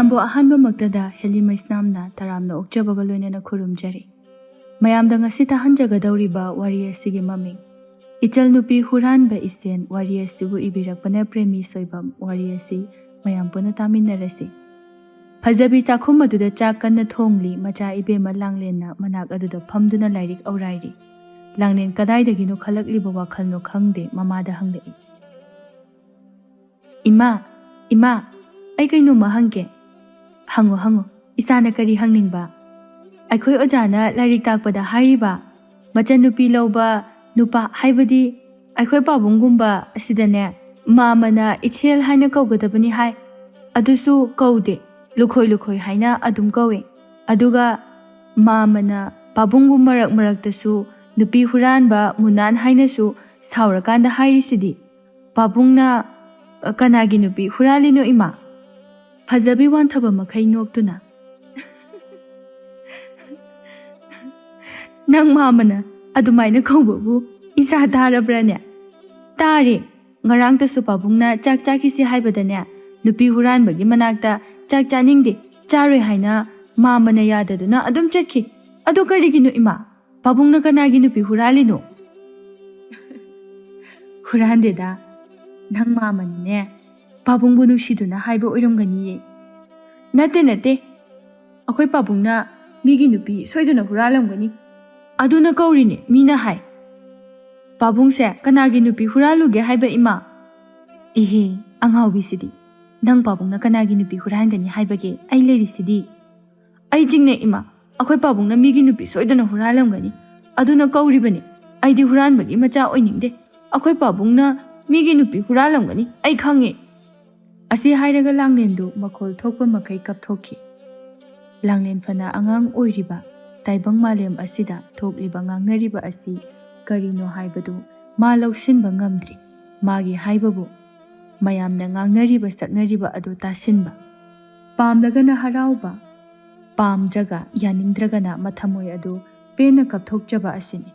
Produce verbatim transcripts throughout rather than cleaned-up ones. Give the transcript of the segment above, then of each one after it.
ꯕꯨ ꯑꯍꯥꯟꯕꯃꯛꯇꯗ ꯍꯦꯂꯤ ꯃꯩꯁꯅꯥꯝꯅ ꯇꯔꯥꯝꯅ ꯑꯣꯛꯆꯕꯒ ꯂꯣꯏꯅꯅ ꯈꯨꯔꯨꯝꯖꯔꯤ꯫ ꯃꯌꯥꯝꯗ ꯉꯁꯤ ꯇꯥꯍꯟꯖꯒꯗꯧꯔꯤꯕ ꯋꯥꯔꯤ ꯑꯁꯤꯒꯤ ꯃꯃꯤꯡ ꯏꯆꯜ ꯅꯨꯄꯤ ꯍꯨꯔꯥꯟꯕ ꯏꯆꯦꯟ꯫ ꯋꯥꯔꯤ ꯑꯁꯤꯕꯨ ꯏꯕꯤꯔꯛꯄꯅ ꯄ꯭ꯔꯦꯃꯤ ꯁꯣꯏꯕꯝ꯫ ꯋꯥꯔꯤ ꯑꯁꯤ ꯃꯌꯥꯝ ꯄꯨꯟꯅ ꯇꯥꯃꯤꯟꯅꯔꯁꯤ꯫ ꯐꯖꯕꯤ ꯆꯥꯛꯈꯨꯝ ꯑꯗꯨꯗ ꯆꯥꯛ ꯀꯟꯅ ꯊꯣꯡꯂꯤ꯫ ꯃꯆꯥ ꯏꯕꯦꯝꯃ ꯂꯥꯡꯂꯦꯟꯅ ꯃꯅꯥꯛ ꯑꯗꯨꯗ ꯐꯝꯗꯨꯅ ꯂꯥꯏꯔꯤꯛ ꯑꯧꯔꯥꯏꯔꯤ꯫ ꯂꯥꯡꯂꯦꯟ ꯀꯗꯥꯏꯗꯒꯤꯅꯣ ꯈꯜꯂꯛꯂꯤꯕ ꯋꯥꯈꯜꯅꯣ ꯈꯪꯗꯦ, ꯃꯃꯥꯗ ꯍꯪꯂꯛꯏ꯫ "ꯏꯃꯥ, ꯏꯃꯥ, ꯑꯩ ꯀꯩꯅꯣꯝꯃ ꯍꯪꯒꯦ꯫" "ꯍꯪꯉꯨ, ꯍꯪꯉꯨ, ꯏꯆꯥꯅ ꯀꯔꯤ ꯍꯪꯅꯤꯡꯕ?" "ꯑꯩꯈꯣꯏ ꯑꯣꯖꯥꯅ ꯂꯥꯏꯔꯤꯛ ꯇꯥꯛꯄꯗ ꯍꯥꯏꯔꯤꯕ, ꯃꯆꯟꯅꯨꯄꯤ ꯂꯧꯕ ꯅꯨꯄꯥ, ꯍꯥꯏꯕꯗꯤ ꯑꯩꯈꯣꯏ ꯄꯥꯕꯨꯡꯒꯨꯝꯕ ꯑꯁꯤꯗꯅꯦ, ꯃꯥꯃꯅ ꯏꯆꯦꯜ ꯍꯥꯏꯅ ꯀꯧꯒꯗꯕꯅꯤ ꯍꯥꯏ꯫ ꯑꯗꯨꯁꯨ ꯀꯧꯗꯦ, ꯂꯨꯈꯣꯏ ꯂꯨꯈꯣꯏ ꯍꯥꯏꯅ ꯑꯗꯨꯝ ꯀꯧꯏ꯫ ꯑꯗꯨꯒ ꯃꯥꯃꯅ ꯄꯥꯕꯨꯡꯕꯨ ꯃꯔꯛ ꯃꯔꯛꯇꯁꯨ ꯅꯨꯄꯤ ꯍꯨꯔꯥꯟꯕ ꯃꯨꯅꯥꯟ ꯍꯥꯏꯅꯁꯨ ꯁꯥꯎꯔꯀꯥꯟꯗ ꯍꯥꯏꯔꯤꯁꯤꯗꯤ꯫ ꯄꯥꯕꯨꯡꯅ, ꯑ, ꯀꯅꯥꯒꯤ ꯅꯨꯄꯤ ꯍꯨꯔꯥꯜꯂꯤꯅꯣ, ꯏꯃꯥ?" ꯐꯖꯕꯤ ꯋꯥꯟꯊꯕ ꯃꯈꯩ ꯅꯣꯛꯇꯨꯅ, "ꯅꯪ ꯃꯥꯃꯅ ꯑꯗꯨꯃꯥꯏꯅ ꯀꯧꯕꯕꯨ ꯏꯆꯥ ꯇꯥꯔꯕ꯭ꯔꯥꯅꯦ?" "ꯇꯥꯔꯦ꯫ ꯉꯔꯥꯡꯇꯁꯨ ꯄꯥꯕꯨꯡꯅ ꯆꯥꯛ ꯆꯥꯈꯤꯁꯤ ꯍꯥꯏꯕꯗꯅꯦ, ꯅꯨꯄꯤ ꯍꯨꯔꯥꯟꯕꯒꯤ ꯃꯅꯥꯛꯇ ꯆꯥꯛ ꯆꯥꯅꯤꯡꯗꯦ, ꯆꯥꯔꯣꯏ ꯍꯥꯏꯅ ꯃꯥꯃꯅ ꯌꯥꯗꯗꯨꯅ ꯑꯗꯨꯝ ꯆꯠꯈꯤ꯫ ꯑꯗꯨ ꯀꯔꯤꯒꯤꯅꯣ, ꯏꯃꯥ? ꯄꯥꯕꯨꯡꯅ ꯀꯅꯥꯒꯤ ꯅꯨꯄꯤ ꯍꯨꯔꯥꯜꯂꯤꯅꯣ?" "ꯍꯨꯔꯥꯟꯗꯦꯗ, ꯅꯪ ꯃꯥꯃꯅꯅꯦ, ꯄꯥꯕꯨꯡꯕꯨ ꯅꯨꯡꯁꯤꯗꯨꯅ ꯍꯥꯏꯕ ꯑꯣꯏꯔꯝꯒꯅꯤꯌꯦ꯫" "ꯅꯠꯇꯦ, ꯅꯠꯇꯦ, ꯑꯩꯈꯣꯏ ꯄꯥꯕꯨꯡꯅ ꯃꯤꯒꯤ ꯅꯨꯄꯤ ꯁꯣꯏꯗꯅ ꯍꯨꯔꯥꯜꯂꯝꯒꯅꯤ꯫ ꯑꯗꯨꯅ ꯀꯧꯔꯤꯅꯦ, ꯃꯤꯅ ꯍꯥꯏ꯫" "ꯄꯥꯕꯨꯡꯁꯦ ꯀꯅꯥꯒꯤ ꯅꯨꯄꯤ ꯍꯨꯔꯥꯜꯂꯨꯒꯦ ꯍꯥꯏꯕ, ꯏꯃꯥ?" "ꯏꯍꯦ, ꯑꯉꯥꯎꯕꯤꯁꯤꯗꯤ, ꯅꯪ ꯄꯥꯕꯨꯡꯅ ꯀꯅꯥꯒꯤ ꯅꯨꯄꯤ ꯍꯨꯔꯥꯟꯒꯅꯤ ꯍꯥꯏꯕꯒꯦ? ꯑꯩ ꯂꯩꯔꯤꯁꯤꯗꯤ꯫" "ꯑꯩ ꯆꯤꯡꯅꯩ, ꯏꯃꯥ, ꯑꯩꯈꯣꯏ ꯄꯥꯕꯨꯡꯅ ꯃꯤꯒꯤ ꯅꯨꯄꯤ ꯁꯣꯏꯗꯅ ꯍꯨꯔꯥꯜꯂꯝꯒꯅꯤ, ꯑꯗꯨꯅ ꯀꯧꯔꯤꯕꯅꯤ꯫ ꯑꯩꯗꯤ ꯍꯨꯔꯥꯟꯕꯒꯤ ꯃꯆꯥ ꯑꯣꯏꯅꯤꯡꯗꯦ꯫ ꯑꯩꯈꯣꯏ ꯄꯥꯕꯨꯡꯅ ꯃꯤꯒꯤ ꯅꯨꯄꯤ ꯍꯨꯔꯥꯜꯂꯝꯒꯅꯤ, ꯑꯩ ꯈꯪꯉꯦ꯫" ꯑꯁꯤ ꯍꯥꯏꯔꯒ ꯂꯥꯡꯂꯦꯟꯗꯨ ꯃꯈꯣꯜ ꯊꯣꯛꯄ ꯃꯈꯩ ꯀꯞꯊꯣꯛꯈꯤ꯫ ꯂꯥꯡꯂꯦꯟ ꯐꯅ ꯑꯉꯥꯡ ꯑꯣꯏꯔꯤꯕ ꯇꯥꯏꯕꯪ ꯃꯥꯂꯦꯝ ꯑꯁꯤꯗ ꯊꯣꯛꯂꯤꯕ ꯉꯥꯡꯅꯔꯤꯕ ꯑꯁꯤ ꯀꯔꯤꯅꯣ ꯍꯥꯏꯕꯗꯨ ꯃꯥ ꯂꯧꯁꯤꯟꯕ ꯉꯝꯗ꯭ꯔꯤ꯫ ꯃꯥꯒꯤ ꯍꯥꯏꯕꯕꯨ ꯃꯌꯥꯝꯅ ꯉꯥꯡꯅꯔꯤꯕ ꯁꯛꯅꯔꯤꯕ ꯑꯗꯨ ꯇꯥꯁꯤꯟꯕ꯫ ꯄꯥꯝꯂꯒꯅ ꯍꯔꯥꯎꯕ, ꯄꯥꯝꯗ꯭ꯔꯒ, ꯌꯥꯅꯤꯡꯗ꯭ꯔꯒꯅ ꯃꯊꯃꯣꯏ ꯑꯗꯨ ꯄꯦꯟꯅ ꯀꯞꯊꯣꯛꯆꯕ ꯑꯁꯤꯅꯤ꯫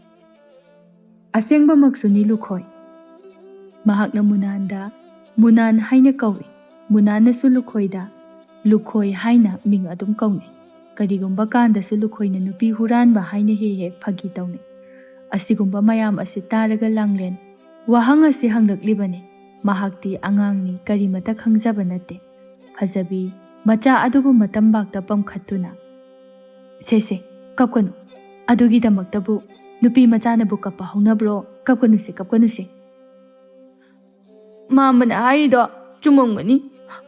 ꯑꯁꯦꯡꯕꯃꯛꯁꯨꯅꯤ ꯂꯨꯈꯣꯏ꯫ ꯃꯍꯥꯛꯅ ꯃꯨꯅꯥꯟꯗ ꯃꯨꯅꯥꯟ ꯍꯥꯏꯅ ꯀꯧꯏ꯫ ꯃꯨꯅꯥꯟꯅꯁꯨ ꯂꯨꯈꯣꯏꯗ ꯂꯨꯈꯣꯏ ꯍꯥꯏꯅ ꯃꯤꯡ ꯑꯗꯨꯝ ꯀꯧꯅꯩ꯫ ꯀꯔꯤꯒꯨꯝꯕ ꯀꯥꯟꯗꯁꯨ ꯂꯨꯈꯣꯏꯅ ꯅꯨꯄꯤ ꯍꯨꯔꯥꯟꯕ ꯍꯥꯏꯅ ꯍꯦꯛ ꯍꯦꯛ ꯐꯥꯒꯤ ꯇꯧꯅꯩ꯫ ꯑꯁꯤꯒꯨꯝꯕ ꯃꯌꯥꯝ ꯑꯁꯤ ꯇꯥꯔꯒ ꯂꯥꯡꯂꯦꯟ ꯋꯥꯍꯪ ꯑꯁꯤ ꯍꯪꯂꯛꯂꯤꯕꯅꯤ꯫ ꯃꯍꯥꯛꯇꯤ ꯑꯉꯥꯡꯅꯤ, ꯀꯔꯤꯃꯇ ꯈꯪꯖꯕ ꯅꯠꯇꯦ꯫ ꯐꯖꯕꯤ ꯃꯆꯥ ꯑꯗꯨꯕꯨ ꯃꯇꯝꯕꯥꯛꯇ ꯄꯝꯈꯠꯇꯨꯅ, "ꯁꯦ ꯁꯦ, ꯀꯞꯀꯅꯨ꯫ ꯑꯗꯨꯒꯤꯗꯃꯛꯇꯕꯨ ꯅꯨꯄꯤ ꯃꯆꯥꯅꯕꯨ ꯀꯞꯄ ꯍꯧꯅꯕ꯭ꯔꯣ? ꯀꯞꯀꯅꯨꯁꯦ, ꯀꯞꯀꯅꯨꯁꯦ꯫ ꯃꯥꯃꯅ ꯍꯥꯏꯔꯤꯗꯣ ꯆꯨꯝꯃꯝꯒꯅꯤ꯫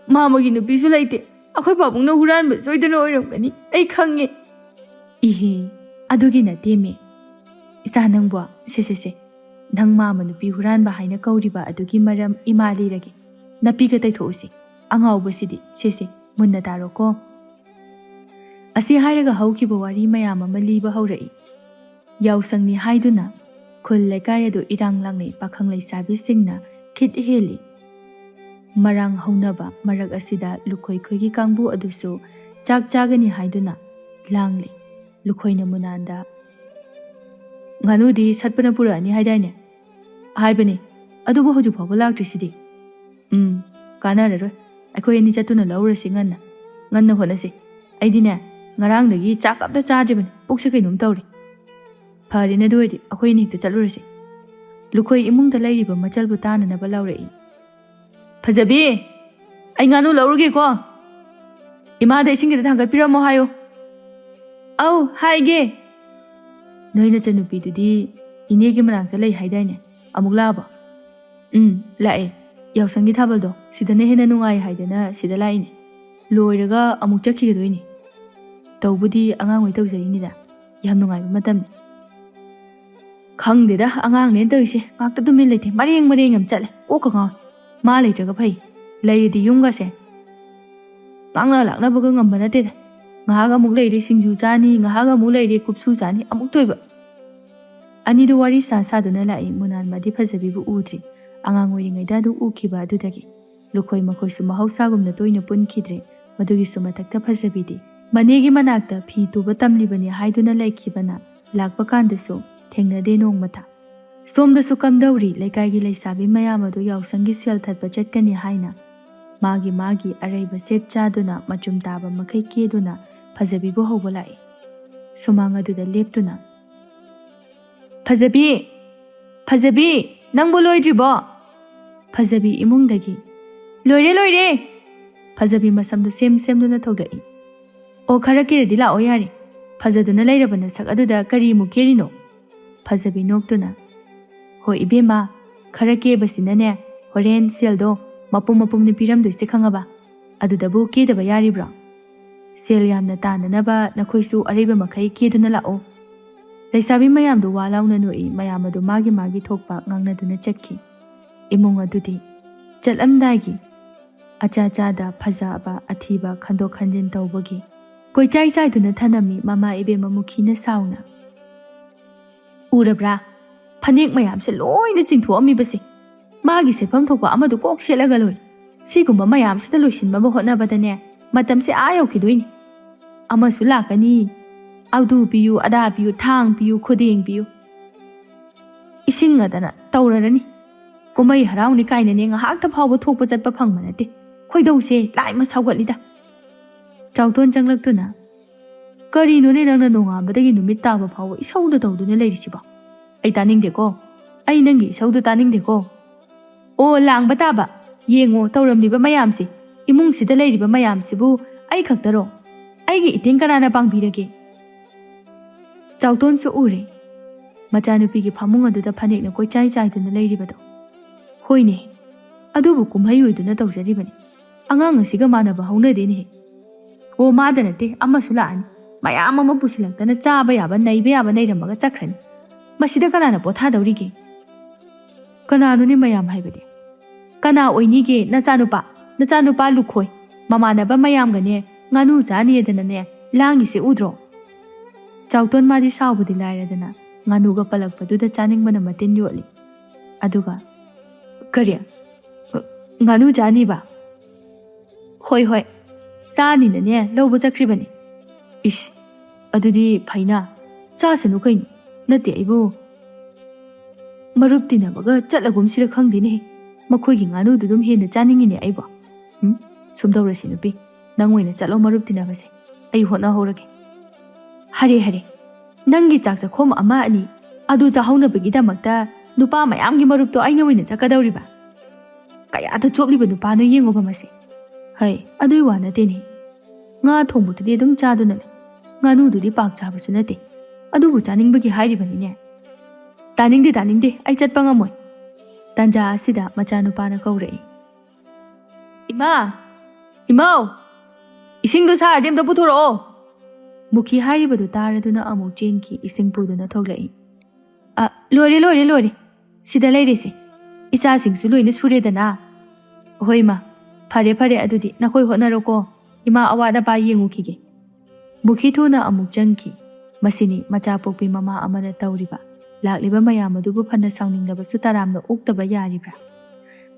ꯃꯥꯃꯒꯤ ꯅꯨꯄꯤꯁꯨ ꯂꯩꯇꯦ꯫ ꯑꯩꯈꯣꯏ ꯄꯥꯕꯨꯡꯅ ꯍꯨꯔꯥꯟꯕ ꯁꯣꯏꯗꯅ ꯑꯣꯏꯔꯝꯒꯅꯤ꯫ ꯑꯩ ꯈꯪꯉꯦ꯫" "ꯏꯍꯦ, ꯑꯗꯨꯒꯤ ꯅꯠꯇꯦꯃꯦ꯫ ꯏꯆꯥ ꯅꯪꯕꯣ, ꯁꯦ, ꯁꯦ, ꯁꯦ꯫ ꯅꯪ ꯃꯥꯃ ꯅꯨꯄꯤ ꯍꯨꯔꯥꯟꯕ ꯍꯥꯏꯅ ꯀꯧꯔꯤꯕ ꯑꯗꯨꯒꯤ ꯃꯔꯝ ꯏꯃꯥ ꯂꯤꯔꯒꯦ꯫ ꯅꯥꯄꯤꯒ ꯇꯩꯊꯣꯛꯎꯁꯤ꯫ ꯑꯉꯥꯎꯕꯁꯤꯗꯤ꯫ ꯁꯦ, ꯁꯦ, ꯃꯨꯟꯅ ꯇꯥꯔꯣꯀꯣ꯫" ꯑꯁꯤ ꯍꯥꯏꯔꯒ ꯍꯧꯈꯤꯕ ꯋꯥꯔꯤ ꯃꯌꯥꯝ ꯑꯃ ꯂꯤꯕ ꯍꯧꯔꯛꯏ꯫ ꯌꯥꯎꯁꯪꯅꯤ ꯍꯥꯏꯗꯨꯅ ꯈꯨꯜ ꯂꯩꯀꯥꯏ ꯑꯗꯨ ꯏꯔꯥꯡ ꯂꯥꯡꯅꯩ꯫ ꯄꯥꯈꯪ ꯂꯩꯁꯥꯕꯤꯁꯤꯡꯅ ꯈꯤꯠ ꯍꯦꯜꯂꯤ꯫ ꯃꯔꯥꯡ ꯍꯧꯅꯕ ꯃꯔꯛ ꯑꯁꯤꯗ ꯂꯨꯈꯣꯏ ꯈꯣꯏꯒꯤ ꯀꯥꯡꯕꯨ ꯑꯗꯨꯁꯨ ꯆꯥꯛ ꯆꯥꯒꯅꯤ ꯍꯥꯏꯗꯨꯅ ꯂꯥꯡꯂꯤ꯫ ꯂꯨꯈꯣꯏꯅ ꯃꯨꯅꯥꯟꯗ, "ꯉꯥꯅꯨꯗꯤ ꯁꯠꯄꯅ ꯄꯨꯔꯛꯑꯅꯤ ꯍꯥꯏꯗꯥꯏꯅꯦ?" "ꯍꯥꯏꯕꯅꯤ, ꯑꯗꯨꯕꯨ ꯍꯧꯖꯤꯛ ꯐꯥꯎꯕ ꯂꯥꯛꯇ꯭ꯔꯤꯁꯤꯗꯤ?" "ꯎꯝ, ꯀꯥꯟꯅꯔꯔꯣꯏ꯫ ꯑꯩꯈꯣꯏ ꯑꯅꯤ ꯆꯠꯇꯨꯅ ꯂꯧꯔꯨꯔꯁꯤ ꯉꯟꯅ꯫ ꯉꯟꯅ ꯍꯣꯠꯅꯁꯤ꯫ ꯑꯩꯗꯤꯅꯦ, ꯉꯔꯥꯡꯗꯒꯤ ꯆꯥꯛ ꯑꯝꯇ ꯆꯥꯗ꯭ꯔꯤꯕꯅꯤ꯫ ꯄꯨꯛꯁꯦ ꯀꯩꯅꯣꯝ ꯇꯧꯔꯦ꯫" "ꯐꯔꯦꯅꯦ, ꯑꯗꯨ ꯑꯣꯏꯔꯗꯤ ꯑꯩꯈꯣꯏ ꯑꯅꯤ ꯍꯦꯛꯇ ꯆꯠꯂꯨꯔꯁꯤ꯫" ꯂꯨꯈꯣꯏ ꯏꯃꯨꯡꯗ ꯂꯩꯔꯤꯕ ꯃꯆꯜꯕꯨ ꯇꯥꯅꯅꯕ ꯂꯥꯎꯔꯛꯏ꯫ "ꯐꯖꯕꯤ, ꯑꯩ ꯉꯥꯅꯨ ꯂꯧꯔꯨꯒꯦꯀꯣ꯫ ꯏꯃꯥꯗ ꯏꯁꯤꯡ ꯈꯤꯇ ꯊꯥꯡꯒꯠꯄꯤꯔꯝꯃꯣ ꯍꯥꯏꯌꯨ꯫" "ꯑꯧ, ꯍꯥꯏꯒꯦ꯫" "ꯅꯣꯏ ꯅꯆꯟꯅꯨꯄꯤꯗꯨꯗꯤ ꯏꯅꯦꯒꯤ ꯃꯅꯥꯛꯇ ꯂꯩ ꯍꯥꯏꯗꯥꯏꯅꯦ? ꯑꯃꯨꯛ ꯂꯥꯛꯑꯕꯣ?" "ꯎꯝ, ꯂꯥꯛꯑꯦ꯫ ꯌꯥꯎꯁꯪꯒꯤ ꯊꯥꯕꯜꯗꯣ ꯁꯤꯗꯅ ꯍꯦꯟꯅ ꯅꯨꯡꯉꯥꯏ ꯍꯥꯏꯗꯅ ꯁꯤꯗ ꯂꯥꯛꯏꯅꯦ꯫ ꯂꯣꯏꯔꯒ ꯑꯃꯨꯛ ꯆꯠꯈꯤꯒꯗꯣꯏꯅꯦ꯫ ꯇꯧꯕꯨꯗꯤ ꯑꯉꯥꯡꯍꯣꯏ ꯇꯧꯖꯔꯤꯅꯤꯗ꯫ ꯌꯥꯝ ꯅꯨꯡꯉꯥꯏꯕ ꯃꯇꯝꯅꯤ꯫" "ꯈꯪꯗꯦꯗ, ꯑꯉꯥꯡꯅꯦꯅ ꯇꯧꯔꯤꯁꯦ꯫ ꯉꯥꯛꯇ ꯇꯨꯃꯤꯟ ꯂꯩꯇꯦ꯫ ꯃꯔꯦꯡ ꯃꯔꯦꯡ ꯌꯥꯝ ꯆꯠꯂꯦ꯫ ꯀꯣꯛꯀ ꯉꯥꯎꯋꯦ꯫ ꯃꯥ ꯂꯩꯇ꯭ꯔꯒ ꯐꯩ꯫ ꯂꯩꯔꯗꯤ ꯌꯨꯝꯒꯁꯦ ꯉꯥꯡꯅ ꯂꯥꯛꯅꯕꯒ ꯉꯝꯕ ꯅꯠꯇꯦꯗ꯫ ꯉꯥꯏꯍꯥꯛ ꯑꯃꯨꯛ ꯂꯩꯔꯦ ꯁꯤꯡꯖꯨ ꯆꯥꯅꯤ, ꯉꯥꯏꯍꯥꯛ ꯑꯃꯨꯛ ꯂꯩꯔꯦ ꯀꯨꯞꯁꯨ ꯆꯥꯅꯤ, ꯑꯃꯨꯛ ꯇꯣꯏꯕ꯫" ꯑꯅꯤꯗꯨ ꯋꯥꯔꯤ ꯁꯥ ꯁꯥꯗꯨꯅ ꯂꯥꯛꯏ꯫ ꯃꯨꯅꯥꯟꯃꯗꯤ ꯐꯖꯕꯤꯕꯨ ꯎꯗ꯭ꯔꯤ꯫ ꯑꯉꯥꯡ ꯑꯣꯏꯔꯤꯉꯩꯗ ꯑꯗꯨ ꯎꯈꯤꯕ ꯑꯗꯨꯗꯒꯤ ꯂꯨꯈꯣꯏ ꯃꯈꯣꯏꯁꯨ ꯃꯍꯧꯁꯥꯒꯨꯝꯅ ꯇꯣꯏꯅ ꯄꯨꯟꯈꯤꯗ꯭ꯔꯦ꯫ ꯃꯗꯨꯒꯤꯁꯨ ꯃꯊꯛꯇ ꯐꯖꯕꯤꯗꯤ ꯃꯅꯦꯒꯤ ꯃꯅꯥꯛꯇ ꯐꯤ ꯇꯨꯕ ꯇꯝꯂꯤꯕꯅꯤ ꯍꯥꯏꯗꯨꯅ ꯂꯩꯈꯤꯕꯅ ꯂꯥꯛꯄ ꯀꯥꯟꯗꯁꯨ ꯊꯦꯡꯅꯗꯦ ꯅꯣꯡꯃꯇ꯫ ꯁꯣꯝꯗꯁꯨ ꯀꯝꯗꯧꯔꯤ, ꯂꯩꯀꯥꯏꯒꯤ ꯂꯩꯁꯥꯕꯤ ꯃꯌꯥꯝ ꯑꯗꯨ ꯌꯥꯎꯁꯪꯒꯤ ꯁꯦꯜ ꯊꯠꯄ ꯆꯠꯀꯅꯤ ꯍꯥꯏꯅ ꯃꯥꯒꯤ ꯃꯥꯒꯤ ꯑꯔꯩꯕ ꯁꯦꯠ ꯆꯥꯗꯨꯅ ꯃꯆꯨꯝ ꯇꯥꯕ ꯃꯈꯩ ꯀꯦꯗꯨꯅ ꯐꯖꯕꯤꯕꯨ ꯍꯧꯕ ꯂꯥꯛꯏ꯫ ꯁꯨꯃꯥꯡ ꯑꯗꯨꯗ ꯂꯦꯞꯇꯨꯅ, "ꯐꯖꯕꯤ! ꯐꯖꯕꯤ! ꯅꯪꯕꯨ ꯂꯣꯏꯗ꯭ꯔꯤꯕꯣ?" ꯐꯖꯕꯤ ꯏꯃꯨꯡꯗꯒꯤ, "ꯂꯣꯏꯔꯦ, ꯂꯣꯏꯔꯦ!" ꯐꯖꯕꯤ ꯃꯁꯝꯗꯨ ꯁꯦꯝ ꯁꯦꯝꯗꯨꯅ ꯊꯣꯛꯂꯛꯏ꯫ "ꯑꯣ, ꯈꯔ ꯀꯦꯔꯗꯤ ꯂꯥꯛꯑꯣ ꯌꯥꯔꯦ꯫ ꯐꯖꯗꯨꯅ ꯂꯩꯔꯕ ꯅꯁꯛ ꯑꯗꯨꯗ ꯀꯔꯤꯃꯨꯛ ꯀꯦꯔꯤꯅꯣ?" ꯐꯖꯕꯤ ꯅꯣꯛꯇꯨꯅ, "ꯍꯣꯏ ꯏꯕꯦꯝꯃ, ꯈꯔ ꯀꯦꯕꯁꯤꯅꯅꯦ, ꯍꯣꯔꯦꯟ ꯁꯦꯜꯗꯣ ꯃꯄꯨꯝ ꯃꯄꯨꯝꯅꯤ ꯄꯤꯔꯝꯗꯣꯏꯁꯦ, ꯈꯪꯉꯕ? ꯑꯗꯨꯗꯕꯨ ꯀꯦꯗꯕ ꯌꯥꯔꯤꯕ꯭ꯔꯣ? ꯁꯦꯜ ꯌꯥꯝꯅ ꯇꯥꯟꯅꯅꯕ ꯅꯈꯣꯏꯁꯨ ꯑꯔꯩꯕ ꯃꯈꯩ ꯀꯦꯗꯨꯅ ꯂꯥꯛꯑꯣ꯫" ꯂꯩꯁꯥꯕꯤ ꯃꯌꯥꯝꯗꯨ ꯋꯥ ꯂꯥꯎꯅ ꯅꯣꯛꯏ꯫ ꯃꯌꯥꯝ ꯑꯗꯨ ꯃꯥꯒꯤ ꯃꯥꯒꯤ ꯊꯣꯛꯄ ꯉꯥꯡꯅꯗꯨꯅ ꯆꯠꯈꯤ꯫ ꯏꯃꯨꯡ ꯑꯗꯨꯗꯤ ꯆꯠꯂꯝꯗꯥꯏꯒꯤ ꯑꯆꯥ ꯆꯥꯗ ꯐꯖꯕ ꯑꯊꯤꯕ ꯈꯟꯗꯣꯛ ꯈꯟꯖꯤꯟ ꯇꯧꯕꯒꯤ ꯀꯣꯏꯆꯥꯏ ꯆꯥꯏꯗꯨꯅ ꯊꯅꯝꯃꯤ꯫ ꯃꯃꯥ ꯏꯕꯦꯝꯃ ꯃꯨꯈꯤꯅ ꯁꯥꯎꯅ, "ꯎꯔꯕ꯭ꯔꯥ? ꯐꯅꯦꯛ ꯃꯌꯥꯝꯁꯦ ꯂꯣꯏꯅ ꯆꯤꯡꯊꯣꯛꯑꯝꯃꯤꯕꯁꯦ꯫ ꯃꯥꯒꯤ ꯁꯦꯠꯐꯝ ꯊꯣꯛꯄ ꯑꯃꯗꯨ ꯀꯣꯛ ꯁꯦꯠꯂꯒ ꯂꯣꯏꯔꯦ꯫ ꯁꯤꯒꯨꯝꯕ ꯃꯌꯥꯝꯁꯤꯗ ꯂꯣꯏꯁꯤꯟꯅꯕ ꯍꯣꯠꯅꯕꯗꯅꯦ, ꯃꯇꯝꯁꯦ ꯑꯥ ꯌꯧꯈꯤꯗꯣꯏꯅꯤ꯫ ꯑꯃꯁꯨ ꯂꯥꯛꯀꯅꯤ, ꯑꯗꯨ ꯄꯤꯌꯨ, ꯑꯗꯥ ꯄꯤꯌꯨ, ꯊꯥꯡ ꯄꯤꯌꯨ, ꯈꯨꯗꯦꯡ ꯄꯤꯌꯨ, ꯏꯁꯤꯡ ꯑꯗꯅ ꯇꯧꯔꯔꯅꯤ꯫ ꯀꯨꯝꯍꯩ ꯍꯔꯥꯎꯅꯤ ꯀꯥꯏꯅꯅꯦ ꯉꯥꯏꯍꯥꯛꯇ ꯐꯥꯎꯕ ꯊꯣꯛꯄ ꯆꯠꯄ ꯐꯪꯕ ꯅꯠꯇꯦ꯫ ꯈꯣꯏꯗꯧꯁꯦ ꯂꯥꯏꯃ ꯁꯥꯎꯒꯠꯂꯤꯗ꯫" ꯆꯥꯎꯇꯣꯟ ꯆꯪꯂꯛꯇꯨꯅ, "ꯀꯔꯤꯅꯣꯅꯦ ꯅꯪꯅ ꯅꯣꯡꯉꯥꯟꯕꯗꯒꯤ ꯅꯨꯃꯤꯠ ꯇꯥꯕ ꯐꯥꯎꯕ ꯏꯁꯧꯗ ꯇꯧꯗꯨꯅ ꯂꯩꯔꯤꯁꯤꯕꯣ? ꯑꯩ ꯇꯥꯅꯤꯡꯗꯦꯀꯣ꯫ ꯑꯩ ꯅꯪꯒꯤ ꯏꯁꯧꯗꯣ ꯇꯥꯅꯤꯡꯗꯦꯀꯣ꯫ ꯑꯣ, ꯂꯥꯡꯕ ꯇꯥꯕ꯫ ꯌꯦꯡꯉꯣ ꯇꯧꯔꯝꯂꯤꯕ ꯃꯌꯥꯝꯁꯦ꯫ ꯏꯃꯨꯡꯁꯤꯗ ꯂꯩꯔꯤꯕ ꯃꯌꯥꯝꯁꯤꯕꯨ ꯑꯩ ꯈꯛꯇꯔꯣ? ꯑꯩꯒꯤ ꯏꯇꯦꯡ ꯀꯅꯥꯅ ꯄꯥꯡꯕꯤꯔꯒꯦ?" ꯆꯥꯎꯇꯣꯟꯁꯨ ꯎꯔꯦ꯫ ꯃꯆꯥꯅꯨꯄꯤꯒꯤ ꯐꯃꯨꯡ ꯑꯗꯨꯗ ꯐꯅꯦꯛꯅ ꯀꯣꯏꯆꯥꯏ ꯆꯥꯏꯗꯨꯅ ꯂꯩꯔꯤꯕꯗꯣ꯫ ꯍꯣꯏꯅꯦ, ꯑꯗꯨꯕꯨ ꯀꯨꯝꯍꯩ ꯑꯣꯏꯗꯨꯅ ꯇꯧꯖꯔꯤꯕꯅꯤ꯫ ꯑꯉꯥꯡ ꯑꯁꯤꯒ ꯃꯥꯟꯅꯕ ꯍꯧꯅꯗꯦꯅꯦꯍꯦ꯫ ꯑꯣ, ꯃꯥꯗ ꯅꯠꯇꯦ, ꯑꯃꯁꯨ ꯂꯥꯛꯑꯅꯤ꯫ ꯃꯌꯥꯝ ꯑꯃ ꯄꯨꯁꯤꯜꯂꯛꯇꯅ ꯆꯥꯕ ꯌꯥꯕ, ꯅꯩꯕ ꯌꯥꯕ ꯅꯩꯔꯝꯃꯒ ꯆꯠꯈ꯭ꯔꯅꯤ꯫ ꯃꯁꯤꯗ ꯀꯅꯥꯅ ꯄꯣꯊꯥꯗꯧꯔꯤꯒꯦ? ꯀꯅꯥꯅꯣꯅꯦ ꯃꯌꯥꯝ ꯍꯥꯏꯕꯗꯤ? ꯀꯅꯥ ꯑꯣꯏꯅꯤꯒꯦ? ꯅꯆꯥꯅꯨꯄꯥ, ꯅꯆꯥꯅꯨꯄꯥ ꯂꯨꯈꯣꯏ꯫ ꯃꯃꯥꯟꯅꯕ ꯃꯌꯥꯝꯒꯅꯦ ꯉꯥꯅꯨ ꯆꯥꯅꯤꯗꯅꯅꯦ ꯂꯥꯡꯉꯤꯁꯦ ꯎꯗ꯭ꯔꯣ? ꯆꯥꯎꯇꯣꯟ ꯃꯥꯗꯤ ꯁꯥꯎꯕꯗꯤ ꯂꯥꯏꯔꯗꯅ ꯉꯥꯅꯨꯒ ꯄꯜꯂꯛꯄꯗꯨꯗ ꯆꯥꯅꯤꯡꯕꯅ ꯃꯇꯤꯟ ꯌꯣꯠꯂꯤ꯫ ꯑꯗꯨꯒ, "ꯀꯔꯤ? ꯉꯥꯅꯨ ꯆꯥꯅꯤꯕ?" "ꯍꯣꯏ, ꯍꯣꯏ, ꯆꯥꯅꯤꯅꯅꯦ ꯂꯧꯕ ꯆꯠꯈ꯭ꯔꯤꯕꯅꯤ꯫" "ꯏꯁ, ꯑꯗꯨꯗꯤ ꯐꯩꯅ, ꯆꯥꯁꯅꯨ ꯀꯩꯅꯣ꯫ ꯅꯠꯇꯦ ꯑꯩꯕꯨ, ꯃꯔꯨꯞ ꯇꯤꯟꯅꯕꯒ ꯆꯠꯂꯒꯨꯝꯁꯤꯔ ꯈꯪꯗꯦꯅꯦ꯫ ꯃꯈꯣꯏꯒꯤ ꯉꯥꯅꯨꯗꯨ ꯑꯗꯨꯝ ꯍꯦꯟꯅ ꯆꯥꯅꯤꯡꯉꯤꯅꯦ ꯑꯩꯕꯣ꯫" "ꯎꯝ, ꯁꯨꯝ ꯇꯧꯔꯁꯤ ꯅꯨꯄꯤ, ꯅꯪ ꯑꯣꯏꯅ ꯆꯠꯂꯣ ꯃꯔꯨꯞ ꯇꯤꯟꯅꯕꯁꯦ, ꯑꯩ ꯍꯣꯠꯅꯍꯧꯔꯒꯦ꯫" "ꯍꯔꯦ ꯍꯔꯦ, ꯅꯪꯒꯤ ꯆꯥꯛ ꯆꯥꯛꯈꯣꯝ ꯑꯃ ꯑꯅꯤ ꯑꯗꯨ ꯆꯥꯍꯧꯅꯕꯒꯤꯗꯃꯛꯇ ꯅꯨꯄꯥ ꯃꯌꯥꯝꯒꯤ ꯃꯔꯨꯞꯇꯣ ꯑꯩꯅ ꯑꯣꯏꯅ ꯆꯠꯀꯗꯧꯔꯤꯕ? ꯀꯌꯥꯗ ꯆꯣꯞꯂꯤꯕ ꯅꯨꯄꯥꯅꯣ ꯌꯦꯡꯉꯣꯕ ꯃꯁꯦ꯫ ꯍꯩ, ꯑꯗꯨꯏ ꯋꯥ ꯅꯠꯇꯦꯅꯦ, ꯉꯥ ꯊꯣꯡꯕꯗꯨꯗꯤ ꯑꯗꯨꯝ ꯆꯥꯗꯨꯅ ꯂꯩ, ꯉꯥꯅꯨꯗꯨꯗꯤ ꯄꯥꯛ ꯆꯥꯕꯁꯨ ꯅꯠꯇꯦ, ꯑꯗꯨꯕꯨ ꯆꯥꯅꯤꯡꯕꯒꯤ ꯍꯥꯏꯔꯤꯕꯅꯤꯅꯦ꯫" "ꯇꯥꯅꯤꯡꯗꯦ, ꯇꯥꯅꯤꯡꯗꯦ, ꯑꯩ ꯆꯠꯄ ꯉꯝꯃꯣꯏ꯫" ꯇꯥꯟꯖꯥ ꯑꯁꯤꯗ ꯃꯆꯥꯅꯨꯄꯥꯅ ꯀꯧꯔꯛꯏ꯫ "ꯏꯃꯥ! ꯏꯃꯥꯎ! ꯏꯁꯤꯡꯗꯣ ꯁꯥꯔꯗꯤ ꯑꯝꯇ ꯄꯨꯊꯣꯔꯛꯑꯣ!" ꯃꯨꯈꯤ ꯍꯥꯏꯔꯤꯕꯗꯨ ꯇꯥꯔꯗꯨꯅ ꯑꯃꯨꯛ ꯆꯦꯟꯈꯤ, ꯏꯁꯤꯡ ꯄꯨꯗꯨꯅ ꯊꯣꯛꯂꯛꯏ꯫ "ꯑ, ꯂꯣꯏꯔꯦ, ꯂꯣꯏꯔꯦ, ꯂꯣꯏꯔꯦ꯫ ꯁꯤꯗ ꯂꯩꯔꯦꯁꯦ꯫ ꯏꯆꯥꯁꯤꯡꯁꯨ ꯂꯣꯏꯅ ꯁꯨꯔꯦꯗꯅ꯫" "ꯍꯣꯏ, ꯏꯃꯥ꯫ ꯐꯔꯦ, ꯐꯔꯦ, ꯑꯗꯨꯗꯤ ꯅꯈꯣꯏ ꯍꯣꯠꯅꯔꯣꯀꯣ꯫ ꯏꯃꯥ ꯑꯋꯥꯠ ꯑꯄꯥ ꯌꯦꯡꯉꯨꯈꯤꯒꯦ꯫" ꯃꯨꯈꯤ ꯊꯨꯅ ꯑꯃꯨꯛ ꯆꯪꯈꯤ꯫ ꯃꯁꯤꯅꯤ ꯃꯆꯥ ꯄꯣꯛꯄꯤ ꯃꯃꯥ ꯑꯃꯅ ꯇꯧꯔꯤꯕ꯫ ꯂꯥꯛꯂꯤꯕ ꯃꯌꯥꯝ ꯑꯗꯨꯕꯨ ꯐꯅ ꯁꯥꯎꯅꯤꯡꯂꯕꯁꯨ ꯇꯔꯥꯝꯅ ꯑꯣꯛꯇꯕ ꯌꯥꯔꯤꯕ꯭ꯔꯥ?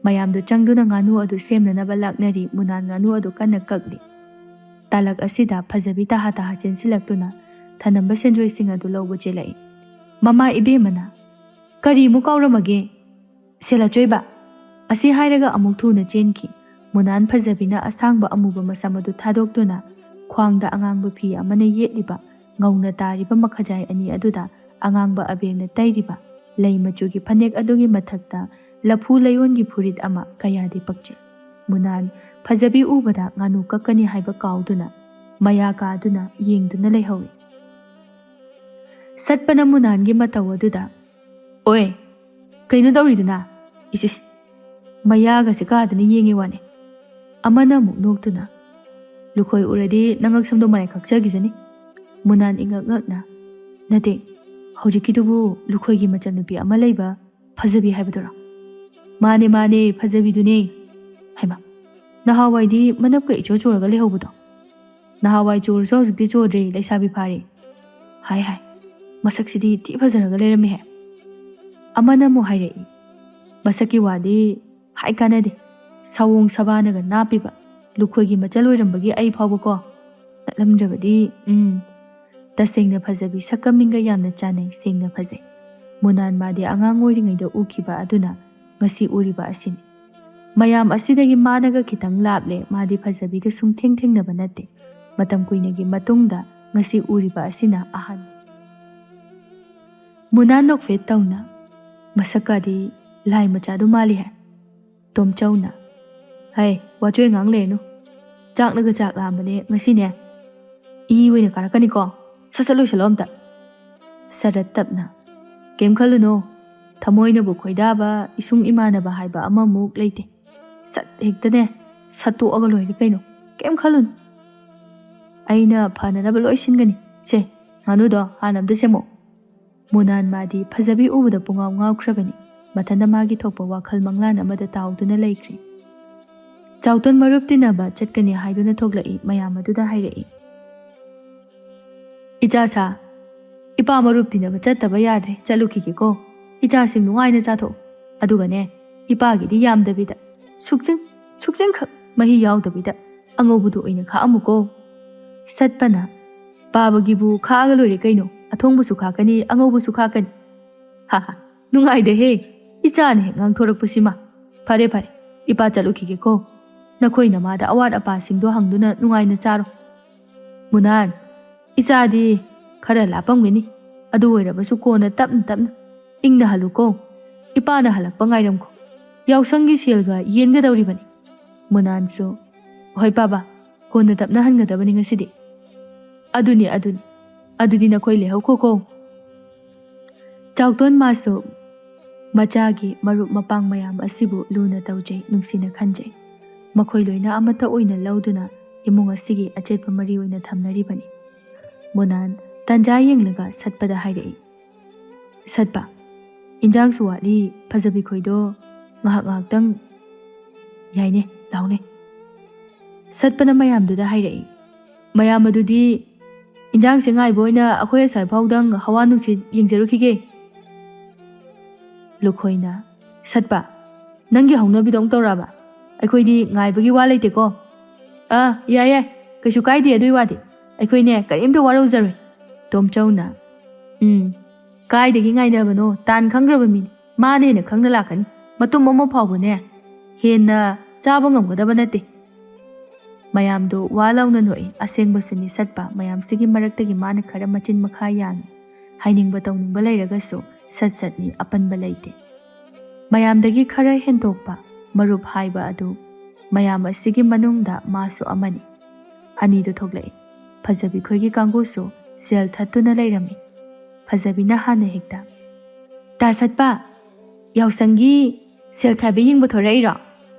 ꯃꯌꯥꯝꯗꯨ ꯆꯪꯗꯨꯅ ꯉꯥꯅꯨ ꯑꯗꯨ ꯁꯦꯝꯅꯅꯕ ꯂꯥꯛꯅꯔꯤ, ꯃꯨꯅꯥꯟ ꯉꯥꯅꯨ ꯑꯗꯨ ꯀꯟꯅ ꯀꯛꯂꯤ꯫ ꯇꯥꯂꯛ ꯑꯁꯤꯗ ꯐꯖꯕꯤ ꯇꯍꯥ ꯇꯍꯥ ꯆꯦꯟꯁꯤꯜꯂꯛꯇꯨꯅ ꯊꯅꯝꯕ ꯁꯦꯟꯖꯣꯏꯁꯤꯡ ꯑꯗꯨ ꯂꯧꯕ ꯆꯦꯜꯂꯛꯏ꯫ "ꯃꯃꯥ ꯏꯕꯦꯝꯃꯅ ꯀꯔꯤꯃꯨꯛ ꯀꯥꯎꯔꯝꯃꯒꯦ? ꯁꯦ ꯂꯥꯆꯣꯏꯕ!" ꯑꯁꯤ ꯍꯥꯏꯔꯒ ꯑꯃꯨꯛ ꯊꯨꯅ ꯆꯦꯟꯈꯤ꯫ ꯃꯨꯅꯥꯟ ꯐꯖꯕꯤꯅ ꯑꯁꯥꯡꯕ ꯑꯃꯨꯕ ꯃꯁꯝ ꯑꯗꯨ ꯊꯥꯗꯣꯛꯇꯨꯅ ꯈ꯭ꯋꯥꯡꯗ ꯑꯉꯥꯡꯕ ꯐꯤ ꯑꯃꯅ ꯌꯦꯠꯂꯤꯕ ꯉꯧꯅ ꯇꯥꯔꯤꯕ ꯃꯈꯖꯥꯏ ꯑꯅꯤ ꯑꯗꯨꯗ ꯑꯉꯥꯡꯕ ꯑꯕꯦꯔꯅ ꯇꯩꯔꯤꯕ ꯂꯩ ꯃꯆꯨꯒꯤ ꯐꯅꯦꯛ ꯑꯗꯨꯒꯤ ꯃꯊꯛꯇ ꯂꯐꯨ ꯂꯩꯌꯣꯟꯒꯤ ꯐꯨꯔꯤꯠ ꯑꯃ ꯀꯌꯥꯗꯤ ꯄꯛꯆꯩ꯫ ꯃꯨꯅꯥꯟ ꯐꯖꯕꯤ ꯎꯕꯗ ꯉꯥꯅꯨ ꯀꯛꯀꯅꯤ ꯍꯥꯏꯕ ꯀꯥꯎꯗꯨꯅ ꯃꯌꯥ ꯀꯥꯗꯨꯅ ꯌꯦꯡꯗꯨꯅ ꯂꯩꯍꯧꯏ꯫ ꯁꯠꯄꯅ ꯃꯨꯅꯥꯟꯒꯤ ꯃꯇꯧ ꯑꯗꯨꯗ, "ꯑꯣꯏ, ꯀꯩꯅꯣ ꯇꯧꯔꯤꯗꯨꯅ? ꯏꯁ, ꯏꯁ, ꯃꯌꯥꯒꯁꯦ ꯀꯥꯗꯅ ꯌꯦꯡꯉꯤ ꯋꯥꯅꯦ꯫" ꯑꯃꯅ ꯑꯃꯨꯛ ꯅꯣꯛꯇꯨꯅ, "ꯂꯨꯈꯣꯏ ꯎꯔꯗꯤ ꯅꯉꯛ ꯁꯝꯗꯣ ꯃꯔꯥꯏ ꯀꯛꯆꯈꯤꯖꯅꯤ꯫" ꯃꯨꯅꯥꯟ ꯏꯉꯛ ꯉꯛꯅ, "ꯅꯠꯇꯦ, ꯍꯧꯖꯤꯛꯀꯤꯗꯨꯕꯨ ꯂꯨꯈꯣꯏꯒꯤ ꯃꯆꯟꯅꯨꯄꯤ ꯑꯃ ꯂꯩꯕ ꯐꯖꯕꯤ ꯍꯥꯏꯕꯗꯨꯔꯣ?" "ꯃꯥꯅꯦ, ꯃꯥꯅꯦ, ꯐꯖꯕꯤꯗꯨꯅꯦ꯫" "ꯍꯩꯃꯥ, ꯅꯍꯥꯟꯋꯥꯏꯗꯤ ꯃꯅꯞꯀ ꯏꯆꯣ ꯆꯣꯔꯒ ꯂꯩꯍꯧꯕꯗꯣ, ꯅꯍꯥꯟꯋꯥꯏ ꯆꯣꯔꯁꯨ ꯍꯧꯖꯤꯛꯇꯤ ꯆꯣꯗ꯭ꯔꯦ, ꯂꯩꯁꯥꯕꯤ ꯐꯥꯔꯦ꯫ ꯍꯥꯏ, ꯍꯥꯏ, ꯃꯁꯛꯁꯤꯗꯤ ꯊꯤ ꯐꯖꯔꯒ ꯂꯩꯔꯝꯃꯦꯍꯦ꯫" ꯑꯃꯅ ꯑꯃꯨꯛ ꯍꯥꯏꯔꯛꯏ, "ꯃꯁꯛꯀꯤ ꯋꯥꯗꯤ ꯍꯥꯏ ꯀꯥꯟꯅꯗꯦ, ꯁꯑꯣꯡ ꯁꯕꯥꯅꯒ ꯅꯥꯞꯄꯤꯕ, ꯂꯨꯈꯣꯏꯒꯤ ꯃꯆꯜ ꯑꯣꯏꯔꯝꯕꯒꯤ ꯑꯩ ꯐꯥꯎꯕꯀꯣ, ꯅꯠꯂꯝꯗ꯭ꯔꯕꯗꯤ, ꯎꯝ, ꯇꯁꯦꯡꯅ ꯐꯖꯕꯤ, ꯁꯛꯀ ꯃꯤꯡꯒ ꯌꯥꯝꯅ ꯆꯥꯟꯅꯩ, ꯁꯦꯡꯅ ꯐꯖꯩ꯫" ꯃꯨꯅꯥꯟ ꯃꯥꯗꯤ ꯑꯉꯥꯡ ꯑꯣꯏꯔꯤꯉꯩꯗ ꯎꯈꯤꯕ ꯑꯗꯨꯅ ꯉꯁꯤ ꯎꯔꯤꯕ ꯑꯁꯤꯅꯤ꯫ ꯃꯌꯥꯝ ꯑꯁꯤꯗꯒꯤ ꯃꯥꯅꯒ ꯈꯤꯇꯪ ꯂꯥꯞꯂꯦ꯫ ꯃꯥꯗꯤ ꯐꯖꯕꯤꯒ ꯁꯨꯡꯊꯦꯡ ꯊꯦꯡꯅꯕ ꯅꯠꯇꯦ꯫ ꯃꯇꯝ ꯀꯨꯏꯅꯒꯤ ꯃꯇꯨꯡꯗ ꯉꯁꯤ ꯎꯔꯤꯕ ꯑꯁꯤꯅ ꯑꯍꯥꯟꯕ꯫ ꯃꯨꯅꯥ ꯅꯣꯛꯐꯦꯠ ꯇꯧꯅ, "ꯃꯁꯛꯀꯗꯤ ꯂꯥꯏ ꯃꯆꯥꯗꯨ ꯃꯥꯜꯂꯤꯍꯦ꯫" ꯇꯣꯝꯆꯧꯅ, "ꯍꯩ, ꯋꯥꯆꯣꯏ ꯉꯥꯡ ꯂꯩꯔꯅꯨ꯫ ꯆꯥꯛꯅꯒ ꯆꯥꯛ ꯂꯥꯝꯕꯅꯦ ꯉꯁꯤꯅꯦ꯫ ꯏ ꯑꯣꯏꯅ ꯀꯥꯔꯛꯀꯅꯤꯀꯣ꯫ ꯁꯠ ꯁꯠ ꯂꯣꯏꯁꯜꯂꯣ ꯑꯝꯇ꯫" ꯁꯔꯠ ꯇꯞꯅ, "ꯀꯩꯝ ꯈꯜꯂꯨꯅꯣ꯫ ꯊꯃꯣꯏꯅꯕꯨ ꯈꯣꯏꯗꯥꯕ ꯏꯁꯨꯡ ꯏꯃꯥꯟꯅꯕ ꯍꯥꯏꯕ ꯑꯃꯃꯨꯛ ꯂꯩꯇꯦ꯫ ꯁꯠ ꯍꯦꯛꯇꯅꯦ, ꯁꯠꯇꯣꯛꯑꯒ ꯂꯣꯏꯔꯦ ꯀꯩꯅꯣ꯫ ꯀꯩꯝ ꯈꯜꯂꯨꯅꯨ꯫ ꯑꯩꯅ ꯐꯅꯅꯕ ꯂꯣꯏ ꯁꯤꯟꯒꯅꯤ꯫ ꯁꯦ, ꯉꯥꯅꯨꯗꯣ ꯍꯥꯟꯅ ꯑꯝꯇ ꯁꯦꯝꯃꯣ꯫" ꯃꯨꯅꯥꯟ ꯃꯥꯗꯤ ꯐꯖꯕꯤ ꯎꯕꯗ ꯄꯨꯡꯉꯥꯎ ꯉꯥꯎꯈ꯭ꯔꯕꯅꯤ꯫ ꯃꯊꯟꯇ ꯃꯥꯒꯤ ꯊꯣꯛꯄ ꯋꯥꯈꯜ ꯃꯪꯂꯥꯟ ꯑꯃꯗ ꯇꯥꯎꯗꯨꯅ ꯂꯩꯈ꯭ꯔꯦ꯫ ꯆꯥꯎꯇꯣꯟ ꯃꯔꯨꯞ ꯇꯤꯟꯅꯕ ꯆꯠꯀꯅꯤ ꯍꯥꯏꯗꯨꯅ ꯊꯣꯛꯂꯛꯏ꯫ ꯃꯌꯥꯝ ꯑꯗꯨꯗ ꯍꯥꯏꯔꯛꯏ, "ꯏꯆꯥ ꯁꯥ, ꯏꯄꯥ ꯃꯔꯨꯞ ꯇꯤꯟꯅꯕ ꯆꯠꯇꯕ ꯌꯥꯗ꯭ꯔꯦ, ꯆꯠꯂꯨꯈꯤꯒꯦꯀꯣ꯫ ꯏꯆꯥꯁꯤꯡ ꯅꯨꯡꯉꯥꯏꯅ ꯆꯥꯊꯣꯛꯎ꯫ ꯑꯗꯨꯒꯅꯦ, ꯏꯄꯥꯒꯤꯗꯤ ꯌꯥꯝꯗꯕꯤꯗ, ꯁꯨꯛꯆꯤꯡ, ꯁꯨꯛꯆꯤꯡꯈꯛ ꯃꯍꯤ ꯌꯥꯎꯗꯕꯤꯗ ꯑꯉꯧꯕꯗꯨ ꯑꯣꯏꯅ ꯈꯥꯛꯑꯝꯃꯨꯀꯣ꯫" ꯁꯠꯄꯅ, "ꯄꯥꯕꯒꯤꯕꯨ ꯈꯥꯛꯑꯒ ꯂꯣꯏꯔꯦ ꯀꯩꯅꯣ, ꯑꯊꯣꯡꯕꯁꯨ ꯈꯥꯛꯀꯅꯤ, ꯑꯉꯧꯕꯁꯨ ꯈꯥꯛꯀꯅꯤ꯫" "ꯍꯥ ꯍꯥ, ꯅꯨꯡꯉꯥꯏꯗꯦꯍꯦ, ꯏꯆꯥꯅ ꯍꯦꯛ ꯉꯥꯡꯊꯣꯔꯛꯄꯁꯤꯃ꯫ ꯐꯔꯦ ꯐꯔꯦ, ꯏꯄꯥ ꯆꯠꯂꯨꯈꯤꯒꯦꯀꯣ꯫ ꯅꯈꯣꯏ ꯅꯃꯥꯗ ꯑꯋꯥꯠ ꯑꯄꯥꯁꯤꯡꯗꯣ ꯍꯪꯗꯨꯅ ꯅꯨꯡꯉꯥꯏꯅ ꯆꯥꯔꯣ꯫" ꯃꯨꯅꯥꯟ, "ꯏꯆꯥꯗꯤ ꯈꯔ ꯂꯥꯞꯄꯝꯒꯅꯤ, ꯑꯗꯨ ꯑꯣꯏꯔꯕꯁꯨ ꯀꯣꯟꯅ ꯇꯞꯅ ꯇꯞꯅ ꯏꯪꯅ ꯍꯜꯂꯨꯀꯣ꯫ ꯏꯄꯥꯅ ꯍꯜꯂꯛꯄ ꯉꯥꯏꯔꯝꯈꯣ꯫ ꯌꯥꯎꯁꯪꯒꯤ ꯁꯦꯜꯒ ꯌꯦꯟꯒꯗꯧꯔꯤꯕꯅꯤ꯫" ꯃꯨꯅꯥꯟꯁꯨ, "ꯍꯣꯏ ꯄꯥꯕ, ꯀꯣꯟꯅ ꯇꯞꯅ ꯍꯟꯒꯗꯕꯅꯤ ꯉꯁꯤꯗꯤ꯫" "ꯑꯗꯨꯅꯤ, ꯑꯗꯨꯅꯤ꯫ ꯑꯗꯨꯗꯤ ꯅꯈꯣꯏ ꯂꯩꯍꯧꯈꯣꯀꯣ꯫" ꯆꯥꯎꯇꯣꯟ ꯃꯥꯁꯨ ꯃꯆꯥꯒꯤ ꯃꯔꯨꯞ ꯃꯄꯥꯡ ꯃꯌꯥꯝ ꯑꯁꯤꯕꯨ ꯂꯨꯅ ꯇꯧꯖꯩ, ꯅꯨꯡꯁꯤꯅ ꯈꯟꯖꯩ꯫ ꯃꯈꯣꯏ ꯂꯣꯏꯅ ꯑꯃꯠꯇ ꯑꯣꯏꯅ ꯂꯧꯗꯨꯅ ꯏꯃꯨꯡ ꯑꯁꯤꯒꯤ ꯑꯆꯦꯠꯄ ꯃꯔꯤ ꯑꯣꯏꯅ ꯊꯝꯅꯔꯤꯕꯅꯤ꯫ ꯃꯨꯅꯥꯟ ꯇꯟꯖꯥ ꯌꯦꯡꯂꯒ ꯁꯠꯄꯗ ꯍꯥꯏꯔꯛꯏ, "ꯁꯠꯄ, ꯏꯟꯖꯥꯡꯁꯨ ꯋꯥꯠꯂꯤ, ꯐꯖꯕꯤ ꯈꯣꯏꯗꯣ ꯉꯥꯏꯍꯥꯛ ꯉꯥꯏꯍꯥꯛꯇꯪ꯫ ꯌꯥꯏꯅꯦ, ꯂꯥꯎꯅꯦ꯫" ꯁꯠꯄꯅ ꯃꯌꯥꯝꯗꯨꯗ ꯍꯥꯏꯔꯛꯏ, "ꯃꯌꯥꯝ ꯑꯗꯨꯗꯤ ꯏꯟꯖꯥꯡꯁꯦ ꯉꯥꯏꯕ ꯑꯣꯏꯅ ꯑꯩꯈꯣꯏ ꯑꯁ꯭ꯋꯥꯏ ꯐꯥꯎꯗꯪ ꯍꯋꯥ ꯅꯨꯡꯁꯤꯠ ꯌꯦꯡꯖꯔꯨꯈꯤꯒꯦ꯫" ꯂꯨꯈꯣꯏꯅ, "ꯁꯠꯄ, ꯅꯪꯒꯤ ꯍꯧꯅꯕꯤꯗꯣ ꯑꯃꯨꯛ ꯇꯧꯔꯛꯑꯕ? ꯑꯩꯈꯣꯏꯗꯤ ꯉꯥꯏꯕꯒꯤ ꯋꯥ ꯂꯩꯇꯦꯀꯣ꯫" "ꯑꯥ, ꯌꯥꯏ ꯌꯥꯏ, ꯀꯩꯁꯨ ꯀꯥꯏꯗꯦ ꯑꯗꯨꯏ ꯋꯥꯗꯤ꯫ ꯑꯩꯈꯣꯏꯅꯦ ꯀꯔꯤꯝꯇ ꯋꯥꯔꯧꯖꯔꯣꯏ꯫" ꯇꯣꯝꯆꯧꯅ, "ꯎꯝ, ꯀꯥꯏꯗꯒꯤ ꯉꯥꯏꯅꯕꯅꯣ, ꯇꯥꯟ ꯈꯪꯈ꯭ꯔꯕ ꯃꯤꯅꯤ꯫ ꯃꯥꯅ ꯍꯦꯟꯅ ꯈꯪꯅ ꯂꯥꯛꯀꯅꯤ꯫ ꯃꯇꯨꯝ ꯑꯃ ꯐꯥꯎꯕꯅꯦ ꯍꯦꯟꯅ ꯆꯥꯕ ꯉꯝꯒꯗꯕ ꯅꯠꯇꯦ꯫ ꯃꯌꯥꯝꯗꯨ ꯋꯥ ꯂꯥꯎꯅ ꯅꯣꯛꯏ꯫ ꯑꯁꯦꯡꯕꯁꯨꯅꯤ ꯁꯠꯄ꯫ ꯃꯌꯥꯝꯁꯤꯒꯤ ꯃꯔꯛꯇꯒꯤ ꯃꯥꯅ ꯈꯔ ꯃꯆꯤꯟ ꯃꯈꯥ ꯌꯥꯡꯏ꯫ ꯍꯥꯏꯅꯤꯡꯕ ꯇꯧꯅꯤꯡꯕ ꯂꯩꯔꯒꯁꯨ ꯁꯠ ꯁꯠꯅꯤ, ꯑꯄꯟꯕ ꯂꯩꯇꯦ꯫ ꯃꯌꯥꯝꯗꯒꯤ ꯈꯔ ꯍꯦꯟꯗꯣꯛꯄ ꯃꯔꯨꯞ ꯍꯥꯏꯕ ꯑꯗꯨ ꯃꯌꯥꯝ ꯑꯁꯤꯒꯤ ꯃꯅꯨꯡꯗ ꯃꯥꯁꯨ ꯑꯃꯅꯤ꯫ ꯑꯅꯤꯗꯨ ꯊꯣꯛꯂꯛꯏ꯫ ꯐꯖꯕꯤ ꯈꯣꯏꯒꯤ ꯀꯥꯡꯕꯨꯁꯨ ꯁꯦꯜ ꯊꯠꯇꯨꯅ ꯂꯩꯔꯝꯃꯤ꯫ ꯐꯖꯕꯤꯅ ꯍꯥꯟꯅ ꯍꯦꯛꯇ, "ꯇꯥ ꯁꯠꯄ, ꯌꯥꯎꯁꯪꯒꯤ ꯁꯦꯜ ꯈꯥꯏꯕ ꯌꯦꯡꯕ ꯊꯣꯔꯛꯏꯔꯣ?"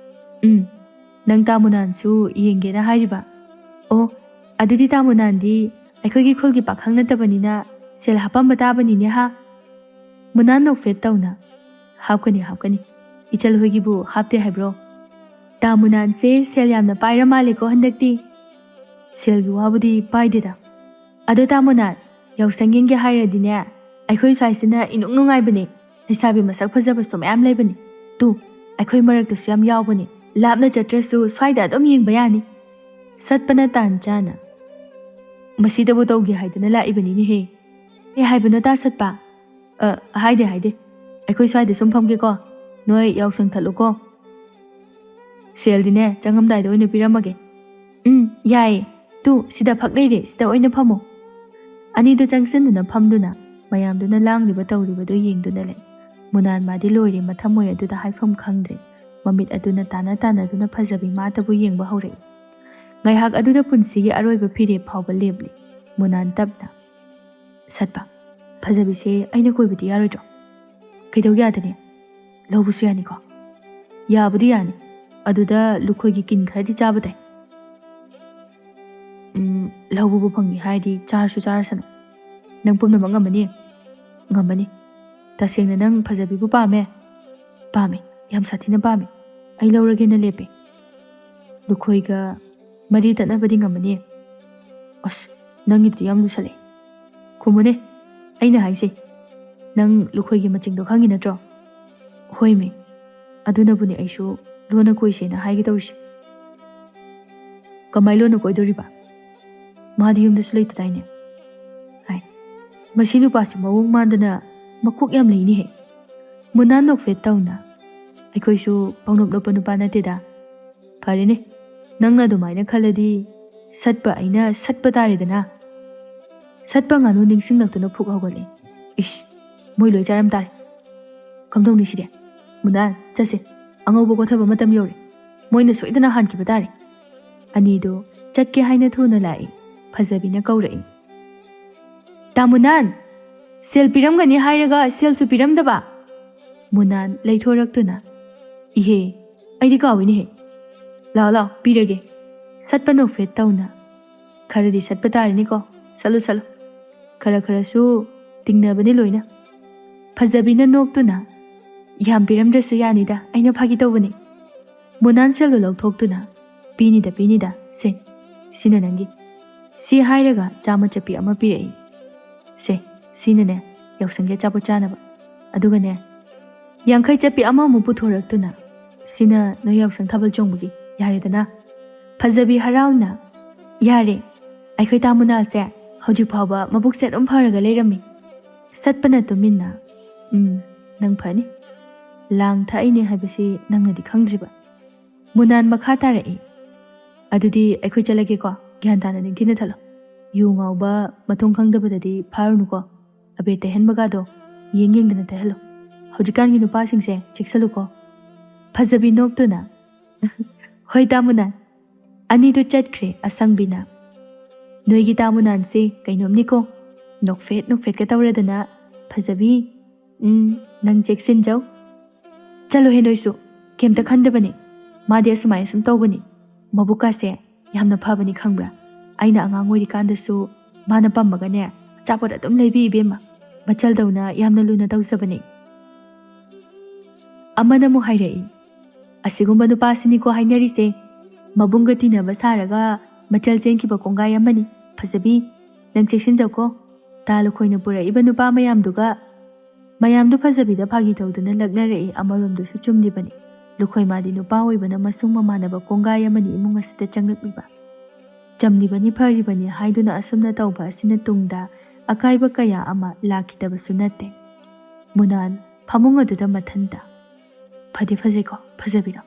"ꯎꯝ, ꯅꯪ ꯇꯥ ꯃꯨꯅꯥꯟꯁꯨ ꯌꯦꯡꯒꯦꯅ ꯍꯥꯏꯔꯤꯕ? ꯑꯣ, ꯑꯗꯨꯗꯤ ꯇꯥ ꯃꯨꯅꯥꯟꯗꯤ ꯑꯩꯈꯣꯏꯒꯤ ꯈꯨꯜꯒꯤ ꯄꯥꯈꯪ ꯅꯠꯇꯕꯅꯤꯅ ꯁꯦꯜ ꯍꯥꯞꯄꯝꯕ ꯇꯥꯕꯅꯤꯅꯦ ꯍꯥ?" ꯃꯨꯅꯥꯟ ꯅꯣꯛꯐꯦꯠ ꯇꯧꯅ, "ꯍꯥꯞꯀꯅꯤ, ꯍꯥꯞꯀꯅꯤ꯫ ꯏꯆꯜ ꯍꯣꯏꯒꯤꯕꯨ ꯍꯥꯞꯇꯦ ꯍꯥꯏꯕ꯭ꯔꯣ? ꯇꯥ ꯃꯨꯅꯥꯟꯁꯦ ꯁꯦꯜ ꯌꯥꯝꯅ ꯄꯥꯏꯔ ꯃꯥꯜꯂꯦꯀꯣ ꯍꯟꯗꯛꯇꯤ?" "ꯁꯦꯜꯒꯤ ꯋꯥꯕꯨꯗꯤ ꯄꯥꯏꯗꯦꯗ꯫ ꯑꯗꯣ ꯇꯥ ꯃꯨꯅꯥꯟ, ꯌꯥꯎꯁꯪ ꯌꯦꯡꯒꯦ ꯍꯥꯏꯔꯗꯤꯅꯦ, ꯑꯩꯈꯣꯏ ꯁ꯭ꯋꯥꯏꯁꯤꯅ ꯏꯅꯨꯡ ꯅꯨꯡꯉꯥꯏꯕꯅꯦ꯫ ꯂꯩꯁꯥꯕꯤ ꯃꯁꯛ ꯐꯖꯕꯁꯨ ꯃꯌꯥꯝ ꯂꯩꯕꯅꯦ꯫ ꯇꯨ, ꯑꯩꯈꯣꯏ ꯃꯔꯛꯇꯁꯨ ꯌꯥꯝ ꯌꯥꯎꯕꯅꯦ꯫ ꯂꯥꯞꯅ ꯆꯠꯇ꯭ꯔꯁꯨ ꯁ꯭ꯋꯥꯏꯗ ꯑꯗꯨꯝ ꯌꯦꯡꯕ ꯌꯥꯅꯤ꯫" ꯁꯠꯄꯅ ꯇꯥꯟ ꯆꯥꯅ, "ꯃꯁꯤꯗꯕꯨ ꯇꯧꯒꯦ ꯍꯥꯏꯗꯅ ꯂꯥꯛꯏꯕꯅꯤꯅꯦꯍꯦ꯫ ꯀꯩ ꯍꯥꯏꯕꯅꯣ ꯇꯥ ꯁꯠꯄ?" "ꯑ, ꯍꯥꯏꯗꯦ, ꯍꯥꯏꯗꯦ꯫ ꯑꯩꯈꯣꯏ ꯁ꯭ꯋꯥꯏꯗ ꯁꯨꯝ ꯐꯝꯒꯦꯀꯣ꯫ ꯅꯣꯏ ꯌꯥꯎꯁꯪ ꯊꯠꯂꯨꯀꯣ꯫ ꯁꯦꯜꯗꯤꯅꯦ, ꯆꯪꯉꯝꯗꯥꯏꯗ ꯑꯣꯏꯅ ꯄꯤꯔꯝꯃꯒꯦ꯫" "ꯎꯝ, ꯌꯥꯏꯌꯦ꯫ ꯇꯨ, ꯁꯤꯗ ꯐꯛ ꯂꯩꯔꯦ, ꯁꯤꯗ ꯑꯣꯏꯅ ꯐꯝꯃꯣ꯫" ꯑꯅꯤꯗꯨ ꯆꯪꯁꯤꯟꯗꯨꯅ ꯐꯝꯗꯨꯅ ꯃꯌꯥꯝꯗꯨꯅ ꯂꯥꯡꯂꯤꯕ ꯇꯧꯔꯤꯕꯗꯨ ꯌꯦꯡꯗꯨꯅ ꯂꯩ꯫ ꯃꯨꯅꯥꯟ ꯃꯥꯗꯤ ꯂꯣꯏꯔꯦ, ꯃꯊꯃꯣꯏ ꯑꯗꯨꯗ ꯍꯥꯏꯐꯝ ꯈꯪꯗ꯭ꯔꯦ꯫ ꯃꯃꯤꯠ ꯑꯗꯨꯅ ꯇꯥꯅ ꯇꯥꯅꯗꯨꯅ ꯐꯖꯕꯤ ꯃꯥꯇꯕꯨ ꯌꯦꯡꯕ ꯍꯧꯔꯛꯏ꯫ ꯉꯥꯏꯍꯥꯛ ꯑꯗꯨꯗ ꯄꯨꯟꯁꯤꯒꯤ ꯑꯔꯣꯏꯕ ꯐꯤꯔꯦꯞ ꯐꯥꯎꯕ ꯂꯦꯞꯂꯤ꯫ ꯃꯨꯅꯥꯟ ꯇꯞꯅ, "ꯁꯠꯄ, ꯐꯖꯕꯤꯁꯦ ꯑꯩꯅ ꯀꯣꯏꯕꯗꯤ ꯌꯥꯔꯣꯏꯗ꯭ꯔꯣ?" "ꯀꯩꯗꯧ ꯌꯥꯗꯅꯤ? ꯂꯧꯕꯁꯨ ꯌꯥꯅꯤꯀꯣ?" "ꯌꯥꯕꯨꯗꯤ ꯌꯥꯅꯤ꯫ ꯑꯗꯨꯗ ꯂꯨꯈꯣꯏꯒꯤ ꯀꯤꯟ ꯈꯔꯗꯤ ꯆꯥꯕ ꯇꯥꯏ꯫" "ꯎꯝ, ꯂꯧꯕꯕꯨ ꯐꯪꯅꯤ ꯍꯥꯏꯔꯗꯤ ꯆꯥꯔꯁꯨ ꯆꯥꯔꯁꯅꯨ꯫ ꯅꯪ ꯄꯨꯝꯅꯃꯛ ꯉꯝꯃꯅꯤ?" "ꯉꯝꯃꯅꯤ꯫ ꯇꯁꯦꯡꯅ ꯅꯪ ꯐꯖꯕꯤꯕꯨ ꯄꯥꯝꯃꯦ?" "ꯄꯥꯝꯃꯦ, ꯌꯥꯝ ꯁꯥꯊꯤꯅ ꯄꯥꯝꯃꯦ꯫ ꯑꯩ ꯂꯧꯔꯒꯦꯅ ꯂꯦꯞꯄꯦ꯫" "ꯂꯨꯈꯣꯏꯒ ꯃꯔꯤ ꯇꯠꯅꯕꯗꯤ ꯉꯝꯃꯅꯤ?" "ꯑꯁ, ꯅꯪꯒꯤꯗꯨꯗꯤ ꯌꯥꯝ ꯂꯨꯁꯜꯂꯦ꯫ ꯈꯨꯝꯃꯨꯅꯦ, ꯑꯩꯅ ꯍꯥꯏꯁꯦ꯫ ꯅꯪ ꯂꯨꯈꯣꯏꯒꯤ ꯃꯆꯤꯡꯗꯣ ꯈꯪꯉꯤ ꯅꯠꯇ꯭ꯔꯣ?" "ꯍꯣꯏꯃꯤ, ꯑꯗꯨꯅꯕꯨꯅꯦ ꯑꯩꯁꯨ ꯂꯣꯟꯅ ꯀꯣꯏꯁꯦꯅ ꯍꯥꯏꯒꯦ ꯇꯧꯔꯤꯁꯦ꯫" "ꯀꯃꯥꯏ ꯂꯣꯟꯅ ꯀꯣꯏꯗꯣꯔꯤꯕ? ꯃꯥꯗꯤ ꯌꯨꯝꯗꯁꯨ ꯂꯩꯇꯗꯥꯏꯅꯦ?" ꯍꯥꯏ꯫ "ꯃꯁꯤ ꯅꯨꯄꯥꯁꯤ ꯃꯑꯣꯡ ꯃꯥꯟꯗꯅ ꯃꯀꯣꯛ ꯌꯥꯝ ꯂꯩꯅꯦꯍꯦ꯫" ꯃꯨꯅꯥ ꯅꯣꯛꯐꯦꯠ ꯇꯧꯅ, ꯑꯩꯈꯣꯏꯁꯨ ꯄꯪꯅꯣꯞ ꯅꯣꯞꯄ ꯅꯨꯄꯥ ꯅꯠꯇꯦꯗ꯫ ꯐꯔꯦꯅꯦ, ꯅꯪꯅ ꯑꯗꯨꯃꯥꯏꯅ ꯈꯜꯂꯗꯤ ꯁꯠꯄ ꯑꯩꯅ ꯁꯠꯄ ꯇꯥꯔꯦꯗꯅ꯫ ꯁꯠꯄ ꯉꯥꯅꯨ ꯅꯤꯡꯁꯤꯡꯂꯛꯇꯨꯅ ꯐꯨꯛ ꯍꯧꯒꯠꯂꯦ꯫ ꯏꯁ, ꯃꯣꯏ ꯂꯣꯏ ꯆꯥꯔꯝ ꯇꯥꯔꯦ꯫ ꯀꯝꯗꯧꯅꯤ ꯁꯤꯗꯤ? ꯃꯨꯅꯥꯟ, ꯆꯠꯁꯦ꯫ ꯑꯉꯧꯕ ꯀꯣꯊꯕ ꯃꯇꯝ ꯌꯧꯔꯦ꯫ ꯃꯣꯏꯅ ꯁꯣꯏꯗꯅ ꯍꯥꯟꯈꯤꯕ ꯇꯥꯔꯦ꯫ ꯑꯅꯤꯗꯨ ꯆꯠꯀꯦ ꯍꯥꯏꯅ ꯊꯨꯅ ꯂꯥꯛꯏ꯫ ꯐꯖꯕꯤꯅ ꯀꯧꯔꯛꯏ꯫ "ꯇꯥ ꯃꯨꯅꯥꯟ, ꯁꯦꯜ ꯄꯤꯔꯝꯒꯅꯤ ꯍꯥꯏꯔꯒ ꯁꯦꯜꯁꯨ ꯄꯤꯔꯝꯗꯕ!" ꯃꯨꯅꯥꯟ ꯂꯩꯊꯣꯔꯛꯇꯨꯅ, "ꯏꯍꯦ, ꯑꯩꯗꯤ ꯀꯥꯎꯏꯅꯦꯍꯦ꯫ ꯂꯥꯛꯑꯣ, ꯂꯥꯛꯑꯣ, ꯄꯤꯔꯒꯦ꯫" ꯁꯠꯄ ꯅꯣꯛꯐꯦꯠ ꯇꯧꯅ, "ꯈꯔꯗꯤ ꯁꯠꯄ ꯇꯥꯔꯅꯤꯀꯣ꯫ ꯁꯠꯂꯨ, ꯁꯠꯂꯨ꯫ ꯈꯔ ꯈꯔꯁꯨ ꯇꯤꯡꯅꯕꯅꯤ ꯂꯣꯏꯅ꯫" ꯐꯖꯕꯤꯅ ꯅꯣꯛꯇꯨꯅ, "ꯌꯥꯝ ꯄꯤꯔꯝꯗ꯭ꯔꯁꯨ ꯌꯥꯅꯤꯗ, ꯑꯩꯅ ꯐꯥꯒꯤ ꯇꯧꯕꯅꯤ꯫" ꯃꯨꯅꯥꯟ ꯁꯦꯜꯗꯨ ꯂꯧꯊꯣꯛꯇꯨꯅ, "ꯄꯤꯅꯤꯗ, ꯄꯤꯅꯤꯗ, ꯁꯦ, ꯁꯤꯅ ꯅꯪꯒꯤ꯫" ꯁꯤ ꯍꯥꯏꯔꯒ ꯆꯥꯝꯃ ꯆꯠꯄꯤ ꯑꯃ ꯄꯤꯔꯛꯏ꯫ "ꯁꯦ, ꯁꯤꯅꯅꯦ, ꯌꯥꯎꯁꯪꯒꯤ ꯑꯆꯥꯄꯣꯠ ꯆꯥꯅꯕ꯫ ꯑꯗꯨꯒꯅꯦ, ꯌꯥꯡꯈꯩ ꯆꯠꯄꯤ ꯑꯃꯃꯨꯛ ꯄꯨꯊꯣꯔꯛꯇꯨꯅ, ꯁꯤꯅ ꯅꯣꯏ ꯌꯥꯎꯁꯪ ꯊꯥꯕꯜ ꯆꯣꯡꯕꯒꯤ, ꯌꯥꯔꯦꯗꯅ?" ꯐꯖꯕꯤ ꯍꯔꯥꯎꯅ, "ꯌꯥꯔꯦ, ꯑꯩꯈꯣꯏ ꯇꯥ ꯃꯨꯅꯥꯟꯁꯦ ꯍꯧꯖꯤꯛ ꯐꯥꯎꯕ ꯃꯕꯨꯛꯁꯦ ꯑꯗꯨꯝ ꯐꯔꯒ ꯂꯩꯔꯝꯃꯤ꯫" ꯁꯠꯄꯅ ꯇꯨꯃꯤꯟꯅ, "ꯎꯝ, ꯅꯪ ꯐꯅꯤ꯫ ꯂꯥꯡ ꯊꯛꯏꯅꯦ ꯍꯥꯏꯕꯁꯤ ꯅꯪꯅꯗꯤ ꯈꯪꯗ꯭ꯔꯤꯕ꯫" ꯃꯨꯅꯥꯟ ꯃꯈꯥ ꯇꯥꯔꯛꯏ, "ꯑꯗꯨꯗꯤ ꯑꯩꯈꯣꯏ ꯆꯠꯂꯒꯦꯀꯣ꯫ ꯒ꯭ꯌꯥꯟ ꯇꯥꯅ ꯅꯤꯡꯊꯤꯅ ꯊꯠꯂꯣ꯫ ꯌꯨ ꯉꯥꯎꯕ ꯃꯊꯣꯡ ꯈꯪꯗꯕꯗꯗꯤ ꯐꯥꯔꯨꯅꯨꯀꯣ꯫ ꯑꯕꯦꯔ ꯇꯩꯍꯟꯕꯒꯗꯣ ꯌꯦꯡ ꯌꯦꯡꯗꯅ ꯇꯩꯍꯜꯂꯣ꯫ ꯍꯧꯖꯤꯛꯀꯥꯟꯒꯤ ꯅꯨꯄꯥꯁꯤꯡꯁꯦ ꯆꯦꯛꯁꯜꯂꯨꯀꯣ꯫" ꯐꯖꯕꯤ ꯅꯣꯛꯇꯨꯅ, "ꯍꯣꯏ ꯇꯥ ꯃꯨꯅꯥꯟ꯫" ꯑꯅꯤꯗꯨ ꯆꯠꯈ꯭ꯔꯦ꯫ ꯑꯁꯪꯕꯤꯅ, "ꯅꯣꯏꯒꯤ ꯇꯥ ꯃꯨꯅꯥꯟꯁꯦ ꯀꯩꯅꯣꯝꯅꯤꯀꯣ꯫ ꯅꯣꯛꯐꯦꯠ ꯅꯣꯛꯐꯦꯠꯀ ꯇꯧꯔꯗꯅ꯫ ꯐꯖꯕꯤ, ꯎꯝ, ꯅꯪ ꯆꯦꯛꯁꯤꯟꯖꯧ꯫ ꯆꯠꯂꯣꯍꯦ ꯅꯣꯏꯁꯨ, ꯀꯩꯝꯇ ꯈꯟꯗꯕꯅꯤ꯫ ꯃꯥꯗꯤ ꯑꯁꯨꯃꯥꯏꯅ ꯁꯨꯝ ꯇꯧꯕꯅꯤ꯫ ꯃꯕꯨꯛꯀꯥꯁꯦ ꯌꯥꯝꯅ ꯐꯕꯅꯤ ꯈꯪꯕ꯭ꯔꯥ? ꯑꯩꯅ ꯑꯉꯥꯡ ꯑꯣꯏꯔꯤꯀꯥꯟꯗꯁꯨ ꯃꯥꯅ ꯄꯝꯃꯒꯅꯦ, ꯑꯆꯥꯄꯣꯠ ꯑꯗꯨꯝ ꯂꯩꯕꯤ ꯏꯕꯦꯝꯃ꯫ ꯃꯆꯜꯗꯧꯅ ꯌꯥꯝꯅ ꯂꯨꯅ ꯇꯧꯖꯕꯅꯤ꯫" ꯑꯃꯅ ꯑꯃꯨꯛ ꯍꯥꯏꯔꯛꯏ, "ꯑꯁꯤꯒꯨꯝꯕ ꯅꯨꯄꯥꯁꯤꯅꯤꯀꯣ ꯍꯥꯏꯅꯔꯤꯁꯦ꯫ ꯃꯕꯨꯡꯒ ꯇꯤꯟꯅꯕ ꯁꯥꯔꯒ ꯃꯆꯜ ꯆꯦꯟꯈꯤꯕ ꯀꯣꯡꯒꯥꯏ ꯑꯃꯅꯤ꯫ ꯐꯖꯕꯤ, ꯅꯪ ꯆꯦꯛꯁꯤꯟꯖꯧꯀꯣ꯫ ꯇꯥ ꯂꯨꯈꯣꯏꯅ ꯄꯨꯔꯛꯏꯕ ꯅꯨꯄꯥ ꯃꯌꯥꯝꯗꯨꯒ꯫" ꯃꯌꯥꯝꯗꯨ ꯐꯖꯕꯤꯗ ꯐꯥꯒꯤ ꯇꯧꯗꯨꯅ ꯂꯛꯅꯔꯛꯏ꯫ ꯑꯃꯔꯣꯝꯗꯁꯨ ꯆꯨꯝꯂꯤꯕꯅꯤ꯫ ꯂꯨꯈꯣꯏ ꯃꯥꯗꯤ ꯅꯨꯄꯥ ꯑꯣꯏꯕꯅ ꯃꯁꯨꯡ ꯃꯃꯥꯟꯅꯕ ꯀꯣꯡꯒꯥꯏ ꯑꯃꯅꯤ ꯏꯃꯨꯡ ꯑꯁꯤꯗ ꯆꯪꯂꯛꯂꯤꯕ꯫ ꯆꯝꯂꯤꯕꯅꯤ ꯐꯔꯤꯕꯅꯤ ꯍꯥꯏꯗꯨꯅ ꯑꯁꯨꯝꯅ ꯇꯧꯕ ꯑꯁꯤꯅ ꯇꯨꯡꯗ ꯑꯀꯥꯏꯕ ꯀꯌꯥ ꯑꯃ ꯂꯥꯛꯈꯤꯗꯕꯁꯨ ꯅꯠꯇꯦ꯫ ꯃꯨꯅꯥꯟ ꯐꯃꯨꯡ ꯑꯗꯨꯗ ꯃꯊꯟꯇ꯫ ꯐꯗꯤ ꯐꯖꯩꯀꯣ ꯐꯖꯕꯤꯗꯣ꯫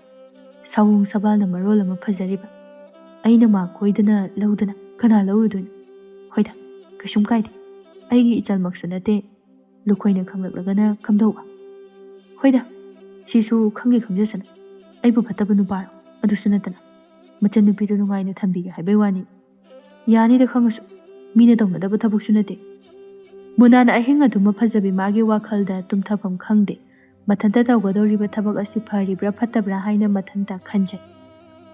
ꯁꯥꯋꯣꯡ ꯁꯕꯥꯜꯅ ꯃꯔꯣꯜ ꯑꯃ ꯐꯖꯔꯤꯕ꯫ ꯑꯩꯅ ꯃꯥ ꯀꯣꯏꯗꯅ ꯂꯧꯗꯅ ꯀꯅꯥ ꯂꯧꯔꯨꯗꯣꯏꯅꯣ? ꯍꯣꯏꯗ, ꯀꯩꯁꯨꯝ ꯀꯥꯏꯗꯦ꯫ ꯑꯩꯒꯤ ꯏꯆꯜꯃꯛꯁꯨ ꯅꯠꯇꯦ꯫ ꯂꯨꯈꯣꯏꯅ ꯈꯪꯂꯛꯂꯒꯅ ꯀꯝꯗꯧꯕ? ꯍꯣꯏꯗ, ꯁꯤꯁꯨ ꯈꯪꯒꯦ ꯈꯪꯖꯁꯅꯨ꯫ ꯑꯩꯕꯨ ꯐꯠꯇꯕ ꯅꯨꯄꯥꯔꯣ? ꯑꯗꯨꯁꯨ ꯅꯠꯇꯅ ꯃꯆꯟꯅꯨꯄꯤꯗꯨ ꯅꯨꯡꯉꯥꯏꯅ ꯊꯝꯕꯤꯒꯦ ꯍꯥꯏꯕꯩ ꯋꯥꯅꯤ꯫ ꯌꯥꯅꯤꯗ, ꯈꯪꯉꯁꯨ꯫ ꯃꯤꯅ ꯇꯧꯅꯗꯕ ꯊꯕꯛꯁꯨ ꯅꯠꯇꯦ꯫ ꯃꯨꯅꯥꯅ ꯑꯍꯤꯡ ꯑꯗꯨꯃ ꯐꯖꯕꯤ ꯃꯥꯒꯤ ꯋꯥꯈꯜꯗ ꯇꯨꯝꯊꯐꯝ ꯈꯪꯗꯦ꯫ ꯃꯊꯟꯇ ꯇꯧꯒꯗꯧꯔꯤꯕ ꯊꯕꯛ ꯑꯁꯤ ꯐꯔꯤꯕ꯭ꯔꯥ ꯐꯠꯇꯕ꯭ꯔꯥ ꯍꯥꯏꯅ ꯃꯊꯟꯇ ꯈꯟꯖꯩ꯫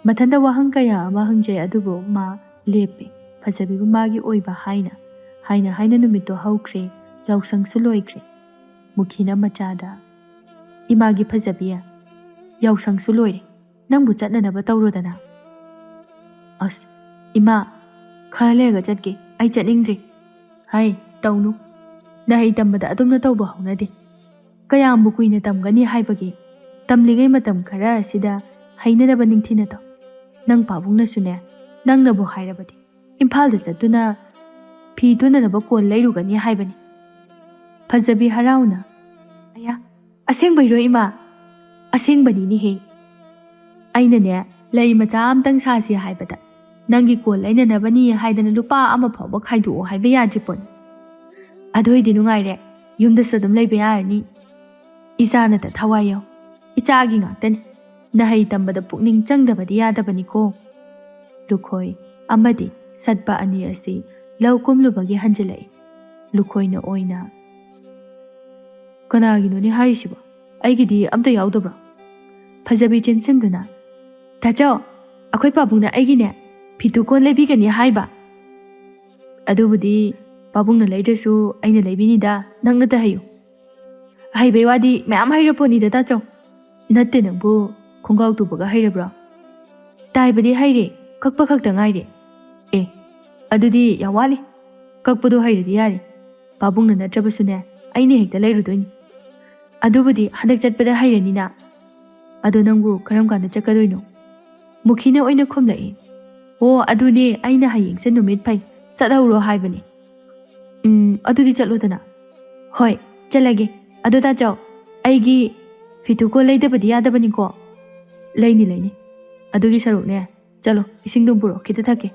ꯃꯊꯟꯇ ꯋꯥꯍꯪ ꯀꯌꯥ ꯑꯃ ꯍꯪꯖꯩ, ꯑꯗꯨꯕꯨ ꯃꯥ ꯂꯦꯞꯄꯦ꯫ ꯐꯖꯕꯤꯕꯨ ꯃꯥꯒꯤ ꯑꯣꯏꯕ ꯍꯥꯏꯅ, ꯍꯥꯏꯅ, ꯍꯥꯏꯅ ꯅꯨꯃꯤꯠꯇꯣ ꯍꯧꯈ꯭ꯔꯦ꯫ ꯌꯥꯎꯁꯪꯁꯨ ꯂꯣꯏꯈ꯭ꯔꯦ꯫ ꯃꯨꯈꯤꯅ ꯃꯆꯥꯗ, "ꯏꯃꯥꯒꯤ ꯐꯖꯕꯤ, ꯌꯥꯎꯁꯪꯁꯨ ꯂꯣꯏꯔꯦ꯫ ꯅꯪꯕꯨ ꯆꯠꯅꯅꯕ ꯇꯧꯔꯣꯗꯅ꯫" "ꯑꯁ, ꯏꯃꯥ, ꯈꯔ ꯂꯩꯔꯒ ꯆꯠꯀꯦ꯫ ꯑꯩ ꯆꯠꯅꯤꯡꯗ꯭ꯔꯦ꯫" "ꯍꯥꯏ, ꯇꯧꯅꯨ꯫ ꯅꯍꯩ ꯇꯝꯕꯗ ꯑꯗꯨꯝꯅ ꯇꯧꯕ ꯍꯧꯅꯗꯦ꯫ ꯀꯌꯥꯝꯕꯨ ꯀꯨꯏꯅ ꯇꯝꯒꯅꯤ ꯍꯥꯏꯕꯒꯦ? ꯇꯝꯂꯤꯉꯩ ꯃꯇꯝ ꯈꯔ ꯑꯁꯤꯗ ꯍꯩꯅꯅꯕ ꯅꯤꯡꯊꯤꯅ ꯇꯧ꯫ ꯅꯪ ꯄꯥꯕꯨꯡꯅꯁꯨꯅꯦ, ꯅꯪꯅꯕꯨ ꯍꯥꯏꯔꯕꯗꯤ ꯏꯝꯐꯥꯜꯗ ꯆꯠꯇꯨꯅ ꯐꯤ ꯇꯨꯅꯅꯕ ꯀꯣꯟ ꯂꯩꯔꯨꯒꯅꯤ ꯍꯥꯏꯕꯅꯤ꯫" ꯐꯖꯕꯤ ꯍꯔꯥꯎꯅ, "ꯑꯌꯥ, ꯑꯁꯦꯡꯕꯩꯔꯣ ꯏꯃꯥ?" "ꯑꯁꯦꯡꯕꯅꯤꯅꯦꯍꯦ꯫ ꯑꯩꯅꯅꯦ, ꯂꯩ ꯃꯆꯥ ꯑꯝꯇꯪ ꯁꯥꯁꯤ ꯍꯥꯏꯕꯗ ꯅꯪꯒꯤ ꯀꯣꯟ ꯂꯩꯅꯅꯕꯅꯤ ꯍꯥꯏꯗꯅ ꯂꯨꯄꯥ ꯑꯃ ꯐꯥꯎꯕ ꯈꯥꯏꯗꯣꯛꯑꯣ ꯍꯥꯏꯕ ꯌꯥꯗ꯭ꯔꯤ ꯄꯣꯠꯅꯤ꯫ ꯑꯗꯨ ꯑꯣꯏꯗꯤ ꯅꯨꯡꯉꯥꯏꯔꯦ, ꯌꯨꯝꯗꯁꯨ ꯑꯗꯨꯝ ꯂꯩꯕ ꯌꯥꯔꯅꯤ꯫ ꯏꯆꯥꯅꯇ ꯊꯋꯥꯏ ꯌꯥꯎ꯫ ꯏꯆꯥꯒꯤ ꯉꯥꯛꯇꯅꯤ꯫ ꯅꯍꯩ ꯇꯝꯕꯗ ꯄꯨꯛꯅꯤꯡ ꯆꯪꯗꯕꯗꯤ ꯌꯥꯗꯕꯅꯤꯀꯣ꯫" ꯂꯨꯈꯣꯏ ꯑꯃꯗꯤ ꯁꯠꯄ ꯑꯅꯤ ꯑꯁꯤ ꯂꯧ ꯀꯨꯝꯂꯨꯕꯒꯤ ꯍꯟꯖꯤꯜꯂꯛꯏ꯫ ꯂꯨꯈꯣꯏꯅ ꯑꯣꯏꯅ, "ꯀꯅꯥꯒꯤꯅꯣꯅꯦ ꯍꯥꯏꯔꯤꯁꯤꯕꯣ? ꯑꯩꯒꯤꯗꯤ ꯑꯝꯇ ꯌꯥꯎꯗꯕ꯭ꯔꯣ?" ꯐꯖꯕꯤ ꯆꯦꯟꯁꯤꯟꯗꯨꯅ, "ꯇꯥꯆꯧ, ꯑꯩꯈꯣꯏ ꯄꯥꯕꯨꯡꯅ ꯑꯩꯒꯤꯅꯦ, ꯐꯤꯇꯨ ꯀꯣꯟ ꯂꯩꯕꯤꯒꯅꯤ ꯍꯥꯏꯕ꯫" "ꯑꯗꯨꯕꯨꯗꯤ ꯄꯥꯕꯨꯡꯅ ꯂꯩꯗ꯭ꯔꯁꯨ ꯑꯩꯅ ꯂꯩꯕꯤꯅꯤꯗ, ꯅꯪꯅꯇ ꯍꯩꯌꯨ꯫" "ꯑꯍꯩꯕꯩ ꯋꯥꯗꯤ ꯃꯌꯥꯝ ꯍꯩꯔꯄꯣꯠꯅꯤꯗ ꯇꯥꯆꯧ꯫ ꯅꯠꯇꯦ ꯅꯪꯕꯨ, ꯈꯣꯡꯒ꯭ꯔꯥꯎ ꯇꯨꯕꯒ ꯍꯩꯔꯕ꯭ꯔꯣ?" "ꯇꯥꯏꯕꯗꯤ ꯍꯩꯔꯦ, ꯀꯛꯄ ꯈꯛꯇ ꯉꯥꯏꯔꯦ꯫" "ꯑꯦ, ꯑꯗꯨꯗꯤ ꯌꯥꯝ ꯋꯥꯠꯂꯤ꯫ ꯀꯛꯄꯗꯣ ꯍꯩꯔꯗꯤ ꯌꯥꯔꯦ꯫ ꯄꯥꯕꯨꯡꯅ ꯅꯠꯇ꯭ꯔꯕꯁꯨꯅꯦ, ꯑꯩꯅ ꯍꯦꯛꯇ ꯂꯩꯔꯨꯗꯣꯏꯅꯤ꯫ ꯑꯗꯨꯕꯨꯗꯤ ꯍꯟꯗꯛ ꯆꯠꯄꯗ ꯍꯩꯔꯅꯤꯅ꯫ ꯑꯗꯣ ꯅꯪꯕꯨ ꯀꯔꯝ ꯀꯥꯟꯗ ꯆꯠꯀꯗꯣꯏꯅꯣ?" ꯃꯨꯈꯤꯅ ꯑꯣꯏꯅ ꯈꯨꯝꯂꯛꯏ꯫ "ꯑꯣ, ꯑꯗꯨꯅꯦ, ꯑꯩꯅ ꯍꯌꯦꯡꯁꯦ ꯅꯨꯃꯤꯠ ꯐꯩ, ꯆꯠꯍꯧꯔꯣ ꯍꯥꯏꯕꯅꯦ꯫" "ꯎꯝ, ꯑꯗꯨꯗꯤ ꯆꯠꯂꯣꯗꯅ꯫" "ꯍꯣꯏ, ꯆꯠꯂꯒꯦ꯫ ꯑꯗꯣ ꯇꯥꯆꯧ, ꯑꯩꯒꯤ "ꯐꯤꯇꯨꯀꯣ ꯂꯩꯗꯕꯗꯤ ꯌꯥꯗꯕꯅꯤꯀꯣ?" "ꯂꯩꯅꯤ, ꯂꯩꯅꯤ꯫ ꯑꯗꯨꯒꯤ ꯁꯔꯨꯛꯅꯦ, ꯆꯠꯂꯣ, ꯏꯁꯤꯡꯗꯨꯝ ꯄꯨꯔꯛꯑꯣ, ꯈꯤꯇ ꯊꯛꯀꯦ꯫"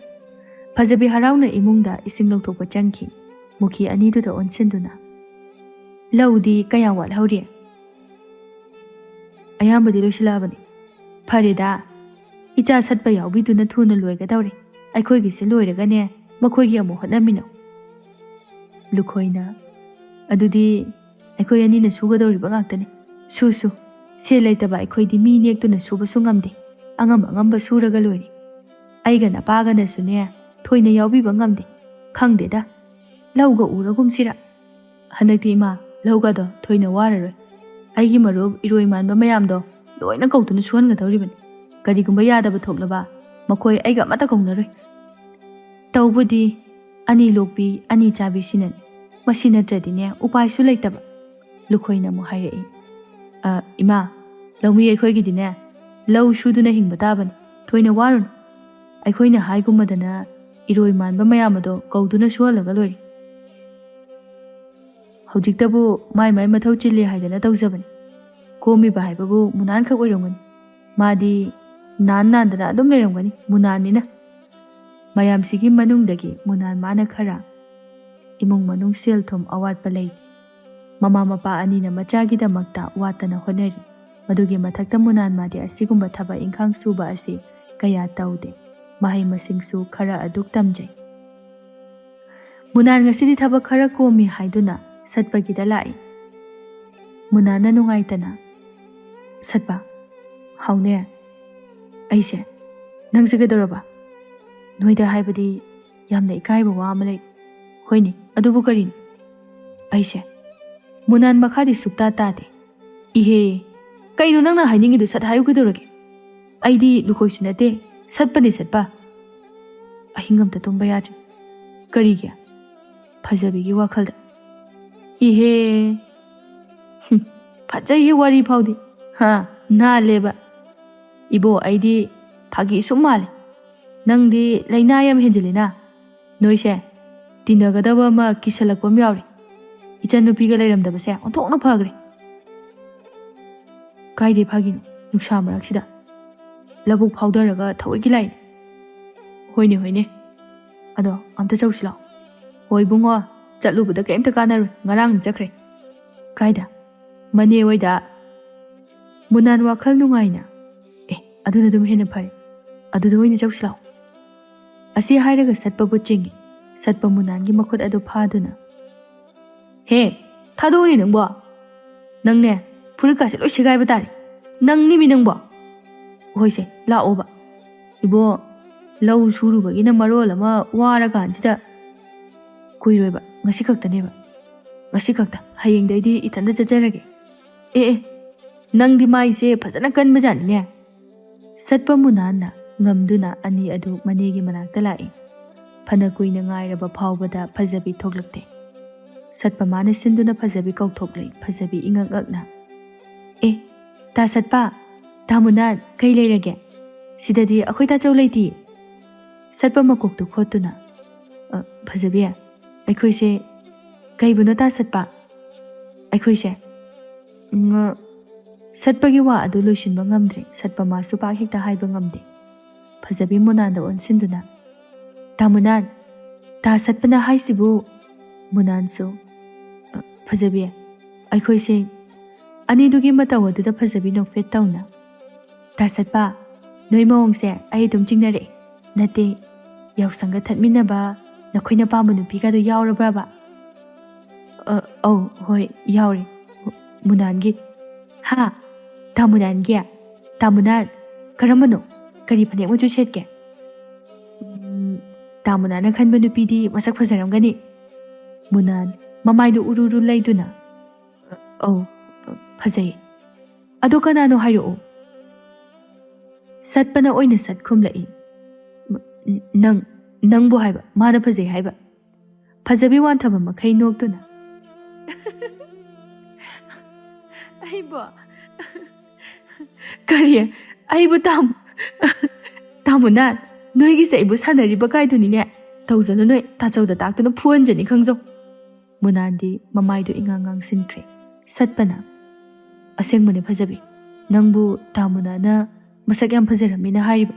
ꯐꯖꯕꯤ ꯍꯔꯥꯎꯅ ꯏꯃꯨꯡꯗ ꯏꯁꯤꯡ ꯂꯧꯊꯣꯛꯄ ꯆꯪꯈꯤ꯫ ꯃꯨꯈꯤ ꯑꯅꯤꯗꯨꯗ ꯑꯣꯟꯁꯤꯟꯗꯨꯅ, "ꯂꯧꯗꯤ ꯀꯌꯥ ꯋꯥꯠꯍꯧꯔꯤ?" "ꯑꯌꯥꯝꯕꯗꯤ ꯂꯣꯏꯁꯤꯜꯂꯛꯑꯕꯅꯤ꯫" "ꯐꯔꯦꯗ, ꯏꯆꯥ ꯁꯠꯄ ꯌꯥꯎꯕꯤꯗꯨꯅ ꯊꯨꯅ ꯂꯣꯏꯒꯗꯧꯔꯦ꯫ ꯑꯩꯈꯣꯏꯒꯤꯁꯦ ꯂꯣꯏꯔꯒꯅꯦ, ꯃꯈꯣꯏꯒꯤ ꯑꯃꯨꯛ ꯍꯣꯠꯅꯃꯤꯟꯅꯧ꯫" ꯂꯨꯈꯣꯏꯅ, "ꯑꯗꯨꯗꯤ ꯑꯩꯈꯣꯏ ꯑꯅꯤꯅ ꯁꯨꯒꯗꯧꯔꯤꯕ ꯉꯥꯛꯇꯅꯤ꯫ ꯁꯨ ꯁꯨ꯫ ꯁꯦꯜ ꯂꯩꯇꯕ ꯑꯩꯈꯣꯏꯗꯤ ꯃꯤ ꯅꯦꯛꯇꯨꯅ ꯁꯨꯕꯁꯨ ꯉꯝꯗꯦ꯫ ꯑꯉꯝ ꯑꯉꯝꯕ ꯁꯨꯔꯒ ꯂꯣꯏꯔꯦ꯫ ꯑꯩꯒ ꯅꯄꯥꯒꯅꯁꯨꯅꯦ ꯊꯣꯏꯅ ꯌꯥꯎꯕꯤꯕ ꯉꯝꯗꯦ꯫ ꯈꯪꯗꯦꯗ, ꯂꯧꯒ ꯎꯔꯒꯨꯝꯁꯤꯔ꯫" "ꯍꯟꯗꯛꯇꯤ ꯏꯃꯥ, ꯂꯧꯒꯗꯣ ꯊꯣꯏꯅ ꯋꯥꯔꯔꯣꯏ꯫ ꯑꯩꯒꯤ ꯃꯔꯨꯞ ꯏꯔꯣꯏ ꯃꯥꯟꯕ ꯃꯌꯥꯝꯗꯣ ꯂꯣꯏꯅ ꯀꯧꯗꯨꯅ ꯁꯨꯍꯟꯒꯗꯧꯔꯤꯕꯅꯤ꯫ ꯀꯔꯤꯒꯨꯝꯕ ꯌꯥꯗꯕ ꯊꯣꯛꯂꯕ, ꯃꯈꯣꯏ ꯑꯩꯒ ꯑꯃꯠꯇ ꯀꯧꯅꯔꯣꯏ꯫ ꯇꯧꯕꯨꯗꯤ ꯑꯅꯤ ꯂꯣꯛꯄꯤ ꯑꯅꯤ ꯆꯥꯕꯤꯁꯤꯅꯅꯤ꯫ ꯃꯁꯤ ꯅꯠꯇ꯭ꯔꯗꯤꯅꯦ ꯎꯄꯥꯏꯁꯨ ꯂꯩꯇꯕ꯫" ꯂꯨꯈꯣꯏꯅ ꯑꯃꯨꯛ ꯍꯥꯏꯔꯛꯏ, "ꯑ, ꯏꯃꯥ, ꯂꯧꯃꯤ ꯑꯩꯈꯣꯏꯒꯤꯗꯤꯅꯦ ꯂꯧ ꯁꯨꯗꯨꯅ ꯍꯤꯡꯕ ꯇꯥꯕꯅꯤ꯫ ꯊꯣꯏꯅ ꯋꯥꯔꯨꯅꯨ꯫ ꯑꯩꯈꯣꯏꯅ ꯍꯥꯏꯒꯨꯝꯃꯗꯅ ꯏꯔꯣꯏ ꯃꯥꯟꯕ ꯃꯌꯥꯝ ꯑꯗꯣ ꯀꯧꯗꯨꯅ ꯁꯨꯍꯜꯂꯒ ꯂꯣꯏꯔꯦ꯫ ꯍꯧꯖꯤꯛꯇꯕꯨ ꯃꯥꯏ ꯃꯥꯏ ꯃꯊꯧ ꯆꯤꯜꯂꯤ ꯍꯥꯏꯗꯅ ꯇꯧꯖꯕꯅꯤ꯫ ꯀꯣꯝꯃꯤꯕ ꯍꯥꯏꯕꯕꯨ ꯃꯨꯅꯥꯟꯈꯛ ꯑꯣꯏꯔꯝꯒꯅꯤ꯫ ꯃꯥꯗꯤ ꯅꯥꯟ ꯅꯥꯟꯗꯅ ꯑꯗꯨꯝ ꯂꯩꯔꯝꯒꯅꯤ, ꯃꯨꯅꯥꯟꯅꯤꯅ꯫" ꯃꯌꯥꯝꯁꯤꯒꯤ ꯃꯅꯨꯡꯗꯒꯤ ꯃꯨꯅꯥꯟ ꯃꯥꯅ ꯈꯔ ꯏꯃꯨꯡ ꯃꯅꯨꯡ ꯁꯦꯜ ꯊꯨꯝ ꯑꯋꯥꯠꯄ ꯂꯩ꯫ ꯃꯃꯥ ꯃꯄꯥ ꯑꯅꯤꯅ ꯃꯆꯥꯒꯤꯗꯃꯛꯇ ꯋꯥꯠꯇꯅ ꯍꯣꯠꯅꯔꯤ꯫ ꯃꯗꯨꯒꯤ ꯃꯊꯛꯇ ꯃꯨꯅꯥꯟ ꯃꯥꯗꯤ ꯑꯁꯤꯒꯨꯝꯕ ꯊꯕꯛ ꯏꯪꯈꯥꯡ ꯁꯨꯕ ꯑꯁꯤ ꯀꯌꯥ ꯇꯧꯗꯦ꯫ ꯃꯍꯩ ꯃꯁꯤꯡꯁꯨ ꯈꯔ ꯑꯗꯨꯛ ꯇꯝꯖꯩ꯫ "ꯃꯨꯅꯥꯟ ꯉꯁꯤꯗꯤ ꯊꯕꯛ ꯈꯔ ꯀꯣꯝꯃꯤ" ꯍꯥꯏꯗꯨꯅ ꯁꯠꯄꯒꯤꯗ ꯂꯥꯛꯏ꯫ ꯃꯨꯅꯥꯟꯅ ꯅꯨꯡꯉꯥꯏꯇꯅ, "ꯁꯠꯄ, ꯍꯥꯎꯅꯦ, ꯑꯩꯁꯦ, ꯅꯪꯁꯦ ꯀꯩꯗꯧꯔꯕ? ꯅꯣꯏꯗ ꯍꯥꯏꯕꯗꯤ ꯌꯥꯝꯅ ꯏꯀꯥꯏꯕ ꯋꯥ ꯑꯃ ꯂꯩ꯫" "ꯍꯣꯏꯅꯦ, ꯑꯗꯨꯕꯨ ꯀꯔꯤꯅꯣ?" "ꯑꯩꯁꯦ꯫" ꯃꯨꯅꯥꯟ ꯃꯈꯥꯗꯤ ꯁꯨꯛꯇꯥ ꯇꯥꯗꯦ꯫ "ꯏꯍꯦ, ꯀꯩꯅꯣ ꯅꯪꯅ ꯍꯥꯏꯅꯤꯡꯉꯤꯗꯣ? ꯁꯠ ꯍꯥꯏꯌꯨ ꯀꯩꯗꯧꯔꯒꯦ? ꯑꯩꯗꯤ ꯂꯨꯈꯣꯏꯁꯨ ꯅꯠꯇꯦ, ꯁꯠꯄꯅꯦ ꯁꯠꯄ꯫" ꯑꯍꯤꯡ ꯑꯝꯇ ꯇꯨꯝꯕ ꯌꯥꯗ꯭ꯔꯦ꯫ "ꯀꯔꯤꯒꯤ?" ꯐꯖꯕꯤꯒꯤ ꯋꯥꯈꯜꯗ꯫ "ꯏꯍꯦ, ꯍꯨꯝ, ꯐꯖꯩꯍꯦ ꯋꯥꯔꯤ ꯐꯥꯎꯗꯤ꯫ ꯍꯥ, ꯅꯥꯜꯂꯦꯕ꯫ ꯏꯕꯣ, ꯑꯩꯗꯤ ꯐꯥꯒꯤ ꯁꯨꯝ ꯃꯥꯜꯂꯦ꯫ ꯅꯪꯗꯤ ꯂꯥꯏꯅꯥ ꯌꯥꯝ ꯍꯦꯟꯖꯤꯜꯂꯤꯅ꯫ ꯅꯣꯏꯁꯦ ꯇꯤꯟꯅꯒꯗꯕ ꯑꯃ ꯀꯤꯁꯜꯂꯛꯄ ꯑꯃ ꯌꯥꯎꯔꯦ꯫ ꯏꯆꯟꯅꯨꯄꯤꯒ ꯂꯩꯔꯝꯗꯕꯁꯦ ꯑꯣꯟꯊꯣꯛꯅ ꯐꯈ꯭ꯔꯦ꯫" "ꯀꯥꯏꯗꯩ ꯐꯥꯒꯤꯅꯣ? ꯅꯨꯡꯁꯥ ꯃꯔꯛꯁꯤꯗ ꯂꯧꯕꯨꯛ ꯐꯥꯎꯗꯔꯒ ꯊꯑꯣꯏꯒꯤ ꯂꯥꯛꯏꯅꯦ꯫" "ꯍꯣꯏꯅꯦ, ꯍꯣꯏꯅꯦ꯫ ꯑꯗꯣ ꯑꯝꯇ ꯆꯧꯁꯤ ꯂꯥꯛꯑꯣ꯫" "ꯍꯣꯏ ꯏꯕꯨꯡꯉꯣ, ꯆꯠꯂꯨꯕꯗ ꯀꯩꯝꯇ ꯀꯥꯟꯅꯔꯣꯏ, ꯉꯔꯥꯡ ꯆꯠꯈ꯭ꯔꯦ꯫" "ꯀꯥꯏꯗ?" "ꯃꯅꯦ ꯍꯣꯏꯗ꯫" ꯃꯨꯅꯥꯟ ꯋꯥꯈꯜ ꯅꯨꯡꯉꯥꯏꯅ, "ꯑꯦ, ꯑꯗꯨꯅ ꯑꯗꯨꯝ ꯍꯦꯟꯅ ꯐꯔꯦ꯫ ꯑꯗꯨꯗ ꯑꯣꯏꯅ ꯆꯧꯁꯤ ꯂꯥꯛꯑꯣ꯫" ꯑꯁꯤ ꯍꯥꯏꯔꯒ ꯁꯠꯄꯕꯨ ꯆꯤꯡꯏ꯫ ꯁꯠꯄ ꯃꯨꯅꯥꯟꯒꯤ ꯃꯈꯨꯠ ꯑꯗꯨ ꯐꯥꯗꯨꯅ, "ꯍꯦ, ꯊꯥꯗꯣꯛꯎꯅꯦ ꯅꯪꯕꯣ꯫ ꯅꯪꯅꯦ, ꯐꯨꯔꯤꯠꯀꯥꯁꯦ ꯂꯣꯏ ꯁꯦꯒꯥꯏꯕ ꯇꯥꯔꯦ꯫ ꯅꯪꯅꯤꯃꯤ ꯅꯪꯕꯣ꯫" "ꯍꯣꯏꯁꯦ, ꯂꯥꯛꯑꯣꯕ꯫ ꯏꯕꯣ, ꯂꯧ ꯁꯨꯔꯨꯕꯒꯤꯅ ꯃꯔꯣꯜ ꯑꯃ ꯋꯥꯔꯀꯥꯟꯁꯤꯗ꯫" "ꯀꯨꯏꯔꯣꯏꯕ, ꯉꯁꯤ ꯈꯛꯇꯅꯦꯕ꯫ ꯉꯁꯤ ꯈꯛꯇ, ꯍꯌꯦꯡꯗꯩꯗꯤ ꯏꯊꯟꯇ ꯆꯠꯆꯔꯒꯦ꯫" "ꯑꯦ ꯑꯦ, ꯅꯪꯗꯤ ꯃꯥꯏꯁꯦ ꯐꯖꯅ ꯀꯟꯕꯖꯥꯠꯅꯤꯅꯦ꯫" ꯁꯠꯄ ꯃꯨꯅꯥꯟꯅ ꯉꯝꯗꯨꯅ ꯑꯅꯤ ꯑꯗꯨ ꯃꯅꯦꯒꯤ ꯃꯅꯥꯛꯇ ꯂꯥꯛꯏ꯫ ꯐꯅ ꯀꯨꯏꯅ ꯉꯥꯏꯔꯕ ꯐꯥꯎꯕꯗ ꯐꯖꯕꯤ ꯊꯣꯛꯂꯛꯇꯦ꯫ ꯁꯠꯄ ꯃꯥꯅ ꯁꯤꯟꯗꯨꯅ ꯐꯖꯕꯤ ꯀꯧꯊꯣꯛꯂꯦ꯫ ꯐꯖꯕꯤ ꯏꯉꯛ ꯉꯛꯅ, "ꯑꯦ, ꯇꯥ ꯁꯠꯄ, ꯇꯥ ꯃꯨꯅꯥꯟ, ꯀꯩ ꯂꯩꯔꯒꯦ? ꯁꯤꯗꯗꯤ ꯑꯩꯈꯣꯏ ꯇꯥꯆꯧ ꯂꯩꯇꯤꯌꯦ꯫" ꯁꯠꯄ ꯃꯀꯣꯛꯇꯨ ꯈꯣꯠꯇꯨꯅ, "ꯑ, ꯐꯖꯕꯤ, ꯑꯩꯈꯣꯏꯁꯦ꯫" "ꯀꯩꯕꯨꯅꯣ ꯇꯥ ꯁꯠꯄ?" "ꯑꯩꯈꯣꯏꯁꯦ꯫" ꯉ-, ꯁꯠꯄꯒꯤ ꯋꯥ ꯑꯗꯨ ꯂꯣꯏꯁꯤꯟꯕ ꯉꯝꯗ꯭ꯔꯦ꯫ ꯁꯠꯄ ꯃꯥꯁꯨ ꯄꯥꯛ ꯍꯦꯛꯇ ꯍꯥꯏꯕ ꯉꯝꯗꯦ꯫ ꯐꯖꯕꯤ ꯃꯨꯅꯥꯟꯗ ꯑꯣꯟꯁꯤꯟꯗꯨꯅ, "ꯇꯥ ꯃꯨꯅꯥꯟ, ꯇꯥ ꯁꯠꯄꯅ ꯍꯥꯏꯁꯤꯕꯨ?" ꯃꯨꯅꯥꯟꯁꯨ, "ꯑ, ꯐꯖꯕꯤ, ꯑꯩꯈꯣꯏꯁꯦ꯫" ꯑꯅꯤꯗꯨꯒꯤ ꯃꯇꯧ ꯑꯗꯨꯗ ꯐꯖꯕꯤ ꯅꯣꯛꯐꯦꯠ ꯇꯧꯅ, "ꯇꯥ ꯁꯠꯄ, ꯅꯣꯏ ꯃꯑꯣꯡꯁꯦ ꯑꯩ ꯑꯗꯨꯝ ꯆꯤꯡꯅꯔꯛꯑꯦ꯫ ꯅꯠꯇꯦ, ꯌꯥꯎꯁꯪꯒ ꯊꯠꯃꯤꯟꯅꯕ ꯅꯈꯣꯏꯅ ꯄꯥꯝꯕ ꯅꯨꯄꯤꯒꯗꯣ ꯌꯥꯎꯔꯕ꯭ꯔꯕ?" "ꯑ, ꯑꯧ, ꯍꯣꯏ, ꯌꯥꯎꯔꯦ꯫" ꯃꯨꯅꯥꯟꯒꯤ, "ꯍꯥ? ꯇꯥ ꯃꯨꯅꯥꯟꯒꯤ? ꯇꯥ ꯃꯨꯅꯥꯟ, ꯀꯔꯝꯕꯅꯣ? ꯀꯔꯤ ꯐꯅꯦꯛ ꯃꯆꯨ ꯁꯦꯠꯀꯦ?" "ꯎꯝ, ꯇꯥ ꯃꯨꯅꯥꯟꯅ ꯈꯟꯕ ꯅꯨꯄꯤꯗꯤ ꯃꯁꯛ ꯐꯖꯔꯝꯒꯅꯤ꯫" ꯃꯨꯅꯥꯟ, ꯃꯃꯥꯏꯗꯨ ꯎꯔꯨ ꯎꯔꯨ ꯂꯩꯗꯨꯅ, "ꯑꯧ, ꯐꯖꯩ꯫ ꯑꯗꯣ ꯀꯅꯥꯅꯣ ꯍꯥꯏꯔꯛꯑꯣ꯫" ꯁꯠꯄꯅ ꯑꯣꯏꯅ ꯁꯠ ꯈꯨꯝꯂꯛꯏ꯫ "ꯅꯪ, ꯅꯪꯕꯨ ꯍꯥꯏꯕ, ꯃꯥꯅ ꯐꯖꯩ ꯍꯥꯏꯕ꯫" ꯐꯖꯕꯤ ꯋꯥꯟꯊꯕ ꯃꯈꯩ ꯅꯣꯛꯇꯨꯅ, "ꯑꯩꯕꯣ?" "ꯀꯔꯤ? ꯑꯩꯕꯨ ꯇꯥꯃꯣ?" "ꯇꯥꯃꯣ ꯅꯥꯟ, ꯅꯣꯏꯒꯤꯁꯦ ꯑꯩꯕꯨ ꯁꯥꯟꯅꯔꯤꯕ ꯀꯥꯏꯗꯨꯅꯤꯅꯦ꯫ ꯇꯧꯖꯅꯨ ꯅꯣꯏ, ꯇꯥꯆꯧꯗ ꯇꯥꯛꯇꯨꯅ ꯐꯨꯍꯟꯖꯅꯤ ꯈꯪꯖꯧ꯫" ꯃꯨꯅꯥꯟꯗꯤ ꯃꯃꯥꯏꯗꯨ ꯏꯉꯥꯡ ꯉꯥꯡꯁꯤꯟꯈ꯭ꯔꯦ꯫ ꯁꯠꯄꯅ, "ꯑꯁꯦꯡꯕꯅꯦ ꯐꯖꯕꯤ, "ꯅꯪꯕꯨ ꯇꯥ ꯃꯨꯅꯥꯅ ꯃꯁꯛ ꯌꯥꯝ ꯐꯖꯔꯝꯃꯤꯅ ꯍꯥꯏꯔꯤꯕ?"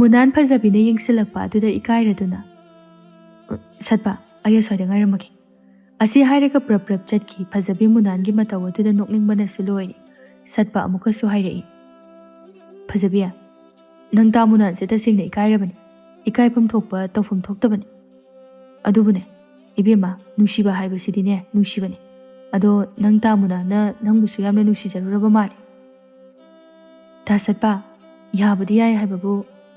ꯃꯨꯅꯥꯟ ꯐꯖꯕꯤꯅ ꯌꯦꯡꯁꯤꯜꯂꯛꯄ ꯑꯗꯨꯗ ꯏꯀꯥꯏꯔꯗꯨꯅ, "ꯑ, ꯁꯠꯄ, ꯑꯩ ꯑꯁ꯭ꯋꯥꯏꯗ ꯉꯥꯏꯔꯝꯃꯒꯦ"꯫ ꯑꯁꯤ ꯍꯥꯏꯔꯒ ꯄ꯭ꯔꯞ ꯄ꯭ꯔꯞ ꯆꯠꯈꯤ꯫ ꯐꯖꯕꯤ ꯃꯨꯅꯥꯟꯒꯤ ꯃꯇꯧ ꯑꯗꯨꯗ ꯅꯣꯛꯅꯤꯡꯕꯅꯁꯨ ꯂꯣꯏꯔꯦ꯫ ꯁꯠꯄ ꯑꯃꯨꯛꯀꯁꯨ ꯍꯥꯏꯔꯛꯏ, "ꯐꯖꯕꯤ, ꯅꯪ ꯇꯥ ꯃꯨꯅꯥꯟꯁꯦ ꯇꯁꯦꯡꯅ ꯏꯀꯥꯏꯔꯕꯅꯤ꯫ ꯏꯀꯥꯏꯐꯝ ꯊꯣꯛꯄ ꯇꯧꯐꯝ ꯊꯣꯛꯇꯕꯅꯤ꯫ ꯑꯗꯨꯕꯨꯅꯦ, ꯏꯕꯦꯝꯃ, ꯅꯨꯡꯁꯤꯕ ꯍꯥꯏꯕꯁꯤꯗꯤꯅꯦ, ꯅꯨꯡꯁꯤꯕꯅꯤ꯫ ꯑꯗꯣ ꯅꯪ ꯇꯥ ꯃꯨꯅꯥꯟꯅ ꯅꯪꯕꯨꯁꯨ ꯌꯥꯝꯅ ꯅꯨꯡꯁꯤꯖꯔꯨꯔꯕ ꯃꯥꯜꯂꯦ"꯫ "ꯇꯥ ꯁꯠꯄ, ꯌꯥꯕꯨꯗꯤ ꯌꯥꯏ ꯍꯥꯏꯕꯕꯨ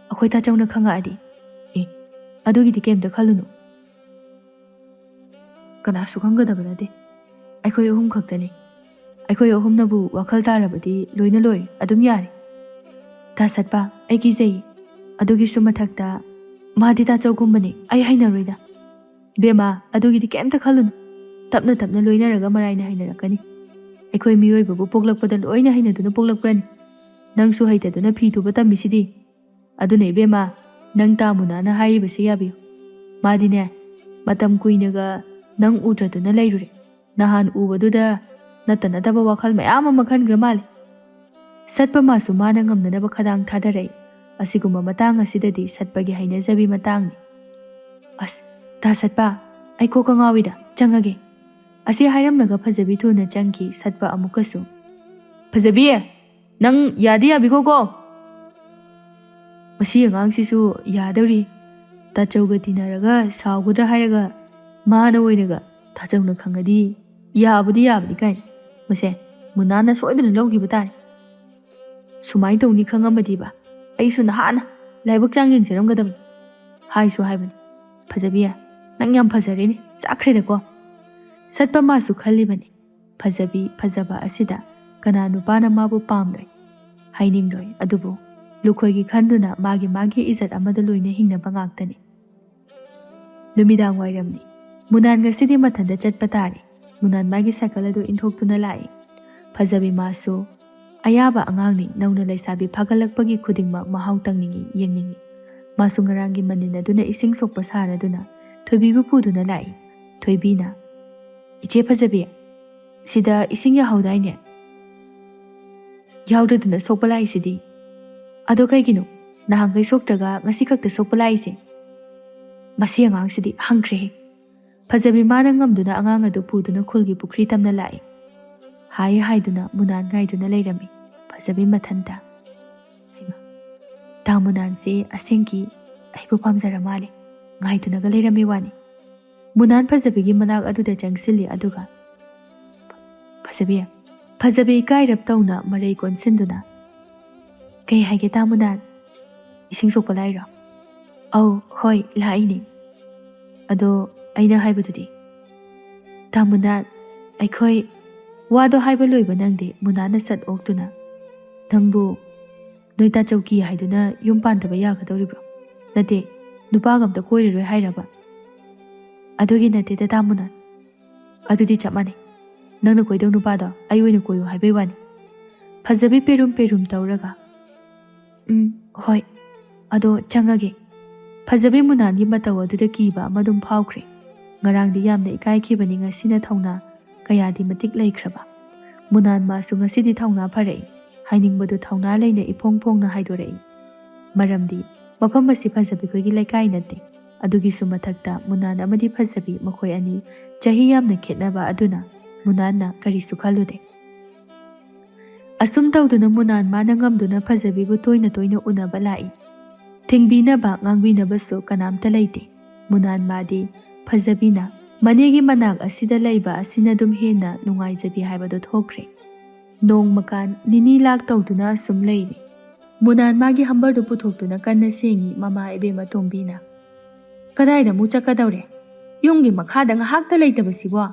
ꯑꯩꯈꯣꯏ ꯇꯥꯆꯧꯅ ꯈꯪꯉꯛꯑꯗꯤ"꯫ "ꯑꯦ, ꯑꯗꯨꯒꯤꯗꯤ ꯀꯩꯝꯇ ꯈꯜꯂꯨꯅꯨ꯫ ꯀꯅꯥꯁꯨ ꯈꯪꯒꯗꯕ ꯅꯠꯇꯦ꯫ ꯑꯩꯈꯣꯏ ꯑꯍꯨꯝ ꯈꯛꯇꯅꯤ꯫ ꯑꯩꯈꯣꯏ ꯑꯍꯨꯝꯅꯕꯨ ꯋꯥꯈꯜ ꯇꯥꯔꯕꯗꯤ ꯂꯣꯏꯅ ꯂꯣꯏꯔꯦ, ꯑꯗꯨꯝ ꯌꯥꯔꯦ"꯫ "ꯇꯥ ꯁꯠꯄ, ꯑꯩ ꯀꯤꯖꯩ꯫ ꯑꯗꯨꯒꯤꯁꯨ ꯃꯊꯛꯇ ꯃꯥꯗꯤ ꯇꯥꯆꯧꯒꯨꯝꯕꯅꯤ, ꯑꯩ ꯍꯩꯅꯔꯣꯏꯗ"꯫ "ꯏꯕꯦꯝꯃ, ꯑꯗꯨꯒꯤꯗꯤ ꯀꯩꯝꯇ ꯈꯜꯂꯨꯅꯨ꯫ ꯇꯞꯅ ꯇꯞꯅ ꯂꯣꯏꯅꯔꯒ ꯃꯔꯥꯏꯅ ꯍꯩꯅꯔꯛꯀꯅꯤ꯫ ꯑꯩꯈꯣꯏ ꯃꯤꯑꯣꯏꯕꯕꯨ ꯄꯣꯛꯂꯛꯄꯗ ꯂꯣꯏꯅ ꯍꯩꯅꯗꯨꯅ ꯄꯣꯛꯂꯛꯄ꯭ꯔꯅꯤ? ꯅꯪꯁꯨ ꯍꯩꯇꯗꯨꯅ ꯐꯤ ꯇꯨꯕ ꯇꯝꯃꯤꯁꯤꯗꯤ꯫ ꯑꯗꯨꯅ ꯏꯕꯦꯝꯃ, ꯅꯪ ꯇꯥ ꯃꯨꯅꯥꯅ ꯍꯥꯏꯔꯤꯕꯁꯤ ꯌꯥꯕꯤꯌꯨ꯫ ꯃꯥꯗꯤꯅꯦ, ꯃꯇꯝ ꯀꯨꯏꯅꯒ ꯅꯪ ꯎꯗ꯭ꯔꯗꯨꯅ ꯂꯩꯔꯨꯔꯦ꯫ ꯅꯍꯥꯟ ꯎꯕꯗꯨꯗ ꯅꯠꯇ ꯅꯠꯇꯕ ꯋꯥꯈꯜ ꯃꯌꯥꯝ ꯑꯃ ꯈꯟꯈ꯭ꯔ ꯃꯥꯜꯂꯦ"꯫ ꯁꯠꯄ ꯃꯥꯁꯨ ꯃꯥꯅ ꯉꯝꯅꯅꯕ ꯈꯗꯥꯡ ꯊꯥꯗꯔꯛꯏ꯫ ꯑꯁꯤꯒꯨꯝꯕ ꯃꯇꯥꯡ ꯑꯁꯤꯗꯗꯤ ꯁꯠꯄꯒꯤ ꯍꯩꯅꯖꯕꯤ ꯃꯇꯥꯡꯅꯤ꯫ "ꯑꯁ, ꯇꯥ ꯁꯠꯄ, ꯑꯩ ꯀꯣꯛꯀ ꯉꯥꯎꯏꯗ, ꯆꯪꯉꯒꯦ"꯫ ꯑꯁꯤ ꯍꯥꯏꯔꯝꯂꯒ ꯐꯖꯕꯤ ꯊꯨꯅ ꯆꯪꯈꯤ꯫ ꯁꯠꯄ ꯑꯃꯨꯛꯀꯁꯨ, "ꯐꯖꯕꯤ, ꯅꯪ ꯌꯥꯗꯤ ꯌꯥꯕꯤꯈꯣꯀꯣ꯫ ꯃꯁꯤ ꯑꯉꯥꯡꯁꯤꯁꯨ ꯌꯥꯗꯧꯔꯤ꯫ ꯇꯥꯆꯧꯒ ꯇꯤꯟꯅꯔꯒ ꯁꯥꯎꯒꯗ꯭ꯔꯥ ꯍꯥꯏꯔꯒ ꯃꯥꯅ ꯑꯣꯏꯅꯒ ꯇꯥꯆꯧꯅ ꯈꯪꯉꯗꯤ ꯌꯥꯕꯨꯗꯤ ꯌꯥꯕꯅꯤ ꯀꯥꯏꯅ꯫ ꯃꯁꯦ ꯃꯨꯅꯥꯅ ꯁꯣꯏꯗꯅ ꯂꯧꯈꯤꯕ ꯇꯥꯔꯦ꯫ ꯁꯨꯃꯥꯏꯅ ꯇꯧꯅꯤ ꯈꯪꯉꯝꯃꯗꯤꯕ ꯑꯩꯁꯨ ꯅꯍꯥꯟꯅ ꯂꯥꯏꯕꯛ ꯆꯥꯡ ꯌꯦꯡꯖꯔꯝꯒꯗꯕꯅꯤ"꯫ ꯍꯥꯏꯁꯨ ꯍꯥꯏꯕꯅꯤ, "ꯐꯖꯕꯤ, ꯅꯪ ꯌꯥꯝ ꯐꯖꯔꯦꯅꯦ, ꯆꯥꯛꯈ꯭ꯔꯦꯗꯀꯣ"꯫ ꯁꯠꯄ ꯃꯥꯁꯨ ꯈꯜꯂꯤꯕꯅꯤ, ꯐꯖꯕꯤ ꯐꯖꯕ ꯑꯁꯤꯗ ꯀꯅꯥ ꯅꯨꯄꯥꯅ ꯃꯥꯕꯨ ꯄꯥꯝꯂꯣꯏ, ꯍꯥꯏꯅꯤꯡꯂꯣꯏ꯫ ꯑꯗꯨꯕꯨ ꯂꯨꯈꯣꯏꯒꯤ ꯈꯟꯗꯨꯅ ꯃꯥꯒꯤ ꯃꯥꯒꯤ ꯏꯖꯠ ꯑꯃꯗ ꯂꯣꯏꯅ ꯍꯤꯡꯅꯕ ꯉꯥꯛꯇꯅꯤ꯫ ꯅꯨꯃꯤꯗꯥꯡ ꯋꯥꯏꯔꯝꯅꯤ꯫ ꯃꯨꯅꯥꯟ ꯉꯁꯤꯗꯤ ꯃꯊꯟꯇ ꯆꯠꯄ ꯇꯥꯔꯦ꯫ ꯃꯨꯅꯥꯟ ꯃꯥꯒꯤ ꯁꯥꯏꯀꯜ ꯑꯗꯨ ꯏꯟꯊꯣꯛꯇꯨꯅ ꯂꯥꯛꯏ꯫ ꯐꯖꯕꯤ ꯃꯥꯁꯨ ꯑꯌꯥꯕ ꯑꯉꯥꯡꯅꯤ, ꯅꯧꯅ ꯂꯩꯁꯥꯕꯤ ꯐꯥꯒꯠꯂꯛꯄꯒꯤ ꯈꯨꯗꯤꯡꯃꯛ ꯃꯍꯥꯎ ꯇꯪꯅꯤꯡꯏ, ꯌꯦꯡꯅꯤꯡꯏ꯫ ꯃꯥꯁꯨ ꯉꯔꯥꯡꯒꯤ ꯃꯅꯤꯟ ꯑꯗꯨꯅ ꯏꯁꯤꯡ ꯁꯣꯛꯄ ꯁꯥꯟꯅꯗꯨꯅ ꯊꯣꯏꯕꯤꯕꯨ ꯄꯨꯗꯨꯅ ꯂꯥꯛꯏ꯫ ꯊꯣꯏꯕꯤꯅ, "ꯏꯆꯦ ꯐꯖꯕꯤ, ꯁꯤꯗ ꯏꯁꯤꯡ ꯌꯥꯍꯧꯗꯥꯏꯅꯦ?" ꯌꯥꯎꯗꯗꯨꯅ ꯁꯣꯛꯄ ꯂꯥꯛꯏꯁꯤꯗꯤ꯫ ꯑꯗꯣ ꯀꯩꯒꯤꯅꯣ ꯅꯍꯥꯟꯈꯩ ꯁꯣꯛꯇ꯭ꯔꯒ ꯉꯁꯤ ꯈꯛꯇ ꯁꯣꯛꯄ ꯂꯥꯛꯏꯁꯦ? ꯃꯁꯤ ꯑꯉꯥꯡꯁꯤꯗꯤ ꯍꯪꯈ꯭ꯔꯦꯍꯦ꯫ ꯐꯖꯕꯤ ꯃꯥꯅ ꯉꯝꯗꯨꯅ ꯑꯉꯥꯡ ꯑꯗꯨ ꯄꯨꯗꯨꯅ ꯈꯨꯜꯒꯤ ꯄꯨꯈ꯭ꯔꯤ ꯇꯝꯅ ꯂꯥꯛꯏ꯫ ꯍꯥꯏ ꯍꯥꯏꯗꯨꯅ ꯃꯨꯅꯥꯟ ꯉꯥꯏꯗꯨꯅ ꯂꯩꯔꯝꯃꯤ꯫ ꯐꯖꯕꯤ ꯃꯊꯟꯇ꯫ ꯍꯩꯃꯥ, ꯇꯥ ꯃꯨꯅꯥꯟꯁꯦ ꯑꯁꯦꯡꯀꯤ ꯑꯩꯕꯨ ꯄꯥꯝꯖꯔ ꯃꯥꯜꯂꯦ꯫ ꯉꯥꯏꯗꯨꯅꯒ ꯂꯩꯔꯝꯃꯤ ꯋꯥꯅꯤ꯫ ꯃꯨꯅꯥꯟ ꯐꯖꯕꯤꯒꯤ ꯃꯅꯥꯛ ꯑꯗꯨꯗ ꯆꯪꯁꯤꯜꯂꯤ ꯑꯗꯨꯒ, "ꯐꯖꯕꯤ, ꯐꯖꯕꯤ" ꯏꯀꯥꯏꯔꯞ ꯇꯧꯅ ꯃꯔꯩ ꯀꯣꯟꯁꯤꯟꯗꯨꯅ, "ꯀꯩ ꯍꯥꯏꯒꯦ ꯇꯥ ꯃꯨꯅꯥꯟ? ꯏꯁꯤꯡ ꯁꯣꯛꯄ ꯂꯥꯛꯏꯔꯣ?" "ꯑꯧ, ꯍꯣꯏ, ꯂꯥꯛꯏꯅꯦ꯫ ꯑꯗꯣ ꯑꯩꯅ ꯍꯥꯏꯕꯗꯨꯗꯤ?" "ꯇꯥ ꯃꯨꯅꯥꯟ, ꯑꯩꯈꯣꯏ" ꯋꯥꯗꯣ ꯍꯥꯏꯕ ꯂꯣꯏꯕ ꯅꯪꯗꯦ꯫ ꯃꯨꯅꯥꯟꯅ ꯁꯠ ꯑꯣꯛꯇꯨꯅ, "ꯅꯪꯕꯨ ꯅꯣꯏ ꯇꯥ ꯆꯧꯀꯤ ꯍꯥꯏꯗꯨꯅ ꯌꯨꯝ ꯄꯥꯟꯗꯕ ꯌꯥꯒꯗꯧꯔꯤꯕ꯭ꯔꯣ? ꯅꯠꯇꯦ, ꯅꯨꯄꯥꯒ ꯑꯝꯇ ꯀꯣꯏꯔꯔꯣꯏ ꯍꯥꯏꯔꯕ?" "ꯑꯗꯨꯒꯤ ꯅꯠꯇꯦꯗ ꯇꯥ ꯃꯨꯅꯥꯟ꯫ ꯑꯗꯨꯗꯤ ꯆꯞ ꯃꯥꯟꯅꯩ꯫ ꯅꯪꯅ ꯀꯣꯏꯗꯧ ꯅꯨꯄꯥꯗꯣ ꯑꯩ ꯑꯣꯏꯅ ꯀꯣꯏꯌꯨ ꯍꯥꯏꯕꯩ ꯋꯥꯅꯤ꯫" ꯐꯖꯕꯤ ꯄꯦꯔꯨꯝ ꯄꯦꯔꯨꯝ ꯇꯧꯔꯒ, "ꯎꯝ, ꯍꯣꯏ꯫ ꯑꯗꯣ ꯆꯪꯉꯒꯦ꯫" ꯐꯖꯕꯤ ꯃꯨꯅꯥꯟꯒꯤ ꯃꯇꯧ ꯑꯗꯨꯗ ꯀꯤꯕ ꯑꯃ ꯑꯗꯨꯝ ꯐꯥꯎꯈ꯭ꯔꯦ꯫ ꯉꯔꯥꯡꯗꯤ ꯌꯥꯝꯅ ꯏꯀꯥꯏꯈꯤꯕꯅꯤ, ꯉꯁꯤꯅ ꯊꯧꯅꯥ ꯀꯌꯥꯗꯤ ꯃꯇꯤꯛ ꯂꯩꯈ꯭ꯔꯕ꯫ ꯃꯨꯅꯥꯟ ꯃꯥꯁꯨ ꯉꯁꯤꯗꯤ ꯊꯧꯅꯥ ꯐꯔꯛꯏ꯫ ꯍꯥꯏꯅꯤꯡꯕꯗꯨ ꯊꯧꯅꯥ ꯂꯩꯅ ꯏꯐꯣꯡ ꯐꯣꯡꯅ ꯍꯥꯏꯗꯣꯔꯛꯏ꯫ ꯃꯔꯝꯗꯤ ꯃꯐꯝ ꯑꯁꯤ ꯐꯖꯕꯤꯈꯣꯏꯒꯤ ꯂꯩꯀꯥꯏ ꯅꯠꯇꯦ꯫ ꯑꯗꯨꯒꯤꯁꯨ ꯃꯊꯛꯇ ꯃꯨꯅꯥꯟ ꯑꯃꯗꯤ ꯐꯖꯕꯤ ꯃꯈꯣꯏ ꯑꯅꯤ ꯆꯍꯤ ꯌꯥꯝꯅ ꯈꯦꯠꯅꯕ ꯑꯗꯨꯅ ꯃꯨꯅꯥꯟꯅ ꯀꯔꯤꯁꯨ ꯈꯜꯂꯨꯗꯦ꯫ ꯑꯁꯨꯝ ꯇꯧꯗꯨꯅ ꯃꯨꯅꯥꯟ ꯃꯥꯅ ꯉꯝꯗꯨꯅ ꯐꯖꯕꯤꯕꯨ ꯇꯣꯏꯅ ꯇꯣꯏꯅ ꯎꯅꯕ ꯂꯥꯛꯏ꯫ ꯊꯤꯡꯕꯤꯅꯕ, ꯉꯥꯡꯕꯤꯅꯕꯁꯨ ꯀꯅꯥꯝꯇ ꯂꯩꯇꯦ꯫ ꯃꯨꯅꯥꯟ ꯃꯥꯗꯤ ꯐꯖꯕꯤꯅ ꯃꯅꯦꯒꯤ ꯃꯅꯥꯛ ꯑꯁꯤꯗ ꯂꯩꯕ ꯑꯁꯤꯅ ꯑꯗꯨꯝ ꯍꯦꯟꯅ ꯅꯨꯡꯉꯥꯏꯖꯕꯤ ꯍꯥꯏꯕꯗꯨ ꯊꯣꯛꯈ꯭ꯔꯦ꯫ ꯅꯣꯡꯃꯀꯥꯟ ꯅꯤꯅꯤ ꯂꯥꯛ ꯇꯧꯗꯨꯅ ꯑꯁꯨꯝ ꯂꯩꯔꯦ꯫ ꯃꯨꯅꯥꯟ ꯃꯥꯒꯤ ꯍꯝꯕꯔꯗꯨ ꯄꯨꯊꯣꯛꯇꯨꯅ ꯀꯟꯅ ꯁꯦꯡꯉꯤ ꯃꯃꯥ ꯏꯕꯦꯝꯃ ꯇꯣꯝꯕꯤꯅ꯫ "ꯀꯗꯥꯏꯗ ꯑꯃꯨꯛ ꯆꯠꯀꯗꯧꯔꯦ? ꯌꯨꯝꯒꯤ ꯃꯈꯥꯗ ꯉꯥꯏꯍꯥꯛꯇ ꯂꯩꯇꯕꯁꯤꯕꯣ?"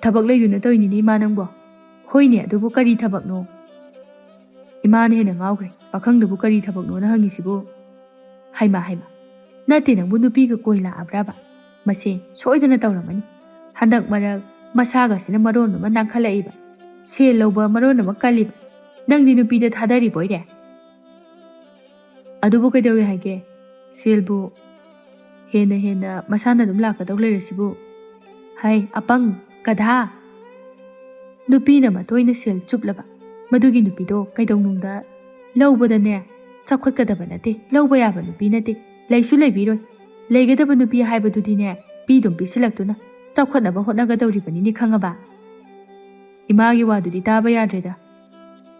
"ꯊꯕꯛ ꯂꯩꯗꯨꯅ ꯇꯧꯔꯤꯅꯤꯅꯦ ꯏꯃꯥ ꯅꯪꯕꯣ꯫" "ꯍꯣꯏꯅꯦ, ꯑꯗꯨꯕꯨ ꯀꯔꯤ ꯊꯕꯛꯅꯣ?" ꯏꯃꯥꯅ ꯍꯦꯟꯅ ꯉꯥꯎꯈ꯭ꯔꯦ꯫ "ꯄꯥꯈꯪꯗꯨꯕꯨ ꯀꯔꯤ ꯊꯕꯛꯅꯣꯅ ꯍꯪꯉꯤꯁꯤꯕꯨ?" "ꯍꯩꯃꯥ, ꯍꯩꯃꯥ, ꯅꯠꯇꯦ, ꯅꯪꯕꯨ ꯅꯨꯄꯤꯒ ꯀꯣꯏ ꯂꯥꯛꯑꯕ꯭ꯔꯕ? ꯃꯁꯦ ꯁꯣꯏꯗꯅ ꯇꯧꯔꯝꯃꯅꯤ꯫ ꯍꯟꯗꯛ ꯃꯔꯛ ꯃꯁꯥꯒꯁꯤꯅ ꯃꯔꯣꯟ ꯑꯃ ꯅꯥꯟꯈꯠꯂꯛꯏꯕ, ꯁꯦꯜ ꯂꯧꯕ ꯃꯔꯣꯟ ꯑꯃ ꯀꯜꯂꯤꯕ꯫ ꯅꯪꯗꯤ ꯅꯨꯄꯤꯗ ꯊꯥꯗꯔꯤꯕꯣꯏꯔꯦ?" "ꯑꯗꯨꯕꯨ ꯀꯩꯗꯧꯋꯦ ꯍꯥꯏꯒꯦ? ꯁꯦꯜꯕꯨ ꯍꯦꯟꯅ ꯍꯦꯟꯅ ꯃꯁꯥꯅ ꯑꯗꯨꯝ ꯂꯥꯛꯀꯗꯧ ꯂꯩꯔꯁꯤꯕꯨ?" "ꯍꯥꯏ, ꯑꯄꯪ, ꯀꯗꯥ!" ꯅꯨꯄꯤꯅ ꯃꯇꯣꯏꯅ ꯁꯦꯜ ꯆꯨꯞꯂꯕ ꯃꯗꯨꯒꯤ ꯅꯨꯄꯤꯗꯣ ꯀꯩꯗꯧꯅꯨꯡꯗ ꯂꯧꯕꯗꯅꯦ ꯆꯥꯎꯈꯠꯀꯗꯕ ꯅꯠꯇꯦ, ꯂꯧꯕ ꯌꯥꯕ ꯅꯨꯄꯤ ꯅꯠꯇꯦ, ꯂꯩꯁꯨ ꯂꯩꯕꯤꯔꯣꯏ꯫ ꯂꯩꯒꯗꯕ ꯅꯨꯄꯤ ꯍꯥꯏꯕꯗꯨꯗꯤꯅꯦ ꯄꯤꯗꯨꯝ ꯄꯤꯁꯤꯜꯂꯛꯇꯨꯅ ꯆꯥꯎꯈꯠꯅꯕ ꯍꯣꯠꯅꯒꯗꯧꯔꯤꯕꯅꯤꯅꯦ, ꯈꯪꯉꯕ? ꯏꯃꯥꯒꯤ ꯋꯥꯗꯨꯗꯤ ꯇꯥꯕ ꯌꯥꯗ꯭ꯔꯦꯗ꯫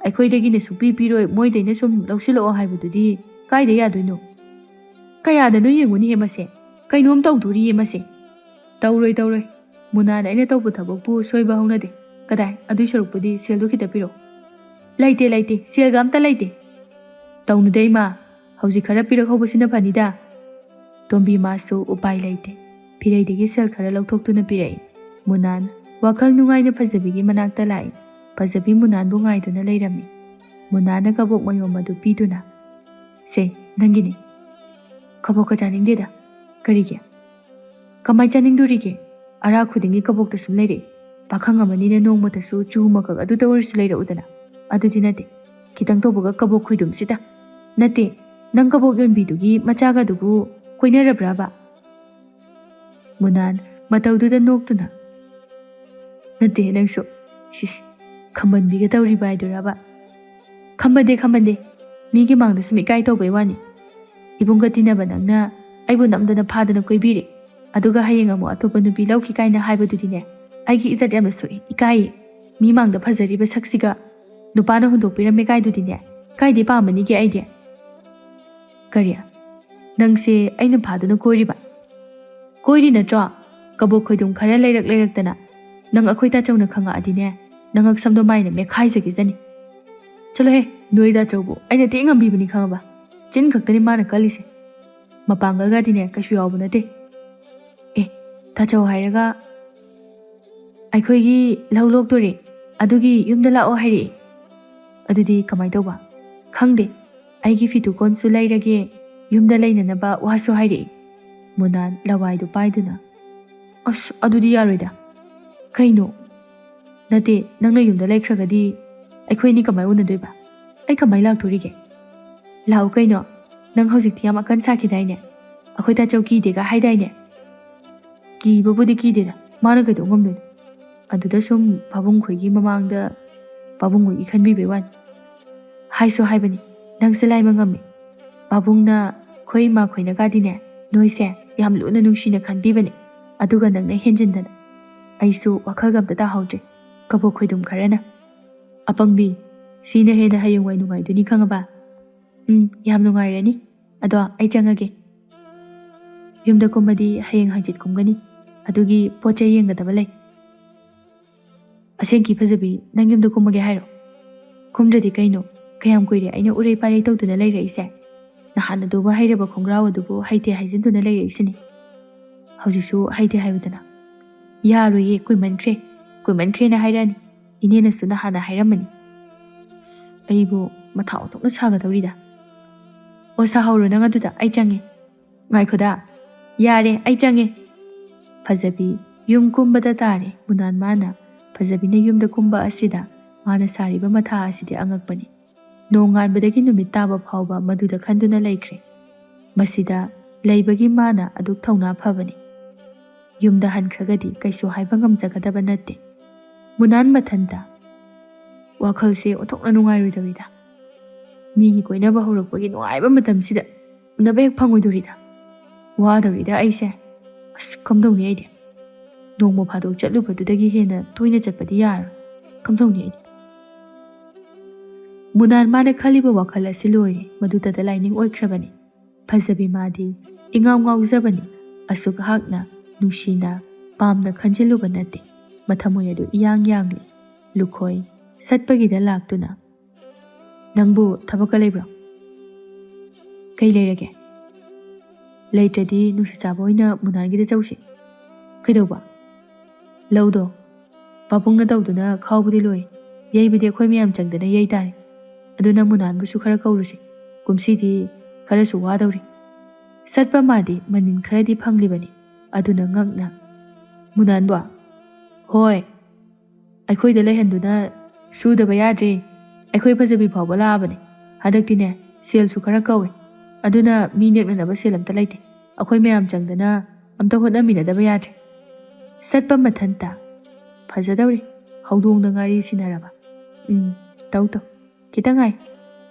ꯑꯩꯈꯣꯏꯗꯒꯤꯅ ꯁꯨꯡꯄꯤ ꯄꯤꯔꯣꯏ, ꯃꯣꯏꯗꯩꯅ ꯁꯨꯝ ꯂꯧꯁꯤꯜꯂꯛꯑꯣ ꯍꯥꯏꯕꯗꯨꯗꯤ ꯀꯥꯏꯗ ꯌꯥꯗꯣꯏꯅꯣ? ꯀꯌꯥꯗꯅꯣ ꯌꯦꯡꯉꯨꯅꯦꯍꯦ ꯃꯁꯦ, ꯀꯩꯅꯣꯝ ꯇꯧꯗꯣꯔꯤꯌꯦ ꯃꯁꯦ꯫ ꯇꯧꯔꯣꯏ ꯇꯧꯔꯣꯏ, ꯃꯨꯅꯥꯅ ꯑꯩꯅ ꯇꯧꯕ ꯊꯕꯛꯄꯨ ꯁꯣꯏꯕ ꯍꯧꯅꯗꯦ꯫ ꯀꯗꯥꯏ, ꯑꯗꯨꯏ ꯁꯔꯨꯛꯄꯨꯗꯤ ꯁꯦꯜꯗꯣ ꯈꯤꯇ ꯄꯤꯔꯛꯑꯣ꯫ ꯂꯩꯇꯦ ꯂꯩꯇꯦ, ꯁꯦꯜꯒ ꯑꯝꯇ ꯂꯩꯇꯦ꯫ ꯇꯧꯅꯨꯗ ꯏꯃꯥ, ꯍꯧꯖꯤꯛ ꯈꯔ ꯄꯤꯔꯛꯍꯧꯕꯁꯤꯅ ꯐꯅꯤꯗ꯫ ꯇꯣꯝꯕꯤ ꯃꯥꯁꯨ ꯎꯄꯥꯏ ꯂꯩꯇꯦ꯫ ꯐꯤꯔꯩꯗꯒꯤ ꯁꯦꯜ ꯈꯔ ꯂꯧꯊꯣꯛꯇꯨꯅ ꯄꯤꯔꯛꯏ꯫ ꯃꯨꯅꯥꯟ ꯋꯥꯈꯜ ꯅꯨꯡꯉꯥꯏꯅ ꯐꯖꯕꯤꯒꯤ ꯃꯅꯥꯛꯇ ꯂꯥꯛꯏ꯫ ꯐꯖꯕꯤ ꯃꯨꯅꯥꯟꯕꯨ ꯉꯥꯏꯗꯨꯅ ꯂꯩꯔꯝꯃꯤ꯫ ꯃꯨꯅꯥꯟꯅ ꯀꯕꯣꯛ ꯃꯌꯣꯝ ꯑꯗꯨ ꯄꯤꯗꯨꯅ, "ꯁꯦ, ꯅꯪꯒꯤꯅꯤ꯫ ꯀꯕꯣꯛꯀ ꯆꯥꯅꯤꯡꯗꯦꯗ꯫ ꯀꯔꯤꯒꯤ? ꯀꯃꯥꯏ ꯆꯥꯅꯤꯡꯗꯣꯔꯤꯒꯦ? ꯑꯔꯥ ꯈꯨꯗꯤꯡꯒꯤ ꯀꯕꯣꯛꯇ ꯁꯨꯝ ꯂꯩꯔꯛꯏ꯫ ꯄꯥꯈꯪ ꯑꯃꯅꯤꯅ ꯅꯣꯡꯃꯇꯁꯨ ꯆꯨ ꯃꯀꯛ ꯑꯗꯨꯇ ꯑꯣꯏꯔꯁꯨ ꯂꯩꯔꯛꯎꯗꯅ꯫ ꯑꯗꯨꯗꯤ ꯅꯠꯇꯦ, ꯈꯤꯇꯪ ꯇꯧꯕꯒ ꯀꯕꯣꯛ ꯈꯣꯏꯗꯨꯝꯁꯤꯗ꯫ ꯅꯠꯇꯦ, ꯅꯪ ꯀꯕꯣꯛ ꯌꯣꯟꯕꯤꯗꯨꯒꯤ ꯃꯆꯥꯒꯗꯨꯕꯨ ꯀꯣꯏꯅꯔꯕ꯭ꯔꯕ?" ꯃꯨꯅꯥꯟ ꯃꯇꯧꯗꯨꯗ ꯅꯣꯛꯇꯨꯅ, "ꯅꯠꯇꯦ ꯅꯪꯁꯨ, ꯁꯤꯁ, ꯈꯝꯕꯟꯕꯤꯒ ꯇꯧꯔꯤꯕ ꯍꯥꯏꯗꯨꯔꯕ?" "ꯈꯝꯕꯟꯗꯦ, ꯈꯝꯕꯟꯗꯦ꯫ ꯃꯤꯒꯤ ꯃꯥꯡꯗ ꯁꯨꯝ ꯏꯀꯥꯏ ꯇꯧꯕꯩ ꯋꯥꯅꯤ꯫ ꯏꯕꯨꯡꯒ ꯇꯤꯟꯅꯕ ꯅꯪꯅ ꯑꯩꯕꯨ ꯅꯝꯗꯅ ꯐꯥꯗꯅ ꯀꯣꯏꯕꯤꯔꯦ꯫ ꯑꯗꯨꯒ ꯍꯌꯦꯡ ꯑꯃꯨꯛ ꯑꯇꯣꯞꯄ ꯅꯨꯄꯤ ꯂꯧꯈꯤ ꯀꯥꯏꯅ ꯍꯥꯏꯕꯗꯨꯗꯤꯅꯦ, ꯑꯩꯒꯤ ꯏꯖꯠ ꯌꯥꯝꯅ ꯁꯣꯛꯏ, ꯏꯀꯥꯏꯌꯦ꯫ ꯃꯤ ꯃꯥꯡꯗ ꯐꯖꯔꯤꯕ ꯁꯛꯁꯤꯒ ꯅꯨꯄꯥꯅ ꯍꯨꯟꯗꯣꯛꯄꯤꯔꯝꯃꯦ ꯀꯥꯏꯗꯨꯗꯤꯅꯦ, ꯀꯥꯏꯗꯩ ꯄꯥꯝꯃꯅꯤꯒꯦ ꯑꯩꯗꯤ?" "ꯀꯔꯤ? ꯅꯪꯁꯦ ꯑꯩꯅ ꯐꯥꯗꯨꯅ ꯀꯣꯏꯔꯤꯕ?" "ꯀꯣꯏꯔꯤ ꯅꯠꯇ꯭ꯔꯣ? ꯀꯕꯣꯛ ꯈꯣꯏꯗꯨꯝ ꯈꯔ ꯂꯩꯔꯛ ꯂꯩꯔꯛꯇꯅ꯫ ꯅꯪ ꯑꯩꯈꯣꯏ ꯇꯥꯆꯧꯅ ꯈꯪꯉꯛꯑꯗꯤꯅꯦ, ꯅꯉꯛ ꯁꯝꯗꯣ ꯃꯥꯏꯅ ꯃꯦꯠꯈꯥꯏꯖꯈꯤꯖꯅꯤ꯫" "ꯆꯠꯂꯣꯍꯦ, ꯅꯣꯏ ꯇꯥꯆꯧꯕꯨ ꯑꯩꯅ ꯊꯤ ꯉꯝꯕꯤꯕꯅꯤ ꯈꯪꯉꯕ? ꯆꯤꯟ ꯈꯛꯇꯅꯤ ꯃꯥꯅ ꯀꯜꯂꯤꯁꯦ꯫ ꯃꯄꯥꯡꯒꯜꯒꯗꯤꯅꯦ ꯀꯩꯁꯨ ꯌꯥꯎꯕ ꯅꯠꯇꯦ꯫ ꯑꯦ, ꯇꯥꯆꯧ ꯍꯥꯏꯔꯒ, ꯑꯩꯈꯣꯏꯒꯤ ꯂꯧ ꯂꯣꯛꯇꯣꯔꯦ, ꯑꯗꯨꯒꯤ ꯌꯨꯝꯗ ꯂꯥꯛꯑꯣ ꯍꯥꯏꯔꯛꯑꯦ꯫" "ꯑꯗꯨꯗꯤ ꯀꯃꯥꯏ ꯇꯧꯕ?" "ꯈꯪꯗꯦ, ꯑꯩꯒꯤ ꯐꯤꯇꯨꯀꯣꯟꯁꯨ ꯂꯩꯔꯒꯦ, ꯌꯨꯝꯗ ꯂꯩꯅꯅꯕ ꯋꯥꯁꯨ ꯍꯥꯏꯔꯛꯑꯦ꯫" ꯃꯨꯅꯥꯟ ꯂꯋꯥꯏꯗꯨ ꯄꯥꯏꯗꯨꯅ, "ꯑꯁ, ꯑꯗꯨꯗꯤ ꯌꯥꯔꯣꯏꯗ꯫" "ꯀꯩꯅꯣ?" "ꯅꯠꯇꯦ, ꯅꯪꯅ ꯌꯨꯝꯗ ꯂꯩꯈ꯭ꯔꯒꯗꯤ ꯑꯩꯈꯣꯏ ꯑꯅꯤ ꯀꯃꯥꯏ ꯎꯅꯗꯣꯏꯕ? ꯑꯩ ꯀꯃꯥꯏ ꯂꯥꯛꯇꯣꯔꯤꯒꯦ?" "ꯂꯥꯛꯎ ꯀꯩꯅꯣ, ꯅꯪ ꯍꯧꯖꯤꯛꯇꯤ ꯌꯥꯝ ꯑꯀꯟ ꯁꯥꯈꯤꯗꯥꯏꯅꯦ? ꯑꯩꯈꯣꯏ ꯇꯥꯆꯧ ꯀꯤꯗꯦꯒ ꯍꯥꯏꯗꯥꯏꯅꯦ?" "ꯀꯤꯕꯕꯨꯗꯤ ꯀꯤꯗꯦꯗ, ꯃꯥꯅ ꯀꯩꯗꯧ ꯉꯝꯗꯣꯏꯅꯣ?" ꯑꯗꯨꯗ ꯁꯨꯝ ꯄꯥꯕꯨꯡ ꯈꯣꯏꯒꯤ ꯃꯃꯥꯡꯗ ꯄꯥꯕꯨꯡ ꯈꯣꯏꯒꯤ ꯈꯟꯕꯤꯕꯩ ꯋꯥꯅꯤ꯫ ꯍꯥꯏꯁꯨ ꯍꯥꯏꯕꯅꯤ, ꯅꯪꯁꯦ ꯂꯥꯏꯃ ꯉꯝꯃꯤ꯫ ꯄꯥꯕꯨꯡꯅ ꯈꯣꯏ ꯏꯃꯥ ꯈꯣꯏꯅꯒꯗꯤꯅꯦ, ꯅꯣꯏꯁꯦ ꯌꯥꯝ ꯂꯨꯅ ꯅꯨꯡꯁꯤꯅ ꯈꯟꯕꯤꯕꯅꯦ꯫ ꯑꯗꯨꯒ ꯅꯪꯅ ꯍꯦꯟꯖꯤꯟꯗꯅ꯫ ꯑꯩꯁꯨ ꯋꯥꯈꯜꯒ ꯑꯝꯇ ꯇꯥꯍꯧꯗ꯭ꯔꯦ꯫ ꯀꯕꯣꯛ ꯈꯣꯏꯗꯨꯝ ꯈꯔꯅ꯫ ꯑꯄꯪꯕꯤ, ꯁꯤꯅ ꯍꯦꯟꯅ ꯍꯌꯦꯡꯋꯥꯏ ꯅꯨꯡꯉꯥꯏꯗꯣꯏꯅꯤ ꯈꯪꯉꯕ? ꯎꯝ, ꯌꯥꯝ ꯅꯨꯡꯉꯥꯏꯔꯅꯤ꯫ ꯑꯗꯣ ꯑꯩ ꯆꯪꯉꯒꯦ꯫ ꯌꯨꯝꯗ ꯀꯨꯝꯃꯗꯤ ꯍꯌꯦꯡ ꯍꯪꯆꯤꯠ ꯀꯨꯝꯒꯅꯤ꯫ ꯑꯗꯨꯒꯤ ꯄꯣꯠ ꯆꯩ ꯌꯦꯡꯒꯗꯕ ꯂꯩ꯫ ꯑꯁꯦꯡꯀꯤ ꯐꯖꯕꯤ, ꯅꯪ ꯌꯨꯝꯗ ꯀꯨꯝꯃꯒꯦ ꯍꯥꯏꯔꯣ? ꯀꯨꯝꯗ꯭ꯔꯗꯤ ꯀꯩꯅꯣ? ꯀꯌꯥꯝ ꯀꯨꯏꯔꯦ ꯑꯩꯅ ꯎꯔꯩ ꯄꯥꯔꯩ ꯇꯧꯗꯨꯅ ꯂꯩꯔꯛꯏꯁꯦ? ꯅꯍꯥꯟ ꯑꯗꯨꯕꯨ ꯍꯩꯔꯕ ꯈꯣꯡꯒ꯭ꯔꯥꯎ ꯑꯗꯨꯕꯨ ꯍꯩꯇꯦ ꯍꯥꯏꯖꯤꯟꯗꯨꯅ ꯂꯩꯔꯛꯏꯁꯤꯅꯤ꯫ ꯍꯧꯖꯤꯛꯁꯨ ꯍꯩꯇꯦ ꯍꯥꯏꯕꯗꯨꯅ? ꯌꯥꯔꯣꯏꯌꯦ, ꯀꯨꯏꯃꯟꯈ꯭ꯔꯦ꯫ ꯀꯨꯏꯃꯟꯈ꯭ꯔꯦꯅ ꯍꯥꯏꯔꯛꯑꯅꯤ꯫ ꯏꯅꯦꯅꯁꯨ ꯅꯍꯥꯟꯅ ꯍꯥꯏꯔꯝꯃꯅꯤ꯫ ꯑꯩꯕꯨ ꯃꯊꯥ ꯑꯣꯟꯊꯣꯛꯅ ꯁꯥꯒꯗꯧꯔꯤꯗ꯫ ꯑꯣ, ꯁꯥꯍꯧꯔꯣ ꯅꯪ ꯑꯗꯨꯗ, ꯑꯩ ꯆꯪꯉꯦ꯫ ꯉꯥꯏꯈꯣꯗ꯫ ꯌꯥꯔꯦ, ꯑꯩ ꯆꯪꯉꯦ꯫ ꯐꯖꯕꯤ ꯌꯨꯝ ꯀꯨꯝꯕꯗ ꯇꯥꯔꯦ ꯃꯨꯅꯥꯟ ꯃꯥꯅ꯫ ꯐꯖꯕꯤꯅ ꯌꯨꯝꯗ ꯀꯨꯝꯕ ꯑꯁꯤꯗ ꯃꯥꯅ ꯁꯥꯔꯤꯕ ꯃꯊꯥ ꯑꯁꯤꯗꯤ ꯑꯉꯛꯄꯅꯤ꯫ ꯅꯣꯡꯉꯥꯟꯕꯗꯒꯤ ꯅꯨꯃꯤꯠ ꯇꯥꯕ ꯐꯥꯎꯕ ꯃꯗꯨꯗ ꯈꯟꯗꯨꯅ ꯂꯩꯈ꯭ꯔꯦ꯫ ꯃꯁꯤꯗ ꯂꯩꯕꯒꯤ ꯃꯥꯅ ꯑꯗꯨꯛ ꯊꯧꯅꯥ ꯐꯕꯅꯤ꯫ ꯌꯨꯝꯗ ꯍꯟꯈ꯭ꯔꯒꯗꯤ ꯀꯩꯁꯨ ꯍꯥꯏꯕ ꯉꯝꯖꯒꯗꯕ ꯅꯠꯇꯦ꯫ ꯃꯨꯅꯥꯟ ꯃꯊꯟꯇ ꯋꯥꯈꯜꯁꯦ ꯑꯣꯟꯊꯣꯛꯅ ꯅꯨꯡꯉꯥꯏꯔꯣꯏꯗꯧꯔꯤꯗ꯫ ꯃꯤꯒꯤ ꯀꯣꯏꯅꯕ ꯍꯧꯔꯛꯄꯒꯤ ꯅꯨꯡꯉꯥꯏꯕ ꯃꯇꯝꯁꯤꯗ ꯎꯅꯕ ꯍꯦꯛ ꯐꯪꯉꯣꯏꯗꯧꯔꯤꯗ꯫ ꯋꯥꯗꯧꯔꯤꯗ ꯑꯩꯁꯦ꯫ ꯑꯁ, ꯀꯝꯗꯧꯅꯤ ꯑꯩꯗꯤ? ꯅꯣꯡꯃ ꯐꯥꯗꯣꯛ ꯆꯠꯂꯨꯕꯗꯨꯗꯒꯤ ꯍꯦꯟꯅ ꯇꯣꯏꯅ ꯆꯠꯄꯗꯤ ꯌꯥꯔꯣꯏ꯫ ꯀꯝꯗꯧꯅꯤ ꯑꯩꯗꯤ? ꯃꯨꯅꯥꯟ ꯃꯥꯅ ꯈꯜꯂꯤꯕ ꯋꯥꯈꯜ ꯑꯁꯤ ꯂꯣꯏꯔꯦ꯫ ꯃꯗꯨꯗꯇ ꯂꯥꯏꯅꯤꯡ ꯑꯣꯏꯈ꯭ꯔꯕꯅꯤ꯫ ꯐꯖꯕꯤ ꯃꯥꯗꯤ ꯏꯉꯥꯎ ꯉꯥꯎꯖꯕꯅꯤ꯫ ꯑꯁꯨꯛ ꯍꯥꯛꯅ ꯅꯨꯡꯁꯤꯅ ꯄꯥꯝꯅ ꯈꯟꯖꯤꯜꯂꯨꯕ ꯅꯠꯇꯦ꯫ ꯃꯊꯃꯣꯏ ꯑꯗꯨ ꯏꯌꯥꯡ ꯌꯥꯡꯂꯤ꯫ ꯂꯨꯈꯣꯏ ꯁꯠꯄꯒꯤꯗ ꯂꯥꯛꯇꯨꯅ, "ꯅꯪꯕꯨ ꯊꯕꯛꯀ ꯂꯩꯕ꯭ꯔꯣ?" "ꯀꯩ ꯂꯩꯔꯒꯦ?" "ꯂꯩꯇ꯭ꯔꯗꯤ ꯅꯨꯡꯁꯤꯠ ꯆꯥꯕ ꯑꯣꯏꯅ ꯃꯨꯅꯥꯟꯒꯤꯗ ꯆꯧꯁꯤ꯫" "ꯀꯩꯗꯧꯕ?" "ꯂꯧꯗꯣ ꯄꯥꯕꯨꯡꯅ ꯇꯧꯗꯨꯅ ꯈꯥꯎꯕꯗꯤ ꯂꯣꯏꯔꯦ꯫ ꯌꯩꯕꯗꯤ ꯑꯩꯈꯣꯏ ꯃꯌꯥꯝ ꯆꯪꯗꯅ ꯌꯩ ꯇꯥꯔꯦ꯫ ꯑꯗꯨꯅ ꯃꯨꯅꯥꯟꯕꯨꯁꯨ ꯈꯔ ꯀꯧꯔꯨꯁꯤ꯫ ꯀꯨꯝꯁꯤꯗꯤ ꯈꯔꯁꯨ ꯋꯥꯗꯧꯔꯤ꯫" ꯁꯠꯄ ꯃꯥꯗꯤ ꯃꯅꯤꯟ ꯈꯔꯗꯤ ꯐꯪꯂꯤꯕꯅꯤ꯫ ꯑꯗꯨꯅ ꯉꯛꯅ, "ꯃꯨꯅꯥꯟꯕꯣ?" "ꯍꯣꯏ꯫ ꯑꯩꯈꯣꯏꯗ ꯂꯩꯍꯟꯗꯨꯅ ꯁꯨꯗꯕ ꯌꯥꯗ꯭ꯔꯦ꯫ ꯑꯩꯈꯣꯏ ꯐꯖꯕꯤ ꯐꯥꯎꯕ ꯂꯥꯛꯑꯕꯅꯦ꯫ ꯍꯟꯗꯛꯇꯤꯅꯦ, ꯁꯦꯜꯁꯨ ꯈꯔ ꯀꯧꯏ꯫ ꯑꯗꯨꯅ ꯃꯤ ꯅꯦꯛꯅꯅꯕ ꯁꯦꯜ ꯑꯝꯇ ꯂꯩꯇꯦ꯫ ꯑꯩꯈꯣꯏ ꯃꯌꯥꯝ ꯆꯪꯗꯅ ꯑꯝꯇ ꯍꯣꯠꯅꯃꯤꯟꯅꯗꯕ ꯌꯥꯗ꯭ꯔꯦ꯫" ꯁꯠꯄ ꯃꯊꯟꯇ ꯐꯖꯗꯧꯔꯤ꯫ ꯍꯧꯗꯣꯡꯗ ꯉꯥꯔꯤ ꯁꯤꯟꯅꯔꯕ? ꯎꯝ, ꯇꯧ ꯇꯧ꯫ ꯈꯤꯇꯪ ꯉꯥꯏ꯫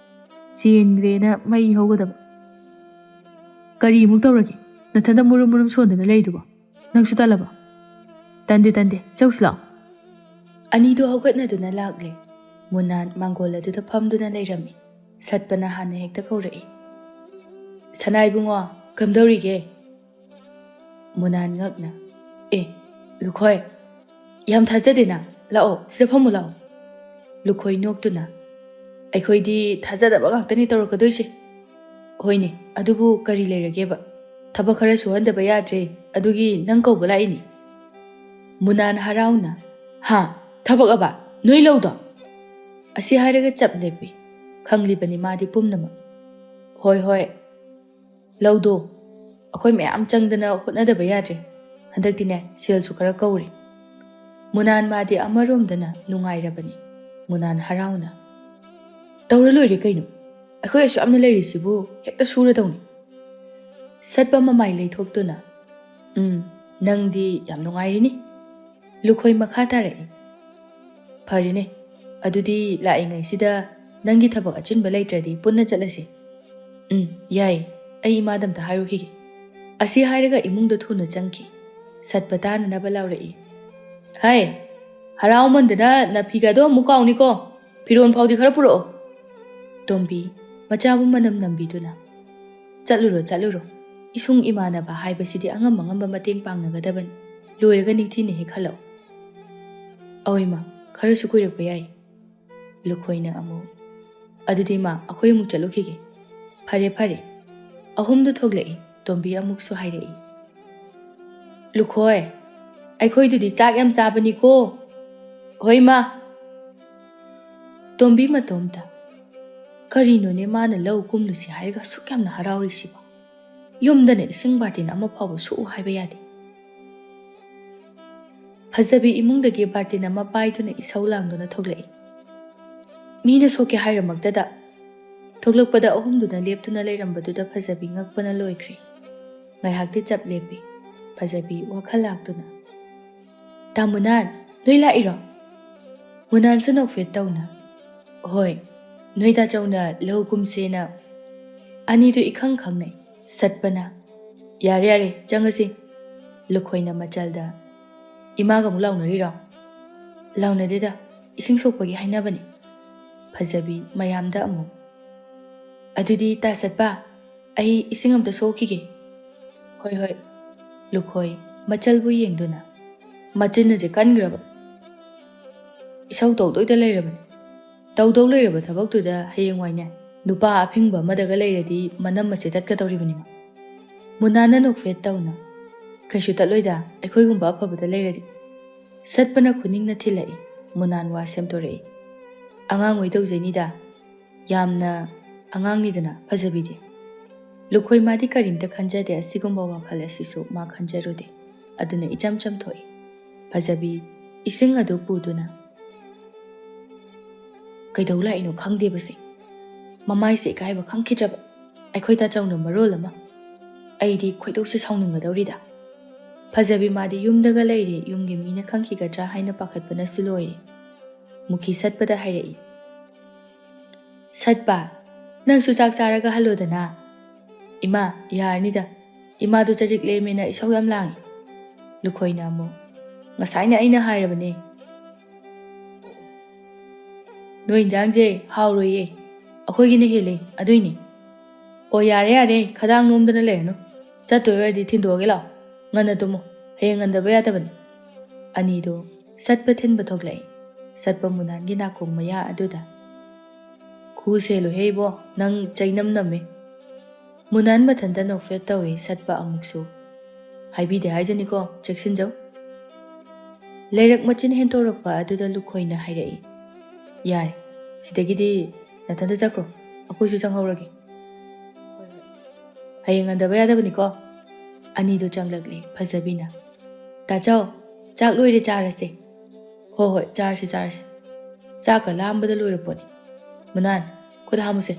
ꯆꯦꯟꯈ꯭ꯔꯦꯅ ꯃꯩ ꯍꯧꯒꯗꯕ꯫ ꯀꯔꯤꯃꯨꯛ ꯇꯧꯔꯒꯦ? ꯅꯊꯟꯗ ꯃꯨꯔꯨꯝ ꯃꯨꯔꯨꯝ ꯁꯣꯟꯗꯨꯅ ꯂꯩꯗꯨꯕꯣ? ꯅꯪꯁꯨ ꯇꯜꯂꯕ? ꯇꯟꯗꯦ ꯇꯟꯗꯦ, ꯆꯧꯁꯤ ꯂꯥꯛꯑꯣ꯫ ꯑꯅꯤꯗꯣ ꯍꯧꯒꯠꯅꯗꯨꯅ ꯂꯥꯛꯂꯦ꯫ ꯃꯨꯅꯥꯟ ꯃꯥꯡꯒꯣꯜ ꯑꯗꯨꯗ ꯐꯝꯗꯨꯅ ꯂꯩꯔꯝꯃꯤ꯫ ꯁꯠꯄꯅ ꯍꯥꯟꯅ ꯍꯦꯛꯇ ꯀꯧꯔꯛꯏ꯫ "ꯁꯅꯥ ꯏꯕꯨꯡꯉꯣ, ꯀꯝꯗꯧꯔꯤꯒꯦ?" ꯃꯨꯅꯥꯟ ꯉꯛꯅ, "ꯑꯦ, ꯂꯨꯈꯣꯏ, ꯌꯥꯝ ꯊꯥꯖꯗꯦꯅ꯫ ꯂꯥꯛꯑꯣ, ꯁꯤꯗ ꯐꯝꯃꯨ ꯂꯥꯛꯑꯣ꯫" ꯂꯨꯈꯣꯏ ꯅꯣꯛꯇꯨꯅ, "ꯑꯩꯈꯣꯏꯗꯤ ꯊꯥꯖꯗꯕ ꯉꯥꯛꯇꯅꯤ ꯇꯧꯔꯛꯀꯗꯣꯏꯁꯦ꯫ ꯍꯣꯏꯅꯦ, ꯑꯗꯨꯕꯨ ꯀꯔꯤ ꯂꯩꯔꯒꯦꯕ? ꯊꯕꯛ ꯈꯔ ꯁꯨꯍꯟꯗꯕ ꯌꯥꯗ꯭ꯔꯦ, ꯑꯗꯨꯒꯤ ꯅꯪ ꯀꯧꯕ ꯂꯥꯛꯏꯅꯤ꯫" ꯃꯨꯅꯥꯟ ꯍꯔꯥꯎꯅ, "ꯍꯥ? ꯊꯕꯛ ꯑꯕ? ꯅꯣꯏ ꯂꯧꯗꯣ?" ꯑꯁꯤ ꯍꯥꯏꯔꯒ ꯆꯞ ꯂꯦꯞꯄꯤ꯫ ꯈꯪꯂꯤꯕꯅꯤ ꯃꯥꯗꯤ ꯄꯨꯝꯅꯃꯛ꯫ "ꯍꯣꯏ, ꯍꯣꯏ, ꯂꯧꯗꯣ ꯑꯩꯈꯣꯏ ꯃꯌꯥꯝ ꯆꯪꯗꯅ ꯍꯣꯠꯅꯗꯕ ꯌꯥꯗ꯭ꯔꯦ꯫ ꯍꯟꯗꯛꯇꯤꯅꯦ, ꯁꯦꯜꯁꯨ ꯈꯔ ꯀꯧꯔꯦ꯫" ꯃꯨꯅꯥꯟ ꯃꯥꯗꯤ ꯑꯃꯔꯣꯝꯗꯅ ꯅꯨꯡꯉꯥꯏꯔꯕꯅꯤ꯫ ꯃꯨꯅꯥꯟ ꯍꯔꯥꯎꯅ, "ꯇꯧꯔ ꯂꯣꯏꯔꯦ ꯀꯩꯅꯣ? ꯑꯩꯈꯣꯏ ꯑꯁꯨꯛ ꯌꯥꯝꯅ ꯂꯩꯔꯤꯁꯤꯕꯨ ꯍꯦꯛꯇ ꯁꯨꯔꯗꯧꯅꯤ꯫" ꯁꯠꯄ ꯃꯃꯥꯏ ꯂꯩꯊꯣꯛꯇꯨꯅ, "ꯎꯝ, ꯅꯪꯗꯤ ꯌꯥꯝ ꯅꯨꯡꯉꯥꯏꯔꯤꯅꯤ꯫" ꯂꯨꯈꯣꯏ ꯃꯈꯥ ꯇꯥꯔꯛꯏ, "ꯐꯔꯦꯅꯦ, ꯑꯗꯨꯗꯤ ꯂꯥꯛꯏꯉꯩꯁꯤꯗ ꯅꯪꯒꯤ ꯊꯕꯛ ꯑꯆꯤꯟꯕ ꯂꯩꯇ꯭ꯔꯗꯤ ꯄꯨꯟꯅ ꯆꯠꯂꯁꯤ꯫" "ꯎꯝ, ꯌꯥꯏ, ꯑꯩ ꯏꯃꯥꯗ ꯑꯝꯇ ꯍꯥꯏꯔꯨꯈꯤꯒꯦ꯫" ꯑꯁꯤ ꯍꯥꯏꯔꯒ ꯏꯃꯨꯡꯗ ꯊꯨꯅ ꯆꯪꯈꯤ꯫ ꯁꯠꯄ ꯇꯥꯅꯅꯕ ꯂꯥꯎꯔꯛꯏ, "ꯍꯥꯏ, ꯍꯔꯥꯎꯃꯟꯗꯅ ꯅꯥꯐꯤꯒꯗꯣ ꯑꯃꯨꯛ ꯀꯥꯎꯅꯤꯀꯣ꯫ ꯐꯤꯔꯣꯜ ꯐꯥꯎꯗꯤ ꯈꯔ ꯄꯨꯔꯛꯑꯣ꯫" ꯇꯣꯝꯕꯤ, ꯃꯆꯥꯕꯨ ꯃꯅꯝ ꯅꯝꯕꯤꯗꯨꯅ, "ꯆꯠꯂꯨꯔꯣ, ꯆꯠꯂꯨꯔꯣ꯫ ꯏꯁꯨꯡ ꯏꯃꯥꯟꯅꯕ ꯍꯥꯏꯕꯁꯤꯗꯤ ꯑꯉꯝ ꯑꯉꯝꯕ ꯃꯇꯦꯡ ꯄꯥꯡꯅꯒꯗꯕꯅꯤ꯫ ꯂꯣꯏꯔꯒ ꯅꯤꯡꯊꯤꯅ ꯍꯦꯛ ꯍꯜꯂꯛꯑꯣ꯫" "ꯑꯑꯣꯏꯃ, ꯈꯔꯁꯨ ꯀꯨꯏꯔꯛꯄ ꯌꯥꯏ꯫" ꯂꯨꯈꯣꯏꯅ ꯑꯃꯨꯛ, "ꯑꯗꯨꯗꯤ ꯃꯥ, ꯑꯩꯈꯣꯏ ꯑꯃꯨꯛ ꯆꯠꯂꯨꯈꯤꯒꯦ꯫" "ꯐꯔꯦ, ꯐꯔꯦ꯫" ꯑꯍꯨꯝꯗꯨ ꯊꯣꯛꯂꯛꯏ꯫ ꯇꯣꯝꯕꯤ ꯑꯃꯨꯛꯁꯨ ꯍꯥꯏꯔꯛꯏ, "ꯂꯨꯈꯣꯏ, ꯑꯩꯈꯣꯏꯗꯨꯗꯤ ꯆꯥꯛ ꯌꯥꯝ ꯆꯥꯕꯅꯤꯀꯣ꯫" "ꯍꯣꯏ, ꯃꯥ꯫" ꯇꯣꯝꯕꯤ ꯃꯇꯣꯝꯇ, "ꯀꯔꯤꯅꯣꯅꯦ ꯃꯥꯅ ꯂꯧ ꯀꯨꯝꯂꯨꯁꯤ ꯍꯥꯏꯔꯒ ꯑꯁꯨꯛ ꯌꯥꯝꯅ ꯍꯔꯥꯎꯔꯤꯁꯤꯕꯣ? ꯌꯨꯝꯗꯅ ꯏꯁꯤꯡ ꯕꯥꯔꯇꯤꯟ ꯑꯃ ꯐꯥꯎꯕ ꯁꯣꯛꯎ ꯍꯥꯏꯕ ꯌꯥꯗꯦ꯫" ꯐꯖꯕꯤ ꯏꯃꯨꯡꯗꯒꯤ ꯕꯥꯔꯇꯤꯟ ꯑꯃ ꯄꯥꯏꯗꯨꯅ ꯏꯁꯧ ꯂꯥꯡꯗꯨꯅ ꯊꯣꯛꯂꯛꯏ꯫ ꯃꯤꯅ ꯁꯣꯛꯀꯦ ꯍꯥꯏꯔꯝꯃꯛꯇꯗ꯫ ꯊꯣꯛꯂꯛꯄꯗ ꯑꯍꯨꯝꯗꯨꯅ ꯂꯦꯞꯇꯨꯅ ꯂꯩꯔꯝꯕꯗꯨꯗ ꯐꯖꯕꯤ ꯉꯛꯄꯅ ꯂꯣꯏꯈ꯭ꯔꯦ꯫ ꯉꯥꯏꯍꯥꯛꯇꯤ ꯆꯞ ꯂꯦꯞꯄꯤ꯫ ꯐꯖꯕꯤ ꯋꯥꯈꯜ ꯂꯥꯛꯇꯨꯅ, "ꯇꯥꯃꯨꯅꯥꯟ, "ꯅꯣꯏ ꯂꯥꯛꯏꯔꯣ?" ꯃꯨꯅꯥꯟꯁꯨ ꯅꯣꯛꯐꯦꯠ ꯇꯧꯅ, "ꯍꯣꯏ, ꯅꯣꯏ ꯇꯥꯆꯧꯅ ꯂꯧ ꯀꯨꯝꯁꯦꯅ"꯫ ꯑꯅꯤꯗꯨ ꯏꯈꯪ ꯈꯪꯅꯩ꯫ ꯁꯠꯄꯅ, "ꯌꯥꯔꯦ, ꯌꯥꯔꯦ, ꯆꯪꯉꯁꯤ"꯫ ꯂꯨꯈꯣꯏꯅ ꯃꯆꯜꯗ, "ꯏꯃꯥꯒ ꯑꯃꯨꯛ ꯂꯥꯎꯅꯔꯤꯔꯣ?" "ꯂꯥꯎꯅꯗꯦꯗ, ꯏꯁꯤꯡ ꯁꯣꯛꯄꯒꯤ ꯍꯥꯏꯅꯕꯅꯤ"꯫ ꯐꯖꯕꯤ ꯃꯌꯥꯝꯗ ꯑꯃꯨꯛ, "ꯑꯗꯨꯗꯤ ꯇꯥ ꯁꯠꯄ, ꯑꯩ ꯏꯁꯤꯡ ꯑꯝꯇ ꯁꯣꯛꯈꯤꯒꯦ"꯫ "ꯍꯣꯏ, ꯍꯣꯏ"꯫ ꯂꯨꯈꯣꯏ ꯃꯆꯜꯕꯨ ꯌꯦꯡꯗꯨꯅ, "ꯃꯆꯤꯟ ꯑꯁꯦ ꯀꯟꯈ꯭ꯔꯕ, ꯏꯁꯧ ꯇꯧꯗꯣꯏꯗ ꯂꯩꯔꯕꯅꯤ꯫ ꯇꯧꯗꯧ ꯂꯩꯔꯕ ꯊꯕꯛꯇꯨꯗ ꯍꯌꯦꯡꯋꯥꯏꯅꯦ, ꯅꯨꯄꯥ ꯑꯐꯤꯡꯕ ꯑꯃꯗꯒ ꯂꯩꯔꯗꯤ ꯃꯅꯝ ꯑꯁꯦ ꯇꯠꯀꯗꯧꯔꯤꯕꯅꯤꯃ"꯫ ꯃꯨꯅꯥꯟꯅ ꯅꯣꯛꯐꯦꯠ ꯇꯧꯅ, "ꯀꯩꯁꯨ ꯇꯠꯂꯣꯏꯗ, ꯑꯩꯈꯣꯏꯒꯨꯝꯕ ꯑꯐꯕꯗ ꯂꯩꯔꯗꯤ"꯫ ꯁꯠꯄꯅ ꯈꯨꯅꯤꯡꯅ ꯊꯤꯜꯂꯛꯏ꯫ ꯃꯨꯅꯥꯟ ꯋꯥ ꯁꯦꯝꯗꯣꯔꯛꯏ꯫ "ꯑꯉꯥꯡ ꯑꯣꯏ ꯇꯧꯖꯩꯅꯤꯗ, ꯌꯥꯝꯅ ꯑꯉꯥꯡꯅꯤꯗꯅ ꯐꯖꯕꯤꯗꯤ"꯫ ꯂꯨꯈꯣꯏ ꯃꯥꯗꯤ ꯀꯔꯤꯝꯇ ꯈꯟꯖꯗꯦ, ꯑꯁꯤꯒꯨꯝꯕ ꯋꯥꯈꯜ ꯑꯁꯤꯁꯨ ꯃꯥ ꯈꯟꯖꯔꯨꯗꯦ꯫ ꯑꯗꯨꯅ ꯏꯆꯝ ꯆꯝꯊꯣꯛꯏ꯫ ꯐꯖꯕꯤ ꯏꯁꯤꯡ ꯑꯗꯨ ꯄꯨꯗꯨꯅ, "ꯀꯩꯗꯧ ꯂꯥꯛꯏꯅꯣ ꯈꯪꯗꯦꯕꯁꯦ, ꯃꯃꯥꯏꯁꯦ ꯏꯀꯥꯏꯕ ꯈꯪꯈꯤꯗ꯭ꯔꯕ, ꯑꯩꯈꯣꯏ ꯇꯥꯆꯧꯅ ꯃꯔꯣꯜ ꯑꯃ, ꯑꯩꯗꯤ ꯈꯣꯏꯗꯧꯁꯦ ꯁꯥꯎꯅꯤꯡꯒꯗꯧꯔꯤꯗ"꯫ ꯐꯖꯕꯤ ꯃꯥꯗꯤ ꯌꯨꯝꯗꯒ ꯂꯩꯔꯦ, ꯌꯨꯝꯒꯤ ꯃꯤꯅ ꯈꯪꯈꯤꯒꯗ꯭ꯔꯥ ꯍꯥꯏꯅ ꯄꯥꯈꯠꯄꯅꯁꯨ ꯂꯣꯏꯔꯦ꯫ ꯃꯨꯈꯤ ꯁꯠꯄꯗ ꯍꯥꯏꯔꯛꯏ, "ꯁꯠꯄ, ꯅꯪꯁꯨ ꯆꯥꯛ ꯆꯥꯔꯒ ꯍꯜꯂꯣꯗꯅ"꯫ "ꯏꯃꯥ, ꯌꯥꯔꯅꯤꯗ, ꯏꯃꯥꯗꯣ ꯆꯖꯤꯛ ꯂꯦꯝꯃꯦꯅ ꯏꯁꯧ ꯌꯥꯝ ꯂꯥꯡꯉꯤ"꯫ ꯂꯨꯈꯣꯏꯅ ꯑꯃꯨꯛ, "ꯉꯁꯥꯏꯅ ꯑꯩꯅ ꯍꯥꯏꯔꯕꯅꯦ, ꯅꯣꯏ ꯏꯟꯖꯥꯡꯁꯦ ꯍꯥꯎꯔꯣꯏꯌꯦ, ꯑꯩꯈꯣꯏꯒꯤꯅ ꯍꯦꯜꯂꯦ ꯑꯗꯨꯏꯅꯦ"꯫ "ꯑꯣ, ꯌꯥꯔꯦ, ꯌꯥꯔꯦ, ꯈꯗꯥꯡ ꯅꯣꯝꯗꯅ ꯂꯩꯔꯅꯨ, ꯆꯠꯇꯣꯏ ꯑꯣꯏꯔꯗꯤ ꯊꯤꯟꯗꯣꯛꯑꯒꯦ ꯂꯥꯛꯑꯣ, ꯉꯟꯅ ꯇꯨꯝꯃꯣ, ꯍꯌꯦꯡ ꯉꯟꯗꯕ ꯌꯥꯗꯕꯅꯤ"꯫ ꯑꯅꯤꯗꯣ ꯁꯠꯄ ꯊꯤꯟꯕ ꯊꯣꯛꯂꯛꯏ꯫ ꯁꯠꯄ ꯃꯨꯅꯥꯟꯒꯤ ꯅꯥꯀꯣꯡ ꯃꯌꯥ ꯑꯗꯨꯗ, "ꯈꯨ ꯁꯦꯜꯂꯨꯍꯦ ꯏꯕꯣ, ꯅꯪ ꯆꯩꯅꯝ ꯅꯝꯃꯦ"꯫ ꯃꯨꯅꯥꯟ ꯃꯊꯟꯇ ꯅꯣꯛꯐꯦꯠ ꯇꯧꯏ꯫ ꯁꯠꯄ ꯑꯃꯨꯛꯁꯨ, "ꯍꯥꯏꯕꯤꯗꯦ ꯍꯥꯏꯖꯅꯤꯀꯣ, ꯆꯦꯛꯁꯤꯟꯖꯧ"꯫ ꯂꯩꯔꯛ ꯃꯆꯤꯟ ꯍꯦꯟꯇꯣꯔꯛꯄ ꯑꯗꯨꯗ ꯂꯨꯈꯣꯏꯅ ꯍꯥꯏꯔꯛꯏ, "ꯌꯥꯔꯦ, ꯁꯤꯗꯒꯤꯗꯤ ꯅꯊꯟꯇ ꯆꯠꯈ꯭ꯔꯣ, ꯑꯩꯈꯣꯏꯁꯨ ꯆꯪꯍꯧꯔꯒꯦ"꯫ "ꯍꯌꯦꯡ ꯉꯟꯗꯕ ꯌꯥꯗꯕꯅꯤꯀꯣ"꯫ ꯑꯅꯤꯗꯣ ꯆꯪꯂꯛꯂꯦ꯫ ꯐꯖꯕꯤꯅ, "ꯇꯥꯆꯧ, ꯆꯥꯛ ꯂꯣꯏꯔꯦ, ꯆꯥꯔꯁꯦ"꯫ "ꯍꯣ ꯍꯣꯏ, ꯆꯥꯔꯁꯤ, ꯆꯥꯔꯁꯤ꯫ ꯆꯥꯛꯀ ꯂꯥꯝꯕꯗ ꯂꯣꯏꯔ ꯄꯣꯠꯅꯤ꯫ ꯃꯨꯅꯥꯟ, ꯈꯨꯠ ꯍꯥꯝꯃꯨꯁꯦ꯫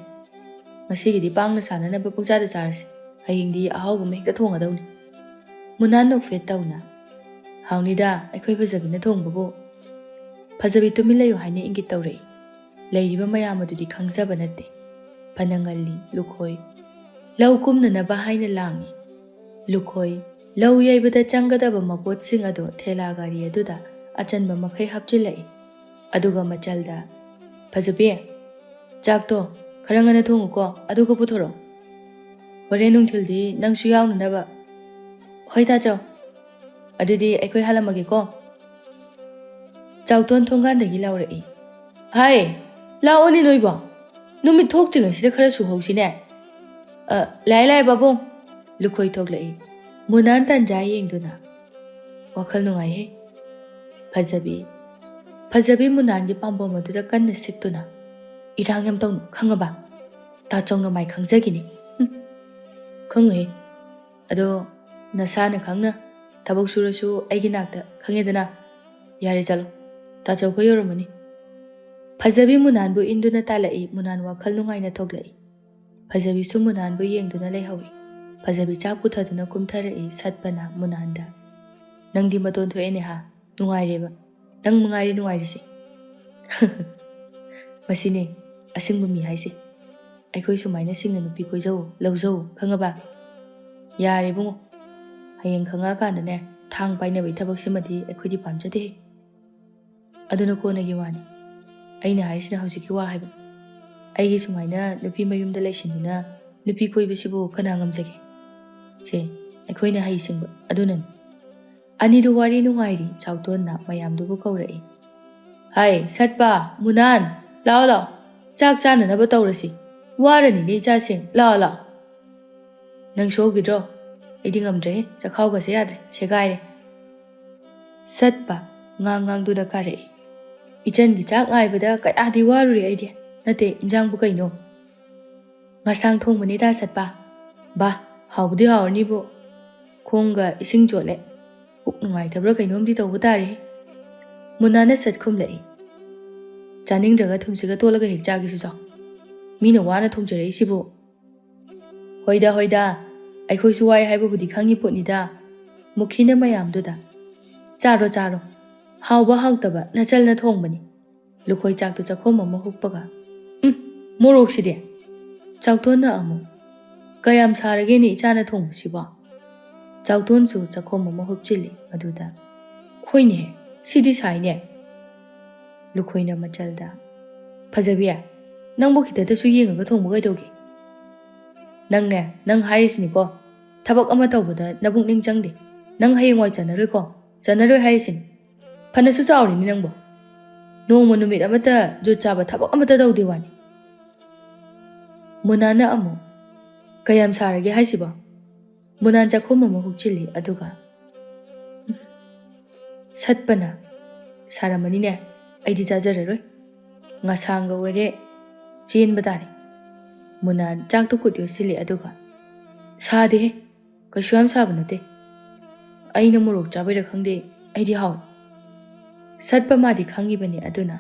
ꯉꯁꯤꯒꯤꯗꯤ ꯄꯥꯡꯅ ꯁꯥꯟꯅꯅꯕ ꯄꯨꯡꯆꯥꯗ ꯆꯥꯔꯁꯤ꯫ ꯍꯌꯦꯡꯗꯤ ꯑꯍꯥꯎꯕ ꯑꯃ ꯍꯦꯛꯇ ꯊꯣꯡꯉꯗꯧꯅꯤ"꯫ ꯃꯨꯅꯥꯟ ꯅꯣꯛꯐꯦꯠ ꯇꯧꯅ, "ꯍꯥꯎꯅꯤꯗ, ꯑꯩꯈꯣꯏ ꯐꯖꯕꯤꯅ ꯊꯣꯡꯕꯕꯨ꯫" ꯐꯖꯕꯤ ꯇꯨꯃꯤꯟ ꯂꯩꯌꯨ ꯍꯥꯏꯅ ꯏꯪꯒꯤꯠ ꯇꯧꯔꯛꯏ꯫ ꯂꯩꯔꯤꯕ ꯃꯌꯥꯝ ꯑꯗꯨꯗꯤ ꯈꯪꯖꯕ ꯅꯠꯇꯦ꯫ ꯐꯅ ꯉꯜꯂꯤ, ꯂꯨꯈꯣꯏ꯫ ꯂꯧ ꯀꯨꯝꯅꯅꯕ ꯍꯥꯏꯅ ꯂꯥꯡꯏ꯫ ꯂꯨꯈꯣꯏ꯫ ꯂꯧ ꯌꯩꯕꯗ ꯆꯪꯒꯗꯕ ꯃꯄꯣꯠꯁꯤꯡ ꯑꯗꯨ ꯊꯦꯂꯥ ꯒꯥꯔꯤ ꯑꯗꯨꯗ ꯑꯆꯟꯕ ꯃꯈꯩ ꯍꯥꯞꯆꯤꯜꯂꯛꯏ꯫ ꯑꯗꯨꯒ ꯃꯆꯜꯗ, "ꯐꯖꯕꯤ, ꯆꯥꯛꯇꯣ ꯈꯔ ꯉꯟꯅ ꯊꯣꯡꯉꯨꯀꯣ, ꯑꯗꯨꯒ ꯄꯨꯊꯣꯔꯛꯑꯣ꯫ ꯍꯣꯔꯦꯟ ꯅꯨꯡꯊꯤꯜꯗꯤ ꯅꯪꯁꯨ ꯌꯥꯎꯅꯅꯕ꯫" "ꯍꯣꯏ, ꯇꯥꯆꯧ꯫ ꯑꯗꯨꯗꯤ ꯑꯩꯈꯣꯏ ꯍꯜꯂꯝꯃꯒꯦꯀꯣ꯫" ꯆꯥꯎꯇꯣꯟ ꯊꯣꯡꯒꯥꯟꯗꯒꯤ ꯂꯥꯎꯔꯛꯏ꯫ "ꯍꯥꯏ, ꯂꯥꯛꯑꯣꯅꯦ ꯅꯣꯏꯕꯣ꯫ ꯅꯨꯃꯤꯠ ꯊꯣꯛꯇ꯭ꯔꯤꯉꯩꯁꯤꯗ ꯈꯔ ꯁꯨꯍꯧꯁꯤꯅꯦ꯫ ꯑ, ꯂꯥꯛꯑꯦ, ꯂꯥꯛꯑꯦ, ꯄꯥꯕꯨꯡ꯫" ꯂꯨꯈꯣꯏ ꯊꯣꯛꯂꯛꯏ꯫ ꯃꯨꯅꯥꯟ ꯇꯟꯖꯥ ꯌꯦꯡꯗꯨꯅ, "ꯋꯥꯈꯜ ꯅꯨꯡꯉꯥꯏꯍꯦ꯫ ꯐꯖꯕꯤ, ꯐꯖꯕꯤ ꯃꯨꯅꯥꯟꯒꯤ ꯄꯥꯝꯕꯣꯝ ꯑꯗꯨꯗ ꯀꯟꯅ ꯁꯤꯛꯇꯨꯅ꯫ ꯏꯔꯥꯡ ꯌꯥꯝ ꯇꯧꯅꯨ, ꯈꯪꯉꯕ? ꯇꯥꯆꯧꯅ ꯃꯥꯏ ꯈꯪꯖꯈꯤꯅꯤ꯫" "ꯍꯨꯝ, ꯈꯪꯉꯨꯍꯦ꯫ ꯑꯗꯣ ꯅꯁꯥꯅ ꯈꯪꯅ ꯊꯕꯛ ꯁꯨꯔꯁꯨ ꯑꯩꯒꯤ ꯅꯥꯛꯇ, ꯈꯪꯉꯦꯗꯅ꯫ ꯌꯥꯔꯦ, ꯆꯠꯂꯣ꯫ ꯇꯥꯆꯧꯈꯣꯏ ꯌꯧꯔꯝꯃꯅꯤ꯫" ꯐꯖꯕꯤ ꯃꯨꯅꯥꯟꯕꯨ ꯏꯟꯗꯨꯅ ꯇꯥꯜꯂꯛꯏ꯫ ꯃꯨꯅꯥꯟ ꯋꯥꯈꯜ ꯅꯨꯡꯉꯥꯏꯅ ꯊꯣꯛꯂꯛꯏ꯫ ꯐꯖꯕꯤꯁꯨ ꯃꯨꯅꯥꯟꯕꯨ ꯌꯦꯡꯗꯨꯅ ꯂꯩꯍꯧꯏ꯫ ꯐꯖꯕꯤ ꯆꯥꯛ ꯄꯨꯊꯗꯨꯅ ꯀꯨꯝꯊꯔꯛꯏ꯫ ꯁꯠꯄꯅ ꯃꯨꯅꯥꯟꯗ, "ꯅꯪꯗꯤ ꯃꯇꯣꯟ ꯊꯣꯛꯑꯦꯅꯦ ꯍꯥ? ꯅꯨꯡꯉꯥꯏꯔꯦꯕ꯫ ꯅꯪ ꯃꯉꯥꯏꯔꯦ ꯅꯨꯡꯉꯥꯏꯔꯤꯁꯦ꯫" "ꯃꯁꯤꯅꯦ ꯑꯁꯦꯡꯕ ꯃꯤ ꯍꯥꯏꯁꯦ꯫ ꯑꯩꯈꯣꯏ ꯁꯨꯃꯥꯏꯅ ꯁꯤꯡꯅ ꯅꯨꯄꯤ ꯀꯣꯏꯖꯧ, ꯂꯧꯖꯧ, ꯈꯪꯉꯕ?" "ꯌꯥꯔꯦ ꯏꯕꯨꯡꯉꯣ, ꯍꯌꯦꯡ ꯈꯪꯉꯛꯑꯀꯥꯟꯗꯅꯦ, ꯊꯥꯡ ꯄꯥꯏꯅꯕꯒꯤ ꯊꯕꯛꯁꯤꯃꯗꯤ ꯑꯩꯈꯣꯏꯗꯤ ꯄꯥꯝꯖꯗꯦꯍꯦ꯫ ꯑꯗꯨꯅ ꯀꯣꯟꯅꯒꯤ ꯋꯥꯅꯤ꯫ ꯑꯩꯅ ꯍꯥꯏꯔꯤꯁꯤꯅ ꯍꯧꯖꯤꯛꯀꯤ ꯋꯥ ꯍꯥꯏꯕ꯫ ꯑꯩꯒꯤ ꯁꯨꯃꯥꯏꯅ ꯅꯨꯄꯤ ꯃꯌꯨꯝꯗ ꯂꯩꯁꯤꯟꯗꯨꯅ ꯅꯨꯄꯤ ꯀꯣꯏꯕꯁꯤꯕꯨ ꯀꯅꯥ ꯉꯝꯖꯒꯦ? ꯁꯦ, ꯑꯩꯈꯣꯏꯅ ꯍꯩꯁꯤꯡꯕ ꯑꯗꯨꯅꯅꯤ꯫" ꯑꯅꯤꯗꯨ ꯋꯥꯔꯤ ꯅꯨꯡꯉꯥꯏꯔꯤ꯫ ꯆꯥꯎꯇꯣꯟꯅ ꯃꯌꯥꯝꯗꯨꯕꯨ ꯀꯧꯔꯛꯏ꯫ "ꯍꯥꯏ, ꯁꯠꯄ, ꯃꯨꯅꯥꯟ, ꯂꯥꯛꯑꯣ, ꯂꯥꯛꯑꯣ꯫ ꯆꯥꯛ ꯆꯥꯅꯅꯕ ꯇꯧꯔꯁꯤ꯫ ꯋꯥꯔꯅꯤꯅꯦ ꯏꯆꯥꯁꯤꯡ, ꯂꯥꯛꯑꯣ, ꯂꯥꯛꯑꯣ꯫" "ꯅꯪ ꯁꯣꯛꯈꯤꯗ꯭ꯔꯣ? ꯑꯩꯗꯤ ꯉꯝꯗ꯭ꯔꯦꯍꯦ, ꯆꯈꯥꯎꯒꯁꯦ ꯌꯥꯗ꯭ꯔꯦ, ꯁꯦꯒꯥꯏꯔꯦ꯫" ꯁꯠꯄ ꯉꯥꯡ ꯉꯥꯡꯗꯨꯅ ꯀꯥꯔꯛꯏ꯫ "ꯏꯆꯟꯒꯤ ꯆꯥꯛ ꯉꯥꯏꯕꯗ ꯀꯌꯥꯗꯤ ꯋꯥꯔꯨꯔꯦ ꯑꯩꯗꯤ꯫ ꯅꯠꯇꯦ, ꯏꯟꯖꯥꯡꯕꯨ ꯀꯩꯅꯣ?" "ꯉꯁꯥꯡ ꯊꯣꯡꯕꯅꯤꯗ, ꯁꯠꯄ꯫ ꯕꯥ, ꯍꯥꯎꯕꯨꯗꯤ ꯍꯥꯎꯔꯅꯤꯕꯨ, ꯈꯣꯡꯒ ꯏꯁꯤꯡ ꯆꯣꯠꯂꯦ꯫ ꯄꯨꯛ ꯅꯨꯡꯉꯥꯏꯇꯕ꯭ꯔꯥ ꯀꯩꯅꯣꯝꯗꯤ ꯇꯧꯕ ꯇꯥꯔꯦ꯫" ꯃꯨꯅꯥꯅ ꯁꯠ ꯈꯨꯝꯂꯛꯏ꯫ "ꯆꯥꯅꯤꯡꯗ꯭ꯔꯒ ꯊꯨꯝꯁꯤꯒ ꯇꯣꯠꯂꯒ ꯍꯦꯛ ꯆꯥꯒꯦꯁꯨ ꯆꯥꯎ꯫ ꯃꯤꯅ ꯋꯥꯅ ꯊꯣꯡꯖꯔꯛꯏꯁꯤꯕꯨ꯫" "ꯍꯣꯏꯗ, ꯍꯣꯏꯗ, ꯑꯩꯈꯣꯏꯁꯨ ꯋꯥꯏ ꯍꯥꯏꯕꯕꯨꯗꯤ ꯈꯪꯉꯤ ꯄꯣꯠꯅꯤꯗ꯫" ꯃꯨꯈꯤꯅ ꯃꯌꯥꯝꯗꯨꯗ, "ꯆꯥꯔꯣ, ꯆꯥꯔꯣ꯫ ꯍꯥꯎꯕ ꯍꯥꯎꯇꯕ ꯅꯆꯜꯅ ꯊꯣꯡꯕꯅꯤ꯫" ꯂꯨꯈꯣꯏ ꯆꯥꯛꯇꯨ ꯆꯥꯛꯈꯣꯝ ꯑꯃ ꯍꯨꯛꯄꯒ, "ꯎꯝ, ꯃꯣꯔꯣꯛꯁꯤꯗꯤ?" ꯆꯥꯎꯊꯣꯟꯅ ꯑꯃꯨꯛ, "ꯀꯌꯥꯝ ꯁꯥꯔꯒꯦꯅꯦ ꯏꯆꯥꯅ ꯊꯣꯡꯕꯁꯤꯕꯣ?" ꯆꯥꯎꯊꯣꯟꯁꯨ ꯆꯥꯛꯈꯣꯝ ꯑꯃ ꯍꯨꯞꯆꯤꯜꯂꯤ꯫ ꯑꯗꯨꯗ, "ꯍꯣꯏꯅꯦ, ꯁꯤꯗꯤ ꯁꯥꯏꯅꯦ꯫" ꯂꯨꯈꯣꯏꯅ ꯃꯆꯜꯗ, "ꯐꯖꯕꯤ, ꯅꯪꯕꯨ ꯈꯤꯇꯗꯁꯨ ꯌꯦꯡꯉꯒ ꯊꯣꯡꯕ ꯀꯩꯗꯧꯒꯦ? ꯅꯪꯅꯦ, ꯅꯪ ꯍꯥꯏꯔꯤꯁꯤꯅꯤꯀꯣ, ꯊꯕꯛ ꯑꯃ ꯇꯧꯕꯗ ꯅꯕꯨꯛꯅꯤꯡ ꯆꯪꯗꯦ꯫ ꯅꯪ ꯍꯌꯦꯡꯋꯥꯏ ꯆꯟꯅꯔꯣꯏꯀꯣ, ꯆꯟꯅꯔꯣꯏ ꯍꯥꯏꯔꯤꯁꯤꯅꯤ꯫ ꯐꯅꯁꯨ ꯆꯥꯎꯔꯤꯅꯤ ꯅꯪꯕꯣ꯫ ꯅꯣꯡꯃ ꯅꯨꯃꯤꯠ ꯑꯃꯠꯇ ꯖꯨꯠ ꯆꯥꯕ ꯊꯕꯛ ꯑꯃꯠꯇ ꯇꯧꯗꯦ ꯋꯥꯅꯤ꯫" ꯃꯨꯅꯥꯅ ꯑꯃꯨꯛ, "ꯀꯌꯥꯝ ꯁꯥꯔꯒꯦ ꯍꯥꯏꯁꯤꯕꯣ?" ꯃꯨꯅꯥꯟ ꯆꯥꯛꯈꯣꯝ ꯑꯃ ꯍꯨꯛꯆꯤꯜꯂꯤ, ꯑꯗꯨꯒ, "ꯁꯠꯄꯅ ꯁꯥꯔꯝꯃꯅꯤꯅꯦ, ꯑꯩꯗꯤ ꯆꯥꯖꯔꯔꯣꯏ꯫ ꯉꯁꯥꯡꯒ ꯑꯣꯏꯔꯦ, ꯆꯦꯟꯕ ꯇꯥꯔꯦ꯫" ꯃꯨꯅꯥꯟ ꯆꯥꯛꯇꯨ ꯈꯨꯠ ꯌꯣꯠꯁꯤꯜꯂꯤ, ꯑꯗꯨꯒ, "ꯁꯥꯗꯦꯍꯦ, ꯀꯩꯁꯨ ꯌꯥꯝ ꯁꯥꯕ ꯅꯠꯇꯦ꯫ ꯑꯩꯅ ꯃꯣꯔꯣꯛ ꯆꯥꯕꯩꯔꯥ ꯈꯪꯗꯦ, ꯑꯩꯗꯤ ꯍꯥꯎꯏ꯫" ꯁꯠꯄ ꯃꯥꯗꯤ ꯈꯪꯉꯤꯕꯅꯤ, ꯑꯗꯨꯅ,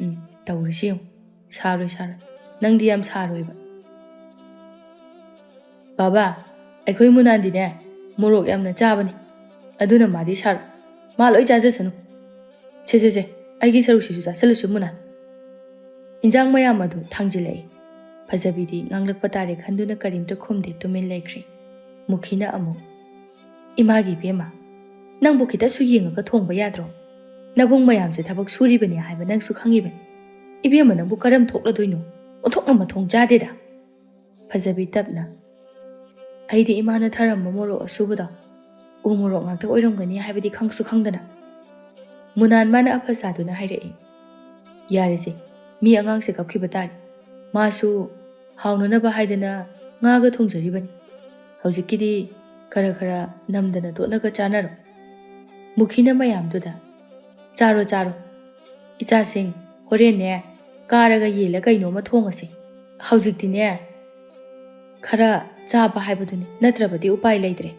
"ꯎꯝ, ꯇꯧꯔꯤꯁꯤ ꯌꯦꯡꯉꯨ, ꯁꯥꯔꯣꯏ, ꯁꯥꯔꯣꯏ, ꯅꯪꯗꯤ ꯌꯥꯝ ꯁꯥꯔꯣꯏꯕ꯫" "ꯕꯥꯕꯥ, ꯑꯩꯈꯣꯏ ꯃꯨꯅꯥꯟꯗꯤꯅꯦ, ꯃꯣꯔꯣꯛ ꯌꯥꯝꯅ ꯆꯥꯕꯅꯤ, ꯑꯗꯨꯅ ꯃꯥꯗꯤ ꯁꯥꯔꯣꯏ꯫ ꯃꯥ ꯂꯣꯏ ꯆꯥꯖꯁꯅꯨ꯫ ꯁꯦ, ꯁꯦ, ꯁꯦ, ꯑꯩꯒꯤ ꯁꯔꯨꯛꯁꯤꯁꯨ ꯆꯥꯁꯤꯜꯂꯨꯁꯤ, ꯃꯨꯅꯥꯟ꯫" ꯏꯟꯖꯥꯡ ꯃꯌꯥꯝ ꯑꯗꯨ ꯊꯥꯡꯖꯤꯜꯂꯛꯏ꯫ ꯐꯖꯕꯤꯗꯤ ꯉꯥꯡꯂꯛꯄ ꯇꯥꯔꯦ ꯈꯟꯗꯨꯅ ꯀꯔꯤꯝꯇ ꯈꯨꯝꯗꯦ, ꯇꯨꯃꯤꯟ ꯂꯩꯈ꯭ꯔꯦ꯫ ꯃꯨꯈꯤꯅ ꯑꯃꯨꯛ, "ꯏꯃꯥꯒꯤ ꯏꯕꯦꯝꯃ, ꯅꯪꯕꯨ ꯈꯤꯇꯁꯨ ꯌꯦꯡꯉꯒ ꯊꯣꯡꯕ ꯌꯥꯗ꯭ꯔꯣ? ꯅꯕꯨꯡ ꯃꯌꯥꯝꯁꯦ ꯊꯕꯛ ꯁꯨꯔꯤꯕꯅꯤ ꯍꯥꯏꯕ ꯅꯪꯁꯨ ꯈꯪꯉꯤꯕꯅꯤ꯫ ꯏꯕꯦꯝꯃ, ꯅꯪꯕꯨ ꯀꯔꯝ ꯊꯣꯛꯂꯗꯣꯏꯅꯣ? ꯑꯣꯟꯊꯣꯛꯅ ꯃꯊꯣꯡ ꯆꯥꯗꯦꯗ꯫" ꯐꯖꯕꯤ ꯇꯞꯅ, "ꯑꯩꯗꯤ ꯏꯃꯥꯅ ꯊꯥꯔꯝꯕ ꯃꯣꯔꯣꯛ ꯑꯁꯨꯕꯗꯣ ꯎ ꯃꯣꯔꯣꯛ ꯉꯥꯛꯇ ꯑꯣꯏꯔꯝꯒꯅꯤ ꯍꯥꯏꯕꯗꯤ ꯈꯪꯁꯨ ꯈꯪꯗꯅ꯫" ꯃꯨꯅꯥꯟ ꯃꯥꯅ ꯑꯐ ꯁꯥꯗꯨꯅ ꯍꯥꯏꯔꯛꯏ, "ꯌꯥꯔꯦꯁꯦ, ꯃꯤ ꯑꯉꯥꯡꯁꯦ ꯀꯞꯈꯤꯕ ꯇꯥꯔꯦ꯫ ꯃꯥꯁꯨ ꯍꯥꯎꯅꯅꯕ ꯍꯥꯏꯗꯅ ꯉꯥꯒ ꯊꯣꯡꯖꯔꯤꯕꯅꯤ꯫ ꯍꯧꯖꯤꯛꯀꯤꯗꯤ ꯈꯔ ꯈꯔ ꯅꯝꯗꯅ ꯇꯣꯠꯂꯒ ꯆꯥꯅꯔꯣ꯫" ꯃꯨꯈꯤꯅ ꯃꯌꯥꯝꯗꯨꯗ, "ꯆꯥꯔꯣ, ꯆꯥꯔꯣ꯫ ꯏꯆꯥꯁꯤꯡ, ꯍꯣꯔꯦꯟꯅꯦ ꯀꯥꯔꯒ ꯌꯦꯜꯂ ꯀꯩꯅꯣꯝꯃ ꯊꯣꯡꯉꯁꯤ꯫ ꯍꯧꯖꯤꯛꯇꯤꯅꯦ ꯈꯔ ꯆꯥꯕ ꯍꯥꯏꯕꯗꯨꯅꯤ, ꯅꯠꯇ꯭ꯔꯕꯗꯤ ꯎꯄꯥꯏ ꯂꯩꯇ꯭ꯔꯦ꯫"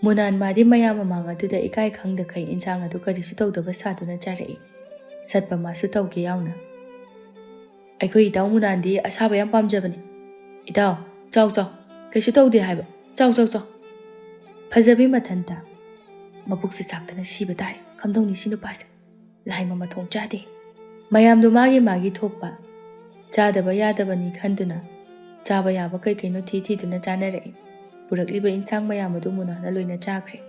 ꯃꯨꯅꯥꯟ ꯃꯥꯗꯤ ꯃꯌꯥꯝ ꯃꯃꯥꯡ ꯑꯗꯨꯗ ꯏꯀꯥꯏ ꯈꯪꯗꯈꯩ ꯏꯟꯁꯥꯡ ꯑꯗꯨ ꯀꯔꯤꯁꯨ ꯇꯧꯗꯕ ꯁꯥꯗꯨꯅ ꯆꯥꯔꯛꯏ꯫ ꯁꯠꯄ ꯃꯥꯁꯨ ꯇꯧꯒꯦ ꯌꯥꯎꯅ, "ꯑꯩꯈꯣꯏ ꯏꯇꯥꯎ ꯃꯨꯅꯥꯟꯗꯤ ꯑꯁꯥꯕ ꯌꯥꯝ ꯄꯥꯝꯖꯕꯅꯤ꯫ ꯏꯇꯥꯎ, ꯆꯥꯎ ꯆꯥꯎ, ꯀꯩꯁꯨ ꯇꯧꯗꯦ ꯍꯥꯏꯕ, ꯆꯥꯎ ꯆꯥꯎ ꯆꯥꯎ꯫" ꯐꯖꯕꯤ ꯃꯊꯟꯇ, ꯃꯕꯨꯛꯁꯦ ꯆꯥꯛꯇꯅ ꯁꯤꯕ ꯇꯥꯔꯦ꯫ ꯀꯝꯗꯧꯅꯤ ꯁꯤ ꯅꯨꯄꯥꯁꯦ? ꯂꯥꯏꯃ ꯃꯊꯣꯡ ꯆꯥꯗꯦ꯫ ꯃꯌꯥꯝꯗꯣ ꯃꯥꯒꯤ ꯃꯥꯒꯤ ꯊꯣꯛꯄ ꯆꯥꯗꯕ ꯌꯥꯗꯕꯅꯤ ꯈꯟꯗꯨꯅ ꯆꯥꯕ ꯌꯥꯕ ꯀꯩ ꯀꯩꯅꯣ ꯊꯤ ꯊꯤꯗꯨꯅ ꯆꯥꯅꯔꯛꯏ꯫ ꯄꯨꯔꯛꯂꯤꯕ ꯏꯟꯁꯥꯡ ꯃꯌꯥꯝ ꯑꯗꯨ ꯃꯨꯅꯥꯅ ꯂꯣꯏꯅ ꯆꯥꯈ꯭ꯔꯦ꯫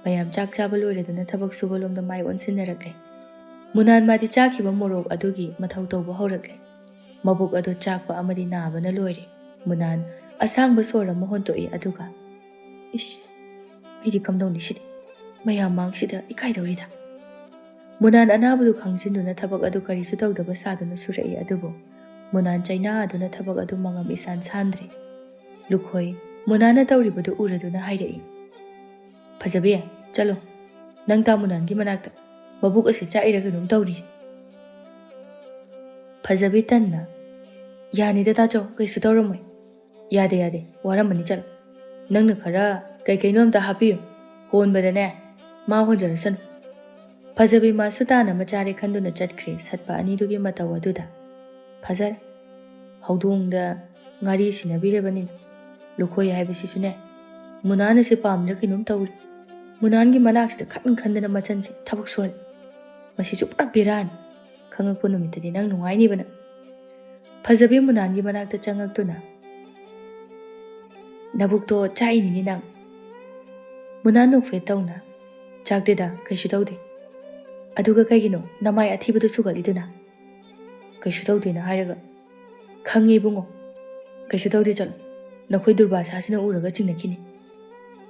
ꯃꯌꯥꯝ ꯆꯥꯛ ꯆꯥꯕ ꯂꯣꯏꯔꯗꯨꯅ ꯊꯕꯛ ꯁꯨꯕ ꯂꯣꯝꯗ ꯃꯥꯏ ꯑꯣꯟꯁꯤꯟꯅꯔꯛꯂꯦ꯫ ꯃꯨꯅꯥꯟ ꯃꯥꯗꯤ ꯆꯥꯈꯤꯕ ꯃꯣꯔꯣꯛ ꯑꯗꯨꯒꯤ ꯃꯊꯧ ꯇꯧꯕ ꯍꯧꯔꯛꯂꯦ꯫ ꯃꯕꯨꯛ ꯑꯗꯨ ꯆꯥꯛꯄ ꯑꯃꯗꯤ ꯅꯥꯕꯅ ꯂꯣꯏꯔꯦ꯫ ꯃꯨꯅꯥꯟ ꯑꯁꯥꯡꯕ ꯁꯣꯔ ꯑꯃ ꯍꯣꯟꯇꯣꯛꯏ, ꯑꯗꯨꯒ, "ꯏꯁ, ꯑꯩꯗꯤ ꯀꯝꯗꯧꯅꯤ ꯁꯤꯗꯤ? ꯃꯌꯥꯝ ꯃꯥꯡꯁꯤꯗ ꯏꯀꯥꯏꯗꯧꯔꯤꯗ"꯫ ꯃꯨꯅꯥꯟ ꯑꯅꯥꯕꯗꯨ ꯈꯪꯖꯤꯟꯗꯨꯅ ꯊꯕꯛ ꯑꯗꯨ ꯀꯔꯤꯁꯨ ꯇꯧꯗꯕ ꯁꯥꯗꯨꯅ ꯁꯨꯔꯛꯏ, ꯑꯗꯨꯕꯨ ꯃꯨꯅꯥꯟ ꯆꯩꯅꯥꯗꯨꯅ ꯊꯕꯛ ꯑꯗꯨ ꯃꯉꯝ ꯏꯁꯥꯟ ꯁꯥꯟꯗ꯭ꯔꯦ꯫ ꯂꯨꯈꯣꯏ ꯃꯨꯅꯥꯟꯅ ꯇꯧꯔꯤꯕꯗꯨ ꯎꯔꯗꯨꯅ ꯍꯥꯏꯔꯛꯏ, "ꯐꯖꯕꯤ, ꯆꯠꯂꯣ, ꯅꯪ ꯇꯥ ꯃꯨꯅꯥꯟꯒꯤ ꯃꯅꯥꯛꯇ꯫ ꯃꯕꯨꯛ ꯑꯁꯤ ꯆꯥꯛꯏꯔ ꯀꯩꯅꯣꯝ ꯇꯧꯔꯤ"꯫ ꯐꯖꯕꯤ ꯇꯟꯅ, "ꯌꯥꯅꯤꯗ ꯇꯥꯆꯧ, ꯀꯩꯁꯨ ꯇꯧꯔꯝꯃꯣꯏ"꯫ "ꯌꯥꯗꯦ, ꯌꯥꯗꯦ, ꯋꯥꯔꯝꯃꯅꯤ, ꯆꯠꯂꯣ꯫ ꯅꯪꯅ ꯈꯔ ꯀꯩ ꯀꯩꯅꯣ ꯑꯝꯇ ꯍꯥꯞꯄꯤꯌꯨ꯫ ꯍꯣꯟꯕꯗꯅꯦ ꯃꯥ ꯍꯣꯟꯖꯔꯁꯅꯨ"꯫ ꯐꯖꯕꯤ ꯃꯥꯁꯨ ꯇꯥꯟ ꯑꯃ ꯆꯥꯔꯦ ꯈꯟꯗꯨꯅ ꯆꯠꯈ꯭ꯔꯦ ꯁꯠꯄ ꯑꯅꯤꯗꯨꯒꯤ ꯃꯇꯧ ꯑꯗꯨꯗ꯫ ꯐꯖꯔꯦ꯫ ꯍꯧꯗꯣꯡꯗ ꯉꯥꯔꯤ ꯁꯤꯟꯅꯕꯤꯔꯕꯅꯤꯅ꯫ ꯂꯨꯈꯣꯏ ꯍꯥꯏꯕꯁꯤꯁꯨꯅꯦ, ꯃꯨꯅꯥꯟ ꯑꯁꯤ ꯄꯥꯝꯃꯤꯔ ꯀꯩꯅꯣꯝ ꯇꯧꯔꯤ꯫ ꯃꯨꯅꯥꯟꯒꯤ ꯃꯅꯥꯛꯁꯤꯗ ꯈꯟ ꯈꯟꯗꯅ ꯃꯆꯟꯁꯦ ꯊꯕꯛ ꯁꯨꯍꯜꯂꯤ꯫ ꯃꯁꯤꯁꯨ ꯄꯨꯔꯥ ꯕꯦꯔꯥꯅꯤ꯫ ꯈꯪꯉꯛꯄ ꯅꯨꯃꯤꯠꯇꯗꯤ ꯅꯪ ꯅꯨꯡꯉꯥꯏꯅꯤꯕ ꯅꯪ꯫ ꯐꯖꯕꯤ ꯃꯨꯅꯥꯟꯒꯤ ꯃꯅꯥꯛꯇ ꯆꯪꯉꯛꯇꯨꯅ, "ꯅꯕꯨꯛꯇꯣ ꯆꯥꯛꯏꯅꯤꯅꯦ ꯅꯪ"꯫ ꯃꯨꯅꯥꯟ ꯅꯣꯛꯐꯦꯠ ꯇꯧꯅ, "ꯆꯥꯛꯇꯦꯗ, ꯀꯩꯁꯨ ꯇꯧꯗꯦ"꯫ "ꯑꯗꯨꯒ ꯀꯩꯒꯤꯅꯣ ꯅꯃꯥꯏ ꯑꯊꯤꯕꯗꯣ ꯁꯨꯒꯠꯂꯤꯗꯨꯅ?" "ꯀꯩꯁꯨ ꯇꯧꯗꯦꯅ ꯍꯥꯏꯔꯒ"꯫ "ꯈꯪꯉꯦ ꯏꯕꯨꯡꯉꯣ, ꯀꯩꯁꯨ ꯇꯧꯗꯦ, ꯆꯠꯂꯣ꯫ ꯅꯈꯣꯏ ꯗꯨꯔꯕꯥꯁꯥꯁꯤꯅ ꯎꯔꯒ ꯆꯤꯡꯅꯈꯤꯅꯤ"꯫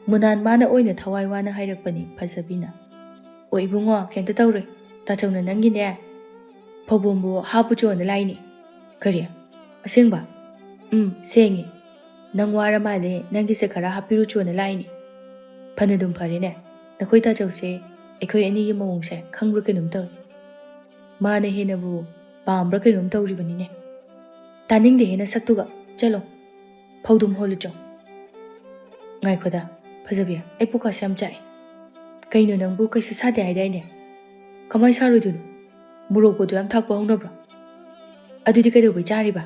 ꯃꯨꯅꯥꯟ ꯃꯥꯅ ꯑꯣꯏꯅ ꯊꯋꯥꯏ ꯋꯥꯅ ꯍꯥꯏꯔꯛꯄꯅꯤ ꯐꯖꯕꯤꯅ꯫ "ꯑꯣ ꯏꯕꯨꯡꯉꯣ, ꯀꯩꯝꯇ ꯇꯧꯔꯣꯏ꯫ ꯇꯥꯆꯧꯅ ꯅꯪꯒꯤꯅꯦ ꯐꯧꯕꯣꯝꯕꯨ ꯍꯥꯞꯄꯨ ꯆꯣꯅ ꯂꯥꯛꯏꯅꯤ"꯫ "ꯀꯔꯤ? ꯑꯁꯦꯡꯕ?" "ꯎꯝ, ꯁꯦꯡꯉꯤ꯫ ꯅꯪ ꯋꯥꯔ ꯃꯥꯜꯂꯦ, ꯅꯪꯒꯤꯁꯦ ꯈꯔ ꯍꯥꯞꯄꯤꯔꯨ ꯆꯣꯅ ꯂꯥꯛꯏꯅꯤ"꯫ "ꯐꯅꯗꯨꯝ ꯐꯔꯦꯅꯦ꯫ ꯅꯈꯣꯏ ꯇꯥꯆꯧꯁꯦ ꯑꯩꯈꯣꯏ ꯑꯅꯤꯒꯤ ꯃꯑꯣꯡꯁꯦ ꯈꯪꯕ꯭ꯔꯥ ꯀꯩꯅꯣꯝ ꯇꯧꯏ꯫ ꯃꯥꯅ ꯍꯦꯟꯅꯕꯨ ꯄꯥꯝꯕ꯭ꯔꯥ ꯀꯩꯅꯣꯝ ꯇꯧꯔꯤꯕꯅꯤꯅꯦ"꯫ "ꯇꯥꯅꯤꯡꯗꯦꯍꯦ ꯅꯁꯛꯇꯨꯒ꯫ ꯆꯠꯂꯣ, ꯐꯧꯗꯨꯝ ꯍꯣꯜꯂꯨ ꯆꯣ"꯫ "ꯉꯥꯏꯈꯣꯗ, ꯐꯖꯕꯤ, ꯑꯩ ꯄꯨꯛꯀꯥꯁꯦ ꯌꯥꯝ ꯆꯥꯛꯑꯦ"꯫ "ꯀꯩꯅꯣ ꯅꯪꯕꯨ ꯀꯩꯁꯨ ꯁꯥꯗꯦ ꯍꯥꯏꯗꯥꯏꯅꯦ?" "ꯀꯃꯥꯏ ꯁꯥꯔꯣꯏꯗꯣꯏꯅꯣ? ꯃꯣꯔꯣꯛꯄꯨ ꯑꯗꯨ ꯌꯥꯝ ꯊꯥꯛꯄ ꯍꯧꯅꯕ꯭ꯔꯣ? ꯑꯗꯨꯗꯤ ꯀꯩꯗꯧꯕꯩ ꯆꯥꯔꯤꯕ?"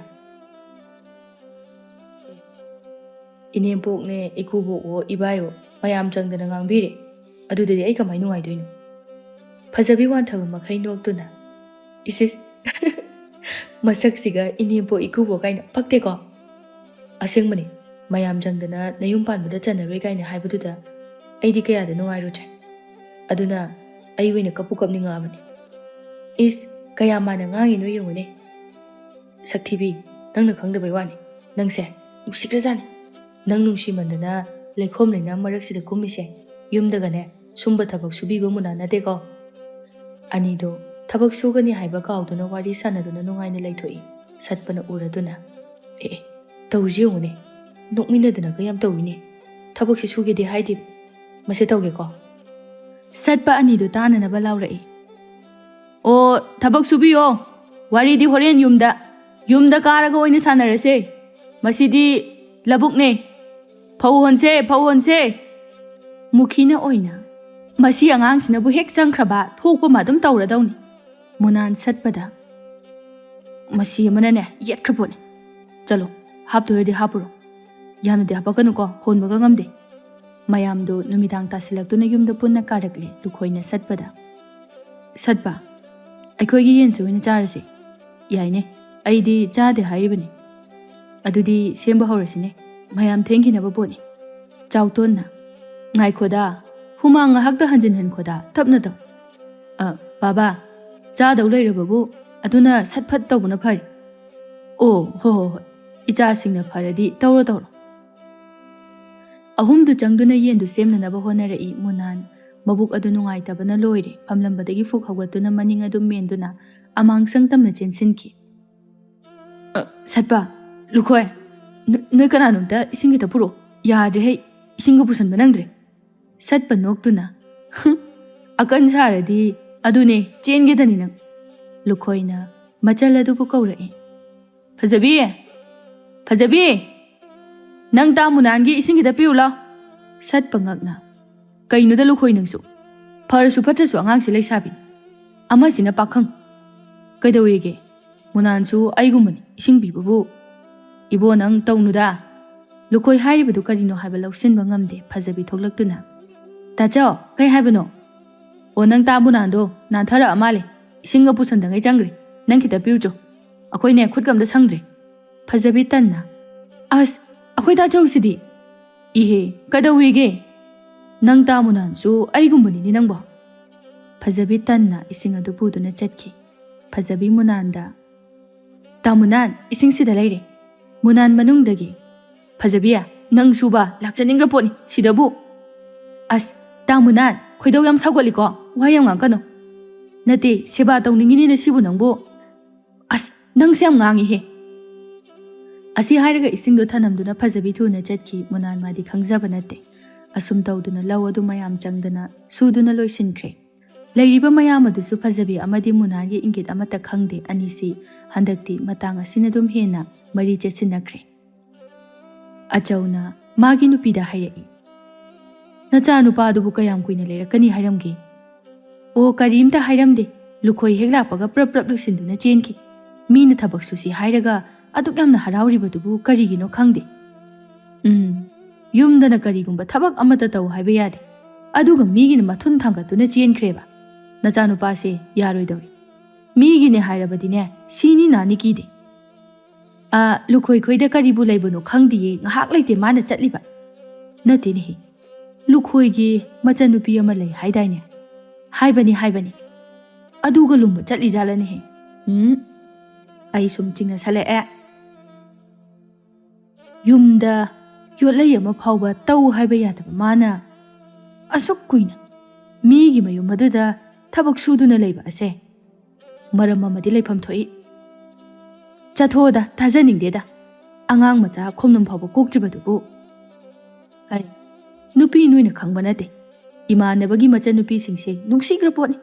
"ꯏꯅꯦꯝꯄꯣꯛꯅꯦ, ꯏꯀꯨꯕꯣꯛꯑꯣ, ꯏꯕꯥꯏꯑꯣ ꯃꯌꯥꯝ ꯆꯪꯗꯅ ꯉꯥꯡꯕꯤꯔꯦ꯫ ꯑꯗꯨꯗꯗꯤ ꯑꯩ ꯀꯃꯥꯏ ꯅꯨꯡꯉꯥꯏꯗꯣꯏꯅꯣ? ꯐꯖꯕꯤ ꯋꯥꯟꯊꯕ ꯃꯈꯩ ꯅꯣꯛꯇꯨꯅ, "ꯏꯁ ꯏꯁ, ꯃꯁꯛꯁꯤꯒ ꯏꯅꯦꯝꯄꯣꯛ ꯏꯀꯨꯕꯣꯛ ꯀꯥꯏꯅ ꯄꯛꯇꯦꯀꯣ? ꯑꯁꯦꯡꯕꯅꯤ, ꯃꯌꯥꯝ ꯆꯪꯗꯅ ꯅꯌꯨꯝ ꯄꯥꯟꯕꯗ ꯆꯟꯅꯔꯣꯏ ꯀꯥꯏꯅ ꯍꯥꯏꯕꯗꯨꯗ ꯑꯩꯗꯤ ꯀꯌꯥꯗ ꯅꯨꯡꯉꯥꯏꯔꯨꯗ꯭ꯔꯦ꯫ ꯑꯗꯨꯅ ꯑꯩ ꯑꯣꯏꯅ ꯀꯞꯄꯨ ꯀꯞꯅꯤꯡꯉꯛꯑꯕꯅꯤ꯫ ꯏꯁ, ꯀꯌꯥ ꯃꯥꯟꯅ ꯉꯥꯡꯉꯤꯅꯣ ꯌꯦꯡꯉꯨꯅꯦ꯫ ꯁꯛꯊꯤꯕꯤ, ꯅꯪꯅ ꯈꯪꯗꯕꯩ ꯋꯥꯅꯤ꯫ ꯅꯪꯁꯦ ꯅꯨꯡꯁꯤꯈ꯭ꯔꯖꯥꯠꯅꯤ꯫ ꯅꯪ ꯅꯨꯡꯁꯤꯃꯟꯗꯅ ꯂꯩꯈꯣꯝ ꯂꯩꯅꯥꯡ ꯃꯔꯛꯁꯤꯗ ꯀꯨꯝꯃꯤꯁꯦ, ꯌꯨꯝꯗꯒꯅꯦ ꯁꯨꯝꯕ ꯊꯕꯛ ꯁꯨꯕꯤꯕ ꯃꯨꯅꯥ ꯅꯠꯇꯦꯀꯣ?" ꯑꯅꯤꯗꯣ ꯊꯕꯛ ꯁꯨꯒꯅꯤ ꯍꯥꯏꯕ ꯀꯥꯎꯗꯨꯅ ꯋꯥꯔꯤ ꯁꯥꯟꯅꯗꯨꯅ ꯅꯨꯡꯉꯥꯏꯅ ꯂꯩꯊꯣꯛꯏ꯫ ꯁꯠꯄꯅ ꯎꯔꯗꯨꯅ, "ꯑꯦ, ꯑꯦ, ꯇꯧꯔꯤꯁꯤ ꯌꯦꯡꯉꯨꯅꯦ꯫ ꯅꯣꯛꯃꯤꯟꯅꯗꯅꯒ ꯌꯥꯝ ꯇꯧꯏꯅꯦ꯫ ꯊꯕꯛꯁꯤ ꯁꯨꯒꯦꯗꯤ ꯍꯥꯏꯗꯦ꯫ ꯃꯁꯤ ꯇꯧꯒꯦꯀꯣ?" ꯁꯠꯄ ꯑꯅꯤꯗꯨ ꯇꯥꯅꯅꯕ ꯂꯥꯎꯔꯛꯏ꯫ "ꯑꯣ, ꯊꯕꯛ ꯁꯨꯕꯤꯌꯣ꯫ ꯋꯥꯔꯤꯗꯤ ꯍꯣꯔꯦꯟ ꯌꯨꯝꯗ, ꯌꯨꯝꯗ ꯀꯥꯔꯒ ꯑꯣꯏꯅ ꯁꯥꯟꯅꯔꯁꯦ꯫ ꯃꯁꯤꯗꯤ ꯂꯧꯕꯨꯛꯅꯦ꯫ ꯐꯧ ꯍꯣꯟꯁꯦ, ꯐꯧ ꯍꯣꯟꯁꯦ!" ꯃꯨꯈꯤꯅ ꯑꯣꯏꯅ, "ꯃꯁꯤ ꯑꯉꯥꯡꯁꯤꯅꯕꯨ ꯍꯦꯛ ꯆꯪꯈ꯭ꯔꯕ, ꯊꯣꯛꯄ ꯑꯃ ꯑꯗꯨꯝ ꯇꯧꯔꯗꯧꯅꯤ꯫" ꯃꯨꯅꯥꯟ ꯁꯠꯄꯗ, "ꯃꯁꯤ ꯑꯃꯅꯅꯦ ꯌꯦꯠꯈ꯭ꯔ ꯄꯣꯠꯅꯤ꯫ ꯆꯠꯂꯣ, ꯍꯥꯞꯇꯣꯏꯔꯗꯤ ꯍꯥꯞꯄꯨꯔꯣ꯫ ꯌꯥꯝꯅꯗꯤ ꯍꯥꯄꯛꯀꯅꯨꯀꯣ, ꯍꯣꯟꯕꯒ ꯉꯝꯗꯦ꯫" ꯃꯌꯥꯝꯗꯨ ꯅꯨꯃꯤꯗꯥꯡ ꯇꯥꯁꯤꯜꯂꯛꯇꯨꯅ ꯌꯨꯝꯗ ꯄꯨꯟꯅ ꯀꯥꯔꯛꯂꯦ꯫ ꯂꯨꯈꯣꯏꯅ ꯁꯠꯄꯗ, "ꯁꯠꯄ, ꯑꯩꯈꯣꯏꯒꯤ ꯌꯦꯟꯁꯦ ꯑꯣꯏꯅ ꯆꯥꯔꯁꯦ꯫" "ꯌꯥꯏꯅꯦ, ꯑꯩꯗꯤ ꯆꯥꯗꯦ ꯍꯥꯏꯔꯤꯕꯅꯤ꯫" "ꯑꯗꯨꯗꯤ ꯁꯦꯝꯕ ꯍꯧꯔꯁꯤꯅꯦ, ꯃꯌꯥꯝ ꯊꯦꯡꯈꯤꯅꯕ ꯄꯣꯠꯅꯤ꯫" ꯆꯥꯎꯇꯣꯟꯅ, "ꯉꯥꯏꯈꯣꯗ, ꯍꯨꯃꯥꯡ ꯉꯥꯏꯍꯥꯛꯇ ꯍꯟꯖꯤꯟꯍꯟꯈꯣꯗ, ꯇꯞꯅ ꯇꯧ꯫" "ꯑ, ꯕꯥꯕꯥ, ꯆꯥꯗꯧ ꯂꯩꯔꯕꯕꯨ ꯑꯗꯨꯅ ꯁꯠ ꯐꯠ ꯇꯧꯕꯅ ꯐꯔꯦ꯫" "ꯑꯣ, ꯍꯣ ꯍꯣ ꯍꯣꯏ, ꯏꯆꯥꯁꯤꯡꯅ ꯐꯔꯗꯤ ꯇꯧꯔꯣ ꯇꯧꯔꯣ꯫" ꯑꯍꯨꯝꯗꯨ ꯆꯪꯗꯨꯅ ꯌꯦꯟꯗꯨ ꯁꯦꯝꯅꯅꯕ ꯍꯣꯠꯅꯔꯛꯏ꯫ ꯃꯨꯅꯥꯟ ꯃꯕꯨꯛ ꯑꯗꯨ ꯅꯨꯡꯉꯥꯏꯇꯕꯅ ꯂꯣꯏꯔꯦ꯫ ꯐꯝꯂꯝꯕꯗꯒꯤ ꯐꯨꯛ ꯍꯧꯒꯠꯇꯨꯅ ꯃꯅꯤꯡ ꯑꯗꯨꯝ ꯃꯦꯟꯗꯨꯅ ꯑꯃꯥꯡꯁꯪ ꯇꯝꯅ ꯆꯦꯟꯁꯤꯟꯈꯤ꯫ "ꯑ, ꯁꯠꯄ, ꯂꯨꯈꯣꯏ, ꯅꯣ-, ꯅꯣꯏ ꯀꯅꯥꯅꯣꯝꯇ ꯏꯁꯤꯡ ꯈꯤꯇ ꯄꯨꯔꯛꯑꯣ꯫ ꯌꯥꯗ꯭ꯔꯦ ꯍꯩ, ꯏꯁꯤꯡꯒ ꯄꯨꯁꯟꯕ ꯅꯪꯗ꯭ꯔꯦ꯫" ꯁꯠꯄ ꯅꯣꯛꯇꯨꯅ, "ꯍꯨꯝ, ꯑꯀꯟ ꯁꯥꯔꯗꯤ ꯑꯗꯨꯅꯦ, ꯆꯦꯟꯒꯦꯗꯅꯤ ꯅꯪ꯫" ꯂꯨꯈꯣꯏꯅ ꯃꯆꯜ ꯑꯗꯨꯕꯨ ꯀꯧꯔꯛꯏ꯫ "ꯐꯖꯕꯤ! ꯐꯖꯕꯤ! ꯅꯪ ꯇꯥ ꯃꯨꯅꯥꯟꯒꯤ ꯏꯁꯤꯡ ꯈꯤꯇ ꯄꯤꯔꯨ ꯂꯥꯎ꯫" ꯁꯠꯄ ꯉꯛꯅ, "ꯀꯩꯅꯣꯗ ꯂꯨꯈꯣꯏ ꯅꯪꯁꯨ? ꯐꯔꯁꯨ ꯐꯠꯇ꯭ꯔꯁꯨ ꯑꯉꯥꯡꯁꯤ ꯂꯩꯁꯥꯕꯤꯅꯤ꯫ ꯑꯃꯁꯤꯅ ꯄꯥꯈꯪ꯫ ꯀꯩꯗꯧꯋꯦꯒꯦ? ꯃꯨꯅꯥꯟꯁꯨ ꯑꯩꯒꯨꯝꯕꯅꯤ, ꯏꯁꯤꯡ ꯄꯤꯕꯕꯨ꯫" "ꯏꯕꯣ, ꯅꯪ ꯇꯧꯅꯨꯗ꯫" ꯂꯨꯈꯣꯏ ꯍꯥꯏꯔꯤꯕꯗꯨ ꯀꯔꯤꯅꯣ ꯍꯥꯏꯕ ꯂꯧꯁꯤꯟꯕ ꯉꯝꯗꯦ ꯐꯖꯕꯤ ꯊꯣꯛꯂꯛꯇꯨꯅ꯫ "ꯇꯥꯆꯧ, ꯀꯩ ꯍꯥꯏꯕꯅꯣ?" "ꯑꯣ, ꯅꯪ ꯇꯥ ꯃꯨꯅꯥꯟꯗꯣ ꯅꯥꯟꯊꯔꯛꯑ ꯃꯥꯜꯂꯦ꯫ ꯏꯁꯤꯡꯒ ꯄꯨꯁꯟꯗꯉꯩ ꯆꯪꯈ꯭ꯔꯦ꯫ ꯅꯪ ꯈꯤꯇ ꯄꯤꯔꯨꯆꯣ꯫ ꯑꯩꯈꯣꯏꯅꯦ ꯈꯨꯠꯀ ꯑꯝꯇ ꯁꯪꯗ꯭ꯔꯦ꯫" ꯐꯖꯕꯤ ꯇꯟꯅ, "ꯑꯁ, ꯑꯩꯈꯣꯏ ꯇꯥꯆꯧꯁꯤꯗꯤ!" "ꯏꯍꯦ, ꯀꯩꯗꯧꯋꯤꯒꯦ? ꯅꯪ ꯇꯥ ꯃꯨꯅꯥꯟꯁꯨ ꯑꯩꯒꯨꯝꯕꯅꯤꯅꯦ ꯅꯪꯕꯣ꯫" ꯐꯖꯕꯤ ꯇꯟꯅ ꯏꯁꯤꯡ ꯑꯗꯨ ꯄꯨꯗꯨꯅ ꯆꯠꯈꯤ꯫ ꯐꯖꯕꯤ ꯃꯨꯅꯥꯟꯗ, "ꯇꯥ ꯃꯨꯅꯥꯟ, ꯏꯁꯤꯡꯁꯤꯗ ꯂꯩꯔꯦ꯫" ꯃꯨꯅꯥꯟ ꯃꯅꯨꯡꯗꯒꯤ, "ꯐꯖꯕꯤ, ꯅꯪꯁꯨꯕ ꯂꯥꯛꯆꯅꯤꯡꯈ꯭ꯔ ꯄꯣꯠꯅꯤ ꯁꯤꯗꯕꯨ꯫ ꯑꯁ, ꯇꯥ ꯃꯨꯅꯥꯟ, ꯈꯣꯏꯗꯧ ꯌꯥꯝ ꯁꯥꯎꯒꯠꯂꯤꯀꯣ, ꯋꯥ ꯌꯥꯝ ꯉꯥꯡꯀꯅꯨ꯫ ꯅꯠꯇꯦ, ꯁꯦꯕꯥ ꯇꯧꯅꯤꯡꯉꯤꯅꯤꯅ ꯁꯤꯕꯨ ꯅꯪꯕꯨ꯫ ꯑꯁ, ꯅꯪꯁꯦ ꯌꯥꯝ ꯉꯥꯡꯉꯤꯍꯦ꯫" ꯑꯁꯤ ꯍꯥꯏꯔꯒ ꯏꯁꯤꯡꯗꯣ ꯊꯅꯝꯗꯨꯅ ꯐꯖꯕꯤ ꯊꯨꯅ ꯆꯠꯈꯤ꯫ ꯃꯨꯅꯥꯟ ꯃꯥꯗꯤ ꯈꯪꯖꯕ ꯅꯠꯇꯦ꯫ ꯑꯁꯨꯝ ꯇꯧꯗꯨꯅ ꯂꯧ ꯑꯗꯨ ꯃꯌꯥꯝ ꯆꯪꯗꯅ ꯁꯨꯗꯨꯅ ꯂꯣꯏꯁꯤꯟꯈ꯭ꯔꯦ꯫ ꯂꯩꯔꯤꯕ ꯃꯌꯥꯝ ꯑꯗꯨꯁꯨ ꯐꯖꯕꯤ ꯑꯃꯗꯤ ꯃꯨꯅꯥꯟꯒꯤ ꯏꯪꯒꯤꯠ ꯑꯃꯠꯇ ꯈꯪꯗꯦ꯫ ꯑꯅꯤꯁꯤ ꯍꯟꯗꯛꯇꯤ ꯃꯇꯥꯡ ꯑꯁꯤꯅ ꯑꯗꯨꯝ ꯍꯦꯟꯅ ꯃꯔꯤ ꯆꯦꯠꯁꯤꯟꯅꯈ꯭ꯔꯦ꯫ ꯑꯆꯧꯅ ꯃꯥꯒꯤ ꯅꯨꯄꯤꯗ ꯍꯥꯏꯔꯛꯏ, "ꯅꯆꯥꯅꯨꯄꯥꯗꯨꯕꯨ ꯀꯌꯥꯝ ꯀꯨꯏꯅ ꯂꯩꯔꯛꯀꯅꯤ ꯍꯥꯏꯔꯝꯒꯦ?" "ꯑꯣ, ꯀꯔꯤꯝꯇ ꯍꯥꯏꯔꯝꯗꯦ꯫ ꯂꯨꯈꯣꯏ ꯍꯦꯛ ꯂꯥꯛꯄꯒ ꯄ꯭ꯔꯞ ꯄ꯭ꯔꯞ ꯂꯣꯏꯁꯤꯟꯗꯨꯅ ꯆꯦꯟꯈꯤ꯫ ꯃꯤꯅ ꯊꯕꯛ ꯁꯨꯁꯤ ꯍꯥꯏꯔꯒ ꯑꯗꯨꯛ ꯌꯥꯝꯅ ꯍꯔꯥꯎꯔꯤꯕꯗꯨꯕꯨ ꯀꯔꯤꯒꯤꯅꯣ ꯈꯪꯗꯦ꯫" "ꯎꯝ, ꯌꯨꯝꯗꯅ ꯀꯔꯤꯒꯨꯝꯕ ꯊꯕꯛ ꯑꯃꯠꯇ ꯇꯧ ꯍꯥꯏꯕ ꯌꯥꯗꯦ꯫ ꯑꯗꯨꯒ ꯃꯤꯒꯤꯅ ꯃꯊꯨꯟ ꯊꯥꯡꯒꯠꯇꯨꯅ ꯆꯦꯟꯈ꯭ꯔꯦꯕ꯫ ꯅꯆꯥꯅꯨꯄꯥꯁꯦ ꯌꯥꯔꯣꯏꯗꯧꯔꯤ꯫ ꯃꯤꯒꯤꯅꯦ ꯍꯥꯏꯔꯕꯗꯤꯅꯦ, ꯁꯤꯅꯤ ꯅꯥꯅꯤ ꯀꯤꯗꯦ꯫" "ꯑ, ꯂꯨꯈꯣꯏ ꯈꯣꯏꯗ ꯀꯔꯤꯕꯨ ꯂꯩꯕꯅꯣ ꯈꯪꯗꯤꯌꯦ, ꯉꯥꯏꯍꯥꯛ ꯂꯩꯇꯦ ꯃꯥꯅ ꯆꯠꯂꯤꯕ꯫" "ꯅꯠꯇꯦꯅꯦꯍꯦ, ꯂꯨꯈꯣꯏꯒꯤ ꯃꯆꯟꯅꯨꯄꯤ ꯑꯃ ꯂꯩ ꯍꯥꯏꯗꯥꯏꯅꯦ?" "ꯍꯥꯏꯕꯅꯤ, ꯍꯥꯏꯕꯅꯤ꯫ ꯑꯗꯨꯒ ꯂꯨꯝꯕ ꯆꯠꯂꯤꯖꯥꯠꯂꯅꯦꯍꯦ?" "ꯎꯝ, ꯑꯩ ꯁꯨꯝ ꯆꯤꯡꯅꯁꯜꯂꯛꯑꯦ꯫ ꯌꯨꯝꯗ ꯌꯣꯠꯂꯩ ꯑꯃ ꯐꯥꯎꯕ ꯇꯧ ꯍꯥꯏꯕ ꯌꯥꯗꯕ ꯃꯥꯅ ꯑꯁꯨꯛ ꯀꯨꯏꯅ ꯃꯤꯒꯤ ꯃꯌꯨꯝ ꯑꯗꯨꯗ ꯊꯕꯛ ꯁꯨꯗꯨꯅ ꯂꯩꯕ ꯑꯁꯦ ꯃꯔꯝ ꯑꯃꯗꯤ ꯂꯩꯐꯝ ꯊꯣꯛꯏ꯫" "ꯆꯠꯊꯣꯛꯑꯣꯗ, ꯇꯥꯖꯅꯤꯡꯗꯦꯗ꯫ ꯑꯉꯥꯡ ꯃꯆꯥ ꯈꯣꯝꯅꯨꯝ ꯐꯥꯎꯕ ꯀꯣꯛꯇ꯭ꯔꯤꯕꯗꯨꯕꯨ꯫" "ꯑꯩ, ꯅꯨꯄꯤ ꯅꯣꯏꯅ ꯈꯪꯕ ꯅꯠꯇꯦ꯫ ꯏꯃꯥꯟꯅꯕꯒꯤ ꯃꯆꯟꯅꯨꯄꯤꯁꯤꯡꯁꯦ ꯅꯨꯡꯁꯤꯈ꯭ꯔ ꯄꯣꯠꯅꯤ꯫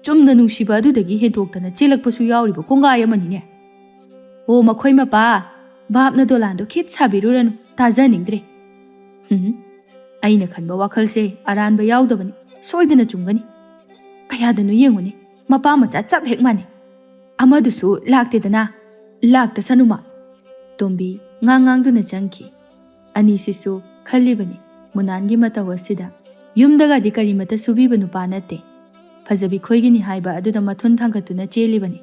ꯆꯨꯝꯅ ꯅꯨꯡꯁꯤꯕ ꯑꯗꯨꯗꯒꯤ ꯍꯦꯟꯗꯣꯛꯇꯅ ꯆꯦꯜꯂꯛꯄꯁꯨ ꯌꯥꯎꯔꯤꯕ ꯀꯣꯡꯒꯥꯏ ꯑꯃꯅꯤꯅꯦ꯫ ꯑꯣ, ꯃꯈꯣꯏ ꯃꯄꯥ, ꯚꯥꯞꯅ ꯗꯣꯂꯥꯟꯗꯣ ꯈꯤꯠ ꯁꯥꯕꯤꯔꯨꯔꯅꯨ, ꯇꯥꯖꯅꯤꯡꯗ꯭ꯔꯦ꯫" ꯎꯝ, ꯑꯩꯅ ꯈꯟꯕ ꯋꯥꯈꯜꯁꯦ ꯑꯔꯥꯟꯕ ꯌꯥꯎꯗꯕꯅꯤ, ꯁꯣꯏꯗꯅ ꯆꯨꯝꯒꯅꯤ꯫ ꯀꯌꯥꯗꯅꯣ ꯌꯦꯡꯉꯨꯅꯦ, ꯃꯄꯥ ꯃꯆꯥ ꯆꯞ ꯍꯦꯛ ꯃꯥꯟꯅꯩ꯫ ꯑꯃꯗꯨꯁꯨ ꯂꯥꯛꯇꯦꯗꯅ, ꯂꯥꯛꯇꯁꯅꯨꯃ꯫ ꯇꯣꯝꯕꯤ ꯉꯥꯡ ꯉꯥꯡꯗꯨꯅ ꯆꯪꯈꯤ꯫ ꯑꯅꯤꯁꯤꯁꯨ ꯈꯜꯂꯤꯕꯅꯤ ꯃꯨꯅꯥꯟꯒꯤ ꯃꯇꯧ ꯑꯁꯤꯗ꯫ ꯌꯨꯝꯗꯒꯗꯤ ꯀꯔꯤꯃꯠꯇ ꯁꯨꯕꯤꯕ ꯅꯨꯄꯥ ꯅꯠꯇꯦ꯫ ꯐꯖꯕꯤ ꯈꯣꯏꯒꯤꯅꯤ ꯍꯥꯏꯕ ꯑꯗꯨꯗ ꯃꯊꯨꯟ ꯊꯥꯡꯒꯠꯇꯨꯅ ꯆꯦꯜꯂꯤꯕꯅꯤ꯫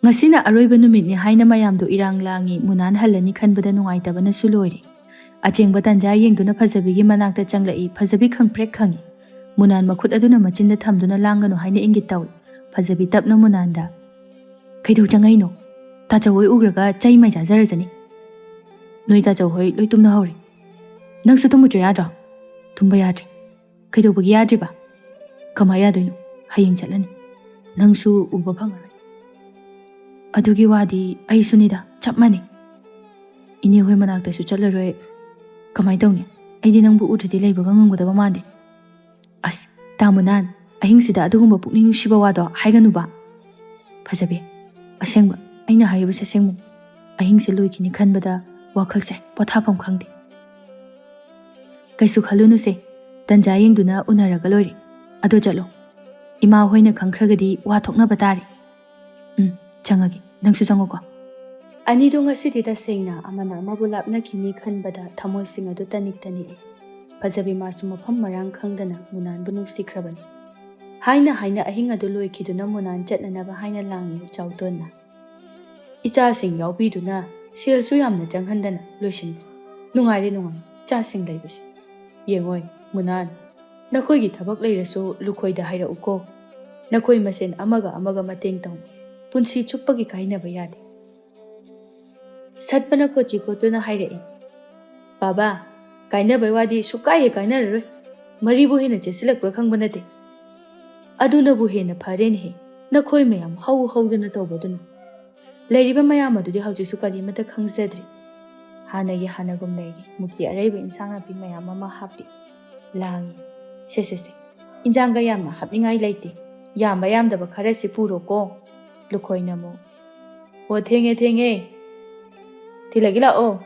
ꯉꯁꯤꯅ ꯑꯔꯣꯏꯕ ꯅꯨꯃꯤꯠꯅꯤ ꯍꯥꯏꯅ ꯃꯌꯥꯝꯗꯣ ꯏꯔꯥꯡ ꯂꯥꯡꯉꯤ꯫ ꯃꯨꯅꯥꯟ ꯍꯜꯂꯅꯤ ꯈꯟꯕꯗ ꯅꯨꯡꯉꯥꯏꯇꯕꯅꯁꯨ ꯂꯣꯏꯔꯦ꯫ ꯑꯆꯦꯡꯕ ꯇꯥꯟꯖꯥ ꯌꯦꯡꯗꯨꯅ ꯐꯖꯕꯤꯒꯤ ꯃꯅꯥꯛꯇ ꯆꯪꯂꯛꯏ꯫ ꯐꯖꯕꯤ ꯈꯪꯄ꯭ꯔꯦꯛ ꯈꯪꯉꯤ꯫ ꯃꯨꯅꯥꯟ ꯃꯈꯨꯠ ꯑꯗꯨꯅ ꯃꯆꯤꯟꯗ ꯊꯝꯗꯨꯅ ꯂꯥꯡꯒꯅꯨ ꯍꯥꯏꯅ ꯏꯪꯒꯤꯠ ꯇꯧꯏ꯫ ꯐꯖꯕꯤ ꯇꯞꯅ ꯃꯨꯅꯥꯟꯗ, "ꯀꯩꯗꯧ ꯆꯪꯉꯛꯏꯅꯣ? ꯇꯥꯆꯧ ꯍꯣꯏ ꯎꯈ꯭ꯔꯒ ꯆꯩ ꯃꯩ ꯆꯥꯖꯔꯖꯅꯤ꯫ ꯅꯣꯏ ꯇꯥꯆꯧ ꯍꯣꯏ ꯂꯣꯏ ꯇꯨꯝꯅ ꯍꯧꯔꯦ꯫ ꯅꯪꯁꯨ ꯇꯨꯝꯃꯨꯆꯣ ꯌꯥꯗ꯭ꯔꯣ?" "ꯇꯨꯝꯕ ꯌꯥꯗ꯭ꯔꯦ꯫" "ꯀꯩꯗꯧꯕꯒꯤ ꯌꯥꯗ꯭ꯔꯤꯕ?" "ꯀꯃꯥꯏ ꯌꯥꯗꯣꯏꯅꯣ? ꯍꯌꯦꯡ ꯆꯠꯂꯅꯤ꯫ ꯅꯪꯁꯨ ꯎꯕ ꯐꯪꯉꯔꯣꯏ꯫" "ꯑꯗꯨꯒꯤ ꯋꯥꯗꯤ ꯑꯩꯁꯨꯅꯤꯗ, ꯆꯞ ꯃꯥꯟꯅꯩ꯫" "ꯏꯅꯦ ꯍꯣꯏ ꯃꯅꯥꯛꯇꯁꯨ ꯆꯠꯂꯔꯣꯏ꯫ ꯀꯃꯥꯏ ꯇꯧꯅꯤ? ꯑꯩꯗꯤ ꯅꯪꯕꯨ ꯎꯗ꯭ꯔꯗꯤ ꯂꯩꯕꯒ ꯉꯝꯒꯗꯕ ꯃꯥꯟꯗꯦ꯫" "ꯑꯁ, ꯇꯥ ꯃꯨꯅꯥꯟ, ꯑꯍꯤꯡꯁꯤꯗ ꯑꯗꯨꯒꯨꯝꯕ ꯄꯨꯛꯅꯤꯡ ꯅꯨꯡꯁꯤꯕ ꯋꯥꯗꯣ ꯍꯥꯏꯒꯅꯨꯕ꯫" "ꯐꯖꯕꯤ, ꯑꯁꯦꯡꯕ, ꯑꯩꯅ ꯍꯥꯏꯔꯤꯕꯁꯦ ꯑꯁꯦꯡꯕ꯫ ꯑꯍꯤꯡꯁꯦ ꯂꯣꯏꯈꯤꯅꯤ ꯈꯟꯕꯗ ꯋꯥꯈꯜꯁꯦ ꯄꯣꯊꯥꯐꯝ ꯈꯪꯗꯦ꯫" "ꯀꯩꯁꯨ ꯈꯜꯂꯨꯅꯨꯁꯦ, ꯇꯟꯖꯥ ꯌꯦꯡꯗꯨꯅ ꯎꯅꯔꯒ ꯂꯣꯏꯔꯦ꯫ ꯑꯗꯣ ꯆꯠꯂꯣ, ꯏꯃꯥ ꯍꯣꯏꯅ ꯈꯪꯈ꯭ꯔꯒꯗꯤ ꯋꯥ ꯊꯣꯛꯅꯕ ꯇꯥꯔꯦ꯫" "ꯎꯝ, ꯆꯪꯉꯒꯦ, ꯅꯪꯁꯨ ꯆꯪꯉꯣꯀꯣ꯫" ꯑꯅꯤꯗꯣ ꯉꯁꯤꯗꯤ ꯇꯁꯦꯡꯅ ꯑꯃꯅ ꯑꯃꯕꯨ ꯂꯥꯞꯅꯈꯤꯅꯤ ꯈꯟꯕꯗ ꯊꯃꯣꯏꯁꯤꯡ ꯑꯗꯨ ꯇꯅꯤꯛ ꯇꯅꯤꯛꯏ꯫ ꯐꯖꯕꯤ ꯃꯥꯁꯨ ꯃꯐꯝ ꯃꯔꯥꯡ ꯈꯪꯗꯅ ꯃꯨꯅꯥꯟꯕꯨ ꯅꯨꯡꯁꯤꯈ꯭ꯔꯕꯅꯤ꯫ ꯍꯥꯏꯅ ꯍꯥꯏꯅ ꯑꯍꯤꯡ ꯑꯗꯨ ꯂꯣꯏꯈꯤꯗꯨꯅ ꯃꯨꯅꯥꯟ ꯆꯠꯅꯅꯕ ꯍꯥꯏꯅ ꯂꯥꯡꯉꯤ ꯆꯥꯎꯇꯣꯟꯅ꯫ ꯏꯆꯥꯁꯤꯡ ꯌꯥꯎꯕꯤꯗꯨꯅ ꯁꯦꯜꯁꯨ ꯌꯥꯝꯅ ꯆꯪꯍꯟꯗꯅ ꯂꯣꯏꯁꯤꯟꯈ꯭ꯔꯦ꯫ ꯅꯨꯡꯉꯥꯏꯔꯦ, ꯅꯨꯡꯉꯥꯏꯔꯦ ꯏꯆꯥꯁꯤꯡ ꯂꯩꯕꯁꯦ꯫ ꯌꯦꯡꯉꯣꯏ ꯃꯨꯅꯥꯟ, ꯅꯈꯣꯏꯒꯤ ꯊꯕꯛ ꯂꯩꯔꯁꯨ ꯂꯨꯈꯣꯏꯗ ꯍꯥꯏꯔꯛꯎꯀꯣ꯫ ꯅꯈꯣꯏ ꯃꯁꯦꯟ ꯑꯃꯒ ꯑꯃꯒ ꯃꯇꯦꯡ ꯇꯧꯅꯧ꯫ ꯄꯨꯟꯁꯤ ꯆꯨꯞꯄꯒꯤ ꯀꯥꯏꯅꯕ ꯌꯥꯗꯦ꯫ ꯁꯠꯄꯅ ꯀꯣꯆꯤ ꯀꯣꯠꯇꯨꯅ ꯍꯥꯏꯔꯛꯏ, "ꯕꯥꯕꯥ, ꯀꯥꯏꯅꯕꯩ ꯋꯥꯗꯤ ꯁꯨꯛꯀꯥꯏ ꯍꯦꯛ ꯀꯥꯏꯅꯔꯔꯣꯏ꯫ ꯃꯔꯤꯕꯨ ꯍꯦꯟꯅ ꯆꯦꯠꯁꯤꯜꯂꯛꯄ꯭ꯔꯥ ꯈꯪꯕ ꯅꯠꯇꯦ꯫ ꯑꯗꯨꯅꯕꯨ ꯍꯦꯟꯅ ꯐꯔꯦꯅꯦꯍꯦ, ꯅꯈꯣꯏ ꯃꯌꯥꯝ ꯍꯧ ꯍꯧꯗꯅ ꯇꯧꯕꯗꯨꯅ꯫ ꯂꯩꯔꯤꯕ ꯃꯌꯥꯝ ꯑꯗꯨꯗꯤ ꯍꯧꯖꯤꯛꯁꯨ ꯀꯔꯤꯃꯠꯇ ꯈꯪꯖꯗ꯭ꯔꯤ꯫ ꯍꯥꯟꯅꯒꯤ ꯍꯥꯟꯅꯒꯨꯝ ꯂꯩꯔꯤ꯫ ꯃꯨꯛꯀꯤ ꯑꯔꯩꯕ ꯏꯟꯁꯥꯡ ꯅꯥꯄꯤ ꯃꯌꯥꯝ ꯑꯃ ꯍꯥꯞꯂꯤ꯫ ꯂꯥꯡꯉꯤ꯫ ꯁꯦ, ꯁꯦ, ꯁꯦ, ꯏꯟꯖꯥꯡꯒ ꯌꯥꯝꯅ ꯍꯥꯞꯅꯤꯡꯉꯥꯏ ꯂꯩꯇꯦ꯫ ꯌꯥꯝꯕ ꯌꯥꯝꯗꯕ ꯈꯔꯁꯤ ꯄꯨꯔꯣꯀꯣ꯫" ꯂꯨꯈꯣꯏꯅ ꯑꯃꯨꯛ, "ꯑꯣ, ꯊꯦꯡꯉꯦ, ꯊꯦꯡꯉꯦ꯫ ꯊꯤꯜꯂꯒꯦ ꯂꯥꯛꯑꯣ꯫"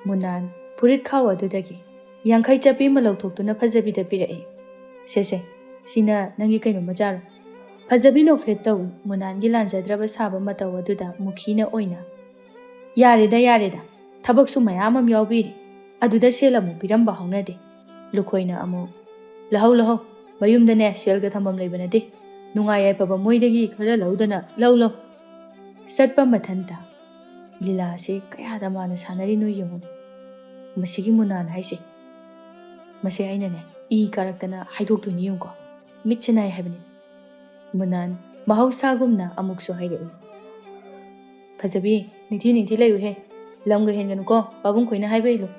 ꯃꯨꯅꯥꯟ ꯐꯨꯔꯤꯠ ꯈꯥꯎ ꯑꯗꯨꯗꯒꯤ ꯌꯥꯡꯈꯩ ꯆꯞꯄꯤ ꯑꯃ ꯂꯧꯊꯣꯛꯇꯨꯅ ꯐꯖꯕꯤꯗ ꯄꯤꯔꯛꯏ꯫ "ꯁꯦ, ꯁꯦ, ꯁꯤꯅ ꯅꯪꯒꯤ ꯀꯩꯅꯣꯝꯃ ꯆꯥꯔꯣ꯫" ꯐꯖꯕꯤ ꯅꯣꯛꯐꯦꯠ ꯇꯧꯏ꯫ ꯃꯨꯅꯥꯟꯒꯤ ꯂꯥꯟꯖꯗ꯭ꯔꯕ ꯁꯥꯕ ꯃꯇꯧ ꯑꯗꯨꯗ ꯃꯨꯈꯤꯅ ꯑꯣꯏꯅ, "ꯌꯥꯔꯦꯗ, ꯌꯥꯔꯦꯗ꯫ ꯊꯕꯛꯁꯨ ꯃꯌꯥꯝ ꯑꯃ ꯌꯥꯎꯕꯤꯔꯤ꯫ ꯑꯗꯨꯗ ꯁꯦꯜ ꯑꯃꯨꯛ ꯄꯤꯔꯝꯕ ꯍꯧꯅꯗꯦ꯫ ꯂꯨꯈꯣꯏꯅ ꯑꯃꯨꯛ, "ꯂꯧꯍꯧ, ꯂꯧꯍꯧ, ꯃꯌꯨꯝꯗꯅꯦ ꯁꯦꯜꯒ ꯊꯝꯐꯝ ꯂꯩꯕ ꯅꯠꯇꯦ꯫ ꯅꯨꯡꯉꯥꯏ ꯌꯥꯏꯐꯕ ꯃꯣꯏꯗꯒꯤ ꯈꯔ ꯂꯧꯗꯅ ꯂꯧ, ꯂꯧ"꯫ ꯁꯠꯄ ꯃꯊꯟꯇ ꯂꯤꯂꯥꯁꯤ ꯀꯌꯥꯗ ꯃꯥꯅ ꯁꯥꯟꯅꯔꯤꯅꯣ ꯌꯦꯡꯉꯨꯅꯦ꯫ ꯃꯁꯤꯒꯤ ꯃꯨꯅꯥꯟ ꯍꯥꯏꯁꯦ, ꯃꯁꯦ ꯑꯩꯅꯅꯦ ꯏ ꯀꯥꯔꯛꯇꯅ ꯍꯥꯏꯗꯣꯛꯇꯣꯏꯅꯤ ꯌꯦꯡꯉꯨꯀꯣ꯫ ꯃꯤꯠꯁꯦ ꯅꯥꯏ ꯍꯥꯏꯕꯅꯤ꯫ ꯃꯨꯅꯥꯟ ꯃꯍꯧꯁꯥꯒꯨꯝꯅ ꯑꯃꯨꯛꯁꯨ ꯍꯥꯏꯔꯛꯏ, "ꯐꯖꯕꯤ, ꯅꯤꯡꯊꯤ ꯅꯤꯡꯊꯤ ꯂꯩꯌꯨꯍꯦ꯫ ꯂꯝꯒ ꯍꯦꯟꯒꯅꯨꯀꯣ, ꯄꯥꯕꯨꯡ ꯈꯣꯏꯅ ꯍꯥꯏꯕ ꯏꯜꯂꯨ"꯫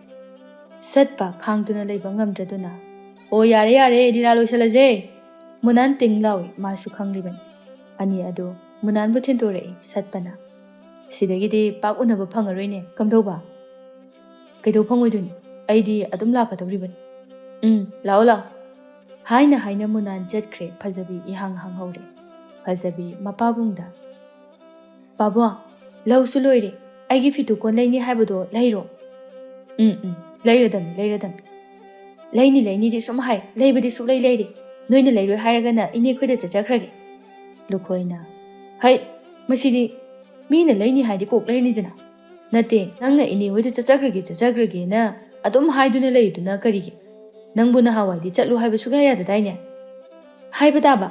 ꯁꯠꯄ ꯈꯥꯡꯗꯨꯅ ꯂꯩꯕ ꯉꯝꯗ꯭ꯔꯗꯨꯅ, "ꯑꯣ, ꯌꯥꯔꯦ, ꯌꯥꯔꯦ, ꯂꯤꯂꯥ ꯂꯣꯏꯁꯤꯜꯂꯁꯦ"꯫ ꯃꯨꯅꯥꯟ ꯇꯤꯡ ꯂꯥꯎꯏ, ꯃꯥꯁꯨ ꯈꯪꯂꯤꯕꯅꯤ꯫ ꯑꯅꯤ ꯑꯗꯨ ꯃꯨꯅꯥꯟꯕꯨ ꯊꯤꯟꯗꯣꯔꯛꯏ ꯁꯠꯄꯅ꯫ "ꯁꯤꯗꯒꯤꯗꯤ ꯄꯥꯛ ꯎꯅꯕ ꯐꯪꯉꯔꯣꯏꯅꯦ, ꯀꯝꯗꯧꯕ?" "ꯀꯩꯗꯧ ꯐꯪꯉꯣꯏꯗꯣꯏꯅꯣ? ꯑꯩꯗꯤ ꯑꯗꯨꯝ ꯂꯥꯛꯀꯗꯧꯔꯤꯕꯅꯤ"꯫ "ꯎꯝ, ꯂꯥꯛꯑꯣ, ꯂꯥꯛꯑꯣ"꯫ ꯍꯥꯏꯅ ꯍꯥꯏꯅ ꯃꯨꯅꯥꯟ ꯆꯠꯈ꯭ꯔꯦ, ꯐꯖꯕꯤ ꯏꯍꯥꯡ ꯍꯥꯡꯍꯧꯔꯦ꯫ ꯐꯖꯕꯤ ꯃꯄꯥꯕꯨꯡꯗ, "ꯄꯥꯕꯣ, ꯂꯧꯁꯨ ꯂꯣꯏꯔꯦ, ꯑꯩꯒꯤ ꯐꯤꯇꯨ ꯀꯣꯟ ꯂꯩꯅꯤ ꯍꯥꯏꯕꯗꯣ ꯂꯩꯔꯣ"꯫ "ꯎꯝ, ꯎꯝ, ꯂꯩꯔꯗꯝꯅꯤ, ꯂꯩꯔꯗꯝꯅꯤ"꯫ "ꯂꯩꯅꯤ, ꯂꯩꯅꯤꯗꯤ ꯁꯨꯝ ꯍꯥꯏ, ꯂꯩꯕꯗꯤ ꯁꯨꯛꯂꯩ ꯂꯩꯗꯦ꯫ ꯅꯣꯏꯅ ꯂꯩꯔꯣꯏ ꯍꯥꯏꯔꯒꯅ ꯏꯅꯦ ꯈꯣꯏꯗ ꯆꯠꯆꯈ꯭ꯔꯒꯦ"꯫ ꯂꯨꯈꯣꯏꯅ, "ꯍꯩ, ꯃꯁꯤꯗꯤ ꯃꯤꯅ ꯂꯩꯅꯤ ꯍꯥꯏꯗꯤ ꯀꯣꯛ ꯂꯩꯔꯅꯤꯗꯅ꯫ ꯅꯠꯇꯦ, ꯅꯪꯅ ꯏꯅꯦ ꯍꯣꯏꯗ ꯆꯠꯆꯈ꯭ꯔꯒꯦ, ꯆꯠꯆꯈ꯭ꯔꯒꯦꯅ ꯑꯗꯨꯝ ꯍꯥꯏꯗꯨꯅ ꯂꯩꯔꯤꯗꯨꯅ ꯀꯔꯤꯒꯤ? ꯅꯪꯕꯨ ꯅꯍꯥꯟꯋꯥꯏꯗꯤ ꯆꯠꯂꯨ ꯍꯥꯏꯕ ꯁꯨꯛꯌꯥ ꯌꯥꯗꯗꯥꯏꯅꯦ? ꯍꯥꯏꯕ ꯇꯥꯕ,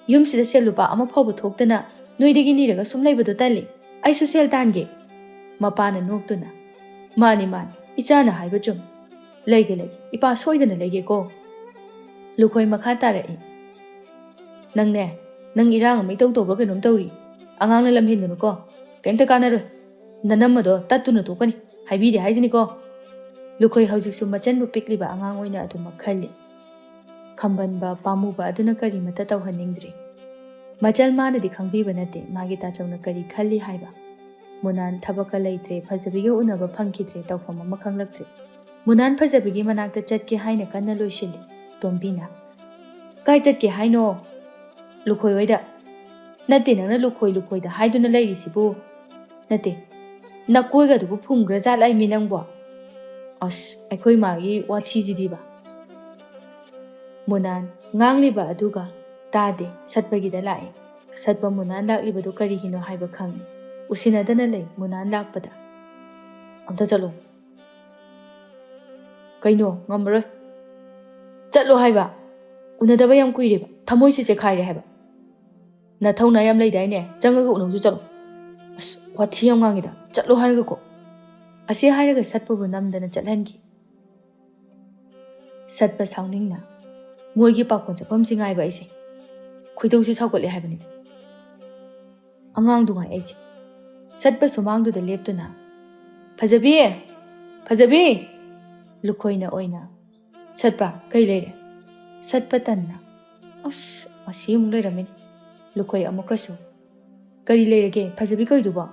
ꯌꯨꯝꯁꯤꯗ ꯁꯦꯜ ꯂꯨꯄꯥ ꯑꯃ ꯐꯥꯎꯕ ꯊꯣꯛꯇꯅ ꯅꯣꯏꯗꯒꯤ ꯅꯤꯔꯒ ꯁꯨꯝ ꯂꯩꯕꯗꯣ ꯇꯜꯂꯤ꯫ ꯑꯩꯁꯨ ꯁꯦꯜ ꯇꯥꯟꯒꯦ"꯫ ꯃꯄꯥꯅ ꯅꯣꯛꯇꯨꯅ, "ꯃꯥꯅꯤ, ꯃꯥꯅꯤ, ꯏꯆꯥꯅ ꯍꯥꯏꯕ ꯆꯨꯝꯃꯤ꯫ ꯂꯩꯒꯦ, ꯂꯩꯒꯦ, ꯏꯄꯥ ꯁꯣꯏꯗꯅ ꯂꯩꯒꯦꯀꯣ"꯫ ꯂꯨꯈꯣꯏ ꯃꯈꯥ ꯇꯥꯔꯛꯏ, "ꯅꯪꯅꯦ, ꯅꯪ ꯏꯔꯥꯡ ꯑꯃ ꯏꯇꯧ ꯇꯧꯕ꯭ꯔꯥ ꯀꯩꯅꯣꯝ ꯇꯧꯔꯤ꯫ ꯑꯉꯥꯡꯅ ꯂꯝ ꯍꯦꯟꯒꯅꯨꯀꯣ꯫ ꯀꯩꯝꯇ ꯀꯥꯟꯅꯔꯣꯏ꯫ ꯅꯅꯝ ꯑꯗꯣ ꯇꯠꯇꯨꯅ ꯇꯣꯛꯀꯅꯤ꯫ ꯍꯥꯏꯕꯤꯗꯦ ꯍꯥꯏꯁꯤꯅꯤꯀꯣ"꯫ ꯂꯨꯈꯣꯏ ꯍꯧꯖꯤꯛꯁꯨ ꯃꯆꯟꯕꯨ ꯄꯤꯛꯂꯤꯕ ꯑꯉꯥꯡ ꯑꯣꯏꯅ ꯑꯗꯨꯃꯛ ꯈꯜꯂꯤ꯫ ꯈꯝꯕꯟꯕ ꯄꯥꯝꯃꯨꯕ ꯑꯗꯨꯅ ꯀꯔꯤꯃꯠꯇ ꯇꯧꯍꯟꯅꯤꯡꯗ꯭ꯔꯤ꯫ ꯃꯆꯜ ꯃꯥꯅꯗꯤ ꯈꯪꯕꯤꯕ ꯅꯠꯇꯦ ꯃꯥꯒꯤ ꯇꯥꯆꯧꯅ ꯀꯔꯤ ꯈꯜꯂꯤ ꯍꯥꯏꯕ꯫ ꯃꯨꯅꯥꯟ ꯊꯕꯛꯀ ꯂꯩꯇ꯭ꯔꯦ, ꯐꯖꯕꯤꯒ ꯎꯅꯕ ꯐꯪꯈꯤꯗ꯭ꯔꯦ, ꯇꯧꯐꯝ ꯑꯃ ꯈꯪꯂꯛꯇ꯭ꯔꯦ꯫ ꯃꯨꯅꯥꯟ ꯐꯖꯕꯤꯒꯤ ꯃꯅꯥꯛꯇ ꯆꯠꯀꯦ ꯍꯥꯏꯅ ꯀꯟꯅ ꯂꯣꯏꯁꯤꯜꯂꯤ꯫ ꯇꯣꯝꯕꯤꯅ, "ꯀꯥꯏ ꯆꯠꯀꯦ ꯍꯥꯏꯅꯣ?" "ꯂꯨꯈꯣꯏ ꯍꯣꯏꯗ"꯫ "ꯅꯠꯇꯦ, ꯅꯪꯅ ꯂꯨꯈꯣꯏ ꯂꯨꯈꯣꯏꯗ ꯍꯥꯏꯗꯨꯅ ꯂꯩꯔꯤꯁꯤꯕꯨ?" "ꯅꯠꯇꯦ, ꯅꯀꯣꯏꯒꯗꯨꯕꯨ ꯐꯨꯝꯈ꯭ꯔ ꯖꯥꯠꯂ ꯃꯤ ꯅꯪꯕꯣ?" ꯑꯁ, ꯑꯩꯈꯣꯏ ꯃꯥꯒꯤ ꯋꯥꯊꯤꯁꯤꯗꯤꯕ꯫ ꯃꯨꯅꯥꯟ ꯉꯥꯡꯂꯤꯕ ꯑꯗꯨꯒ ꯇꯥꯗꯦ, ꯁꯠꯄꯒꯤꯗ ꯂꯥꯛꯏ꯫ ꯁꯠꯄ ꯃꯨꯅꯥꯟ ꯂꯥꯛꯂꯤꯕꯗꯨ ꯀꯔꯤꯒꯤꯅꯣ ꯍꯥꯏꯕ ꯈꯪꯏ꯫ ꯎꯁꯤꯟꯅꯗꯅ ꯂꯩ ꯃꯨꯅꯥꯟ ꯂꯥꯛꯄꯗ꯫ "ꯑꯝꯇ ꯆꯠꯂꯣ"꯫ "ꯀꯩꯅꯣ, ꯉꯝꯃꯔꯣꯏ"꯫ "ꯆꯠꯂꯣ ꯍꯥꯏꯕ꯫ ꯎꯅꯗꯕ ꯌꯥꯝ ꯀꯨꯏꯔꯦꯕ꯫ ꯊꯃꯣꯏꯁꯦ ꯆꯦꯈꯥꯏꯔꯦ ꯍꯥꯏꯕ꯫ ꯅꯊꯧꯅ ꯌꯥꯝ ꯂꯩꯗꯥꯏꯅꯦ? ꯆꯪꯉꯒ ꯎꯅꯧꯁꯨ ꯆꯠꯂꯣ꯫ ꯑꯁ, ꯋꯥꯊꯤ ꯌꯥꯝ ꯉꯥꯡꯉꯤꯗ꯫ ꯆꯠꯂꯣ ꯍꯥꯏꯔꯒꯀꯣ"꯫ ꯑꯁꯤ ꯍꯥꯏꯔꯒ ꯁꯠꯄꯕꯨ ꯅꯝꯗꯅ ꯆꯠꯍꯟꯈꯤ꯫ ꯁꯠꯄ ꯁꯥꯎꯅꯤꯡꯅ ꯃꯣꯏꯒꯤ ꯄꯥꯈꯣꯟ ꯆꯠꯐꯝꯁꯤ ꯉꯥꯏꯕ ꯑꯩꯁꯦ ꯈꯣꯏꯗꯧꯁꯤ ꯁꯥꯎꯒꯠꯂꯦ ꯍꯥꯏꯕꯅꯤꯗ꯫ ꯑꯉꯥꯡꯗꯨ ꯉꯥꯏ ꯑꯩꯁꯦ꯫ ꯁꯠꯄ ꯁꯨꯃꯥꯡꯗꯨꯗ ꯂꯦꯞꯇꯨꯅ, "ꯐꯖꯕꯤ! ꯐꯖꯕꯤ!" ꯂꯨꯈꯣꯏꯅ ꯑꯣꯏꯅ, "ꯁꯠꯄ, ꯀꯩ ꯂꯩꯔꯦ?" ꯁꯠꯄ ꯇꯟꯅ, "ꯑꯁ, ꯃꯁꯤ ꯑꯃꯨꯛ ꯂꯩꯔꯝꯃꯤꯅꯦ꯫" ꯂꯨꯈꯣꯏ ꯑꯃꯨꯛꯀꯁꯨ, "ꯀꯔꯤ ꯂꯩꯔꯒꯦ? ꯐꯖꯕꯤ ꯀꯧꯏꯗꯨꯕꯣ?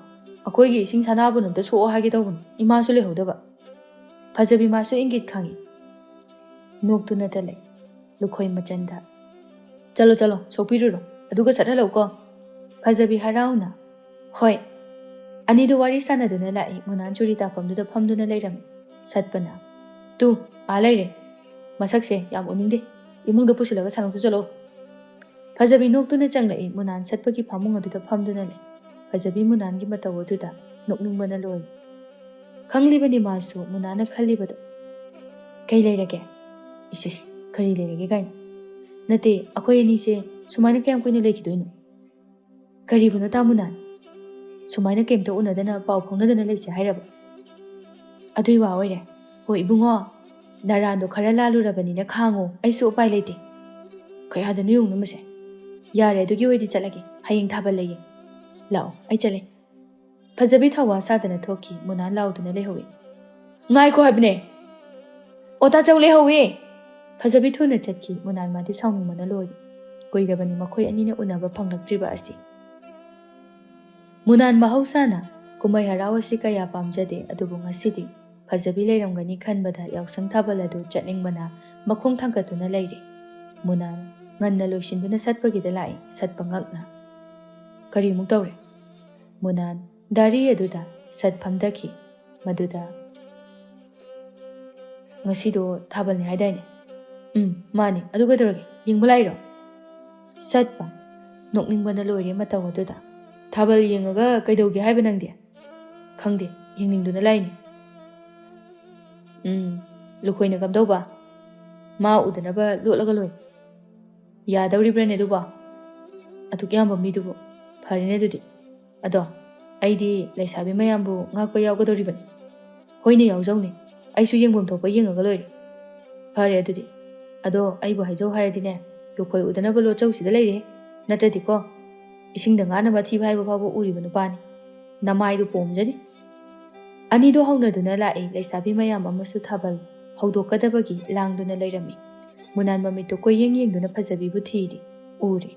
ꯑꯩꯈꯣꯏꯒꯤ ꯏꯁꯤꯡ ꯁꯅꯥꯕꯨꯟ ꯑꯝꯇ ꯁꯣꯛꯑꯣ ꯍꯥꯏꯒꯦ ꯇꯧꯕꯅꯤ, ꯏꯃꯥꯁꯨ ꯂꯩꯍꯧꯗꯕ꯫" ꯐꯖꯕꯤ ꯃꯥꯁꯨ ꯏꯪꯒꯤꯠ ꯈꯪꯉꯤ꯫ ꯅꯣꯛꯇꯨꯅꯇ ꯂꯩ꯫ ꯂꯨꯈꯣꯏ ꯃꯆꯟꯗ, "ꯆꯠꯂꯣ, ꯆꯠꯂꯣ, ꯁꯣꯛꯄꯤꯔꯨꯔꯣ꯫ ꯑꯗꯨꯒ ꯁꯠꯍꯜꯂꯛꯎꯀꯣ꯫" ꯐꯖꯕꯤ ꯍꯔꯥꯎꯅ, "ꯍꯣꯏ꯫" ꯑꯅꯤꯗꯨ ꯋꯥꯔꯤ ꯁꯥꯟꯅꯗꯨꯅ ꯂꯥꯛꯏ꯫ ꯃꯨꯅꯥꯟ ꯆꯨꯔꯤ ꯇꯥꯐꯝꯗꯨꯗ ꯐꯝꯗꯨꯅ ꯂꯩꯔꯝꯃꯤ꯫ ꯁꯠꯄꯅ, "ꯇꯨ, ꯑꯥ ꯂꯩꯔꯦ꯫ ꯃꯁꯛꯁꯦ ꯌꯥꯝ ꯎꯅꯤꯡꯗꯦ꯫ ꯏꯃꯨꯡꯗ ꯄꯨꯁꯤꯜꯂꯒ ꯁꯥꯟꯅꯧꯁꯨ ꯆꯠꯂꯣ꯫" ꯐꯖꯕꯤ ꯅꯣꯛꯇꯨꯅ ꯆꯪꯂꯛꯏ꯫ ꯃꯨꯅꯥꯟ ꯁꯠꯄꯒꯤ ꯐꯃꯨꯡ ꯑꯗꯨꯗ ꯐꯝꯗꯨꯅ ꯂꯩ꯫ ꯐꯖꯕꯤ ꯃꯨꯅꯥꯟꯒꯤ ꯃꯇꯧ ꯑꯗꯨꯗ ꯅꯣꯛꯅꯤꯡꯕꯅ ꯂꯣꯏꯔꯦ꯫ ꯈꯪꯂꯤꯕꯅꯤ ꯃꯥꯁꯨ ꯃꯨꯅꯥꯟꯅ ꯈꯜꯂꯤꯕꯗꯣ꯫ "ꯀꯩ ꯂꯩꯔꯒꯦ? ꯏꯁ, ꯏꯁ, ꯀꯔꯤ ꯂꯩꯔꯒꯦ ꯀꯥꯏꯅ? ꯅꯠꯇꯦ, ꯑꯩꯈꯣꯏ ꯑꯅꯤꯁꯦ ꯁꯨꯃꯥꯏꯅ ꯀꯌꯥꯝ ꯀꯨꯏꯅ ꯂꯩꯈꯤꯗꯣꯏꯅꯣ? ꯀꯔꯤꯕꯨꯅꯣ ꯇꯥ ꯃꯨꯅꯥꯟ? ꯁꯨꯃꯥꯏꯅ ꯀꯩꯝꯇ ꯎꯅꯗꯅ ꯄꯥꯎ ꯐꯥꯎꯅꯗꯅ ꯂꯩꯁꯦ ꯍꯥꯏꯔꯕ?" "ꯑꯗꯨꯏ ꯋꯥ ꯑꯣꯏꯔꯦ꯫ ꯍꯣꯏ ꯏꯕꯨꯡꯉꯣ, ꯅꯔꯥꯟꯗꯣ ꯈꯔ ꯂꯥꯜꯂꯨꯔꯕꯅꯤꯅ ꯈꯥꯡꯉꯣ, ꯑꯩꯁꯨ ꯎꯄꯥꯏ ꯂꯩꯇꯦ꯫ ꯀꯌꯥꯗꯅꯣ ꯌꯦꯡꯉꯨꯅꯦ ꯃꯁꯦ꯫ ꯌꯥꯔꯦ, ꯑꯗꯨꯒꯤ ꯑꯣꯏꯔꯗꯤ ꯆꯠꯂꯒꯦ, ꯍꯌꯦꯡ ꯊꯥꯕꯜ ꯂꯩꯌꯦ꯫ ꯂꯥꯛꯑꯣ, ꯑꯩ ꯆꯠꯂꯦ꯫" ꯐꯖꯕꯤ ꯊꯧꯋꯥ ꯁꯥꯗꯅ ꯊꯣꯛꯈꯤ꯫ ꯃꯨꯅꯥꯟ ꯂꯥꯎꯗꯨꯅ ꯂꯩꯍꯧꯏ꯫ "ꯉꯥꯏꯈꯣ ꯍꯥꯏꯕꯅꯦ! ꯑꯣ ꯇꯥꯆꯧ ꯂꯩꯍꯧꯋꯦ!" ꯐꯖꯕꯤ ꯊꯨꯅ ꯆꯠꯈꯤ꯫ ꯃꯨꯅꯥꯟ ꯃꯥꯗꯤ ꯁꯥꯎꯅꯤꯡꯕꯅ ꯂꯣꯏꯔꯦ꯫ ꯀꯨꯏꯔꯕꯅꯤ ꯃꯈꯣꯏ ꯑꯅꯤꯅ ꯎꯅꯕ ꯐꯪꯂꯛꯇ꯭ꯔꯤꯕ ꯑꯁꯤ꯫ ꯃꯨꯅꯥꯟ ꯃꯍꯧꯁꯥꯅ ꯀꯨꯝꯍꯩ ꯍꯔꯥꯎ ꯑꯁꯤ ꯀꯌꯥ ꯄꯥꯝꯖꯗꯦ, ꯑꯗꯨꯕꯨ ꯉꯁꯤꯗꯤ ꯐꯖꯕꯤ ꯂꯩꯔꯝꯒꯅꯤ ꯈꯟꯕꯗ ꯌꯥꯎꯁꯪ ꯊꯥꯕꯜ ꯑꯗꯨ ꯆꯠꯅꯤꯡꯕꯅ ꯃꯈꯣꯡ ꯊꯥꯡꯒꯠꯇꯨꯅ ꯂꯩꯔꯦ꯫ ꯃꯨꯅꯥꯟ ꯉꯟꯅ ꯂꯣꯏꯁꯤꯟꯗꯨꯅ ꯁꯠꯄꯒꯤꯗ ꯂꯥꯛꯏ꯫ ꯁꯠꯄ ꯉꯛꯅ, "ꯀꯔꯤꯃꯨꯛ ꯇꯧꯔꯦ?" ꯃꯨꯅꯥꯟ ꯗꯥꯔꯤ ꯑꯗꯨꯗ ꯁꯠ ꯐꯝꯊꯈꯤ꯫ ꯃꯗꯨꯗ, "ꯉꯁꯤꯗꯣ ꯊꯥꯕꯜꯅꯤ ꯍꯥꯏꯗꯥꯏꯅꯦ?" "ꯎꯝ, ꯃꯥꯅꯤ꯫ ꯑꯗꯨ ꯀꯩꯗꯧꯔꯒꯦ? ꯌꯦꯡꯕ ꯂꯥꯛꯏꯔꯣ?" ꯁꯠꯄ ꯅꯣꯛꯅꯤꯡꯕꯅ ꯂꯣꯏꯔꯦ ꯃꯇꯧ ꯑꯗꯨꯗ꯫ "ꯊꯥꯕꯜ ꯌꯦꯡꯉꯒ ꯀꯩꯗꯧꯒꯦ ꯍꯥꯏꯕ ꯅꯪꯗꯤ?" "ꯈꯪꯗꯦ, ꯌꯦꯡꯅꯤꯡꯗꯨꯅ ꯂꯥꯛꯏꯅꯤ꯫" "ꯎꯝ, ꯂꯨꯈꯣꯏꯅ ꯀꯝꯗꯧꯕ?" ꯃꯥ ꯎꯗꯅꯕ ꯂꯣꯠꯂꯒ ꯂꯣꯏꯔꯦ꯫ ꯌꯥꯗꯧꯔꯤꯕ꯭ꯔꯥꯅꯦ ꯑꯗꯨꯕꯣ? ꯑꯗꯨꯛ ꯌꯥꯝꯕ ꯃꯤꯗꯨꯕꯨ꯫ ꯐꯔꯦꯅꯦ ꯑꯗꯨꯗꯤ꯫ ꯑꯗꯣ ꯑꯩꯗꯤ ꯂꯩꯁꯥꯕꯤ ꯃꯌꯥꯝꯕꯨ ꯉꯥꯛꯄ ꯌꯥꯎꯒꯗꯧꯔꯤꯕꯅꯤ꯫ ꯍꯣꯏꯅꯦ, ꯌꯥꯎꯖꯧꯅꯦ꯫ ꯑꯩꯁꯨ ꯌꯦꯡꯐꯝ ꯊꯣꯛꯄ ꯌꯦꯡꯉꯒ ꯂꯣꯏꯔꯦ꯫ ꯐꯔꯦ ꯑꯗꯨꯗꯤ꯫ ꯑꯗꯣ ꯑꯩꯕꯨ ꯍꯥꯏꯖꯧ ꯍꯥꯏꯔꯗꯤꯅꯦ, ꯂꯨꯈꯣꯏ ꯎꯗꯅꯕ ꯂꯣꯠꯆꯧꯁꯤꯗ ꯂꯩꯔꯦ꯫ ꯅꯠꯇ꯭ꯔꯗꯤꯀꯣ, ꯏꯁꯤꯡꯗ ꯉꯥꯅ ꯃꯊꯤ ꯐꯥꯏꯕ ꯐꯥꯎꯕ ꯎꯔꯤꯕ ꯅꯨꯄꯥꯅꯤ꯫ ꯅꯃꯥꯏꯗꯨ ꯄꯣꯝꯖꯅꯤ꯫ ꯑꯅꯤꯗꯣ ꯍꯧꯅꯗꯨꯅ ꯂꯥꯛꯏ꯫ ꯂꯩꯁꯥꯕꯤ ꯃꯌꯥꯝ ꯑꯃꯁꯨ ꯊꯥꯕꯜ ꯍꯧꯗꯣꯛꯀꯗꯕꯒꯤ ꯂꯥꯡꯗꯨꯅ ꯂꯩꯔꯝꯃꯤ꯫ ꯃꯨꯅꯥꯟ ꯃꯃꯤꯠꯇꯨ ꯀꯣꯏꯌꯦꯡ ꯌꯦꯡꯗꯨꯅ ꯐꯖꯕꯤꯕꯨ ꯊꯤꯔꯤ꯫ ꯎꯔꯦ꯫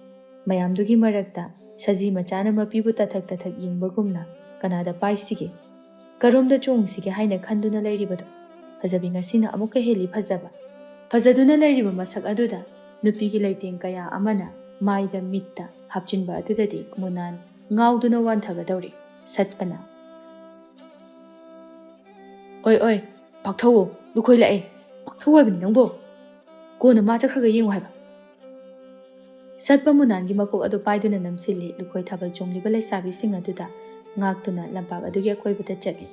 ꯃꯌꯥꯝꯗꯨꯒꯤ ꯃꯔꯛꯇ ꯁꯖꯤ ꯃꯆꯥꯅ ꯃꯄꯤꯕꯨ ꯇꯥꯊꯛ ꯇꯥꯊꯛ ꯌꯦꯡꯕꯒꯨꯝꯅ ꯀꯅꯥꯗ ꯄꯥꯏꯁꯤꯒꯦ? ꯀꯔꯣꯝꯗ ꯆꯣꯡꯁꯤꯒꯦ ꯍꯥꯏꯅ ꯈꯟꯗꯨꯅ ꯂꯩꯔꯤꯕꯗꯣ? ꯐꯖꯕꯤ ꯉꯁꯤꯅ ꯑꯃꯨꯛꯀ ꯍꯦꯜꯂꯤ ꯐꯖꯕ꯫ ꯐꯖꯗꯨꯅ ꯂꯩꯔꯤꯕ ꯃꯁꯛ ꯑꯗꯨꯗ ꯅꯨꯄꯤꯒꯤ ꯂꯩꯇꯦꯡ ꯀꯌꯥ ꯑꯃꯅ ꯃꯥꯏꯗ ꯃꯤꯠꯇ ꯍꯥꯞꯆꯤꯟꯕ ꯑꯗꯨꯗꯗꯤ ꯃꯨꯅꯥꯟ ꯉꯥꯎꯗꯨꯅ ꯋꯥꯟꯊꯒꯗꯧꯔꯦ꯫ ꯁꯠꯄꯅ, "ꯑꯣꯏ, ꯑꯣꯏ, ꯄꯥꯛꯊꯧꯑꯣ, ꯂꯨꯈꯣꯏ ꯂꯥꯛꯑꯦ, ꯄꯥꯛꯊꯧ ꯍꯥꯏꯕꯅꯤ ꯅꯪꯕꯣ꯫ ꯀꯣꯟꯅ ꯃꯥ ꯆꯠꯈ꯭ꯔꯒ ꯌꯦꯡꯉꯨ ꯍꯥꯏꯕ"꯫ ꯁꯠꯄ ꯃꯨꯅꯥꯟꯒꯤ ꯃꯀꯣꯛ ꯑꯗꯨ ꯄꯥꯏꯗꯨꯅ ꯅꯝꯁꯤꯜꯂꯤ꯫ ꯂꯨꯈꯣꯏ ꯊꯥꯕꯜ ꯆꯣꯡꯂꯤꯕ ꯂꯩꯁꯥꯕꯤꯁꯤꯡ ꯑꯗꯨꯗ ꯉꯥꯛꯇꯨꯅ ꯂꯝꯄꯥꯛ ꯑꯗꯨꯒꯤ ꯑꯀꯣꯏꯕꯗ ꯆꯠꯂꯤ꯫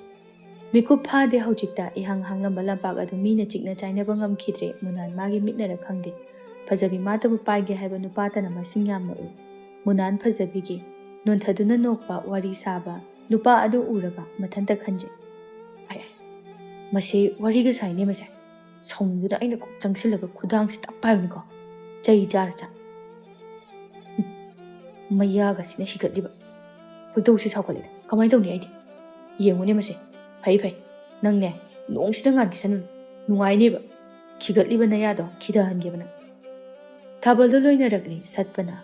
ꯃꯤꯀꯨꯞ ꯐꯥꯗꯦ ꯍꯧꯖꯤꯛꯇ ꯏꯍꯥꯡ ꯍꯥꯡꯂꯝꯕ ꯂꯝꯄꯥꯛ ꯑꯗꯨ ꯃꯤꯅ ꯆꯤꯛꯅ ꯆꯥꯏꯅꯕ ꯉꯝꯈꯤꯗ꯭ꯔꯦ꯫ ꯃꯨꯅꯥꯟ ꯃꯥꯒꯤ ꯃꯤꯠꯅꯔ ꯈꯪꯗꯦ, ꯐꯖꯕꯤ ꯃꯥꯇꯕꯨ ꯄꯥꯏꯒꯦ ꯍꯥꯏꯕ ꯅꯨꯄꯥꯇꯅ ꯃꯁꯤꯡ ꯌꯥꯝꯅ ꯎꯏ꯫ ꯃꯨꯅꯥꯟ ꯐꯖꯕꯤꯒꯤ ꯅꯣꯟꯊꯗꯨꯅ ꯅꯣꯛꯄ, ꯋꯥꯔꯤ ꯁꯥꯕ ꯅꯨꯄꯥ ꯑꯗꯨ ꯎꯔꯒ ꯃꯊꯟꯇ ꯈꯟꯖꯩ, "ꯑꯥꯏ, ꯑꯥꯏ, ꯃꯁꯤ ꯋꯥꯔꯤꯒ ꯁꯥꯏꯅꯦ ꯃꯁꯦ꯫ ꯁꯥꯎꯅꯤꯡꯗꯨꯅ ꯑꯩꯅ ꯀꯣꯛ ꯆꯪꯁꯤꯜꯂꯒ ꯈꯨꯗꯥꯡꯁꯤ ꯇꯛ ꯄꯥꯏꯕꯅꯤꯀꯣ꯫ ꯆꯩ ꯆꯥꯔ ꯆꯥ꯫ ꯃꯌꯥꯒꯁꯤꯅ ꯍꯤꯒꯠꯂꯤꯕ꯫ ꯈꯣꯏꯗꯧꯁꯤ ꯁꯥꯎꯒꯠꯂꯦ꯫ ꯀꯃꯥꯏꯅ ꯇꯧꯅꯤ ꯑꯩꯗꯤ? ꯌꯦꯡꯉꯨꯅꯦ ꯃꯁꯦ꯫ ꯐꯩ ꯐꯩ꯫ ꯅꯪꯅꯦ, ꯅꯣꯡꯁꯤꯗ ꯉꯥꯟꯈꯤꯁꯅꯨ꯫ ꯅꯨꯡꯉꯥꯏꯅꯦꯕ꯫ ꯈꯤꯒꯠꯂꯤꯕ ꯅꯌꯥꯗꯣ ꯈꯤꯊꯍꯟꯒꯦꯕ ꯅꯪ"꯫ ꯊꯥꯕꯜꯗꯣ ꯂꯣꯏꯅꯔꯛꯂꯤ꯫ ꯁꯠꯄꯅ,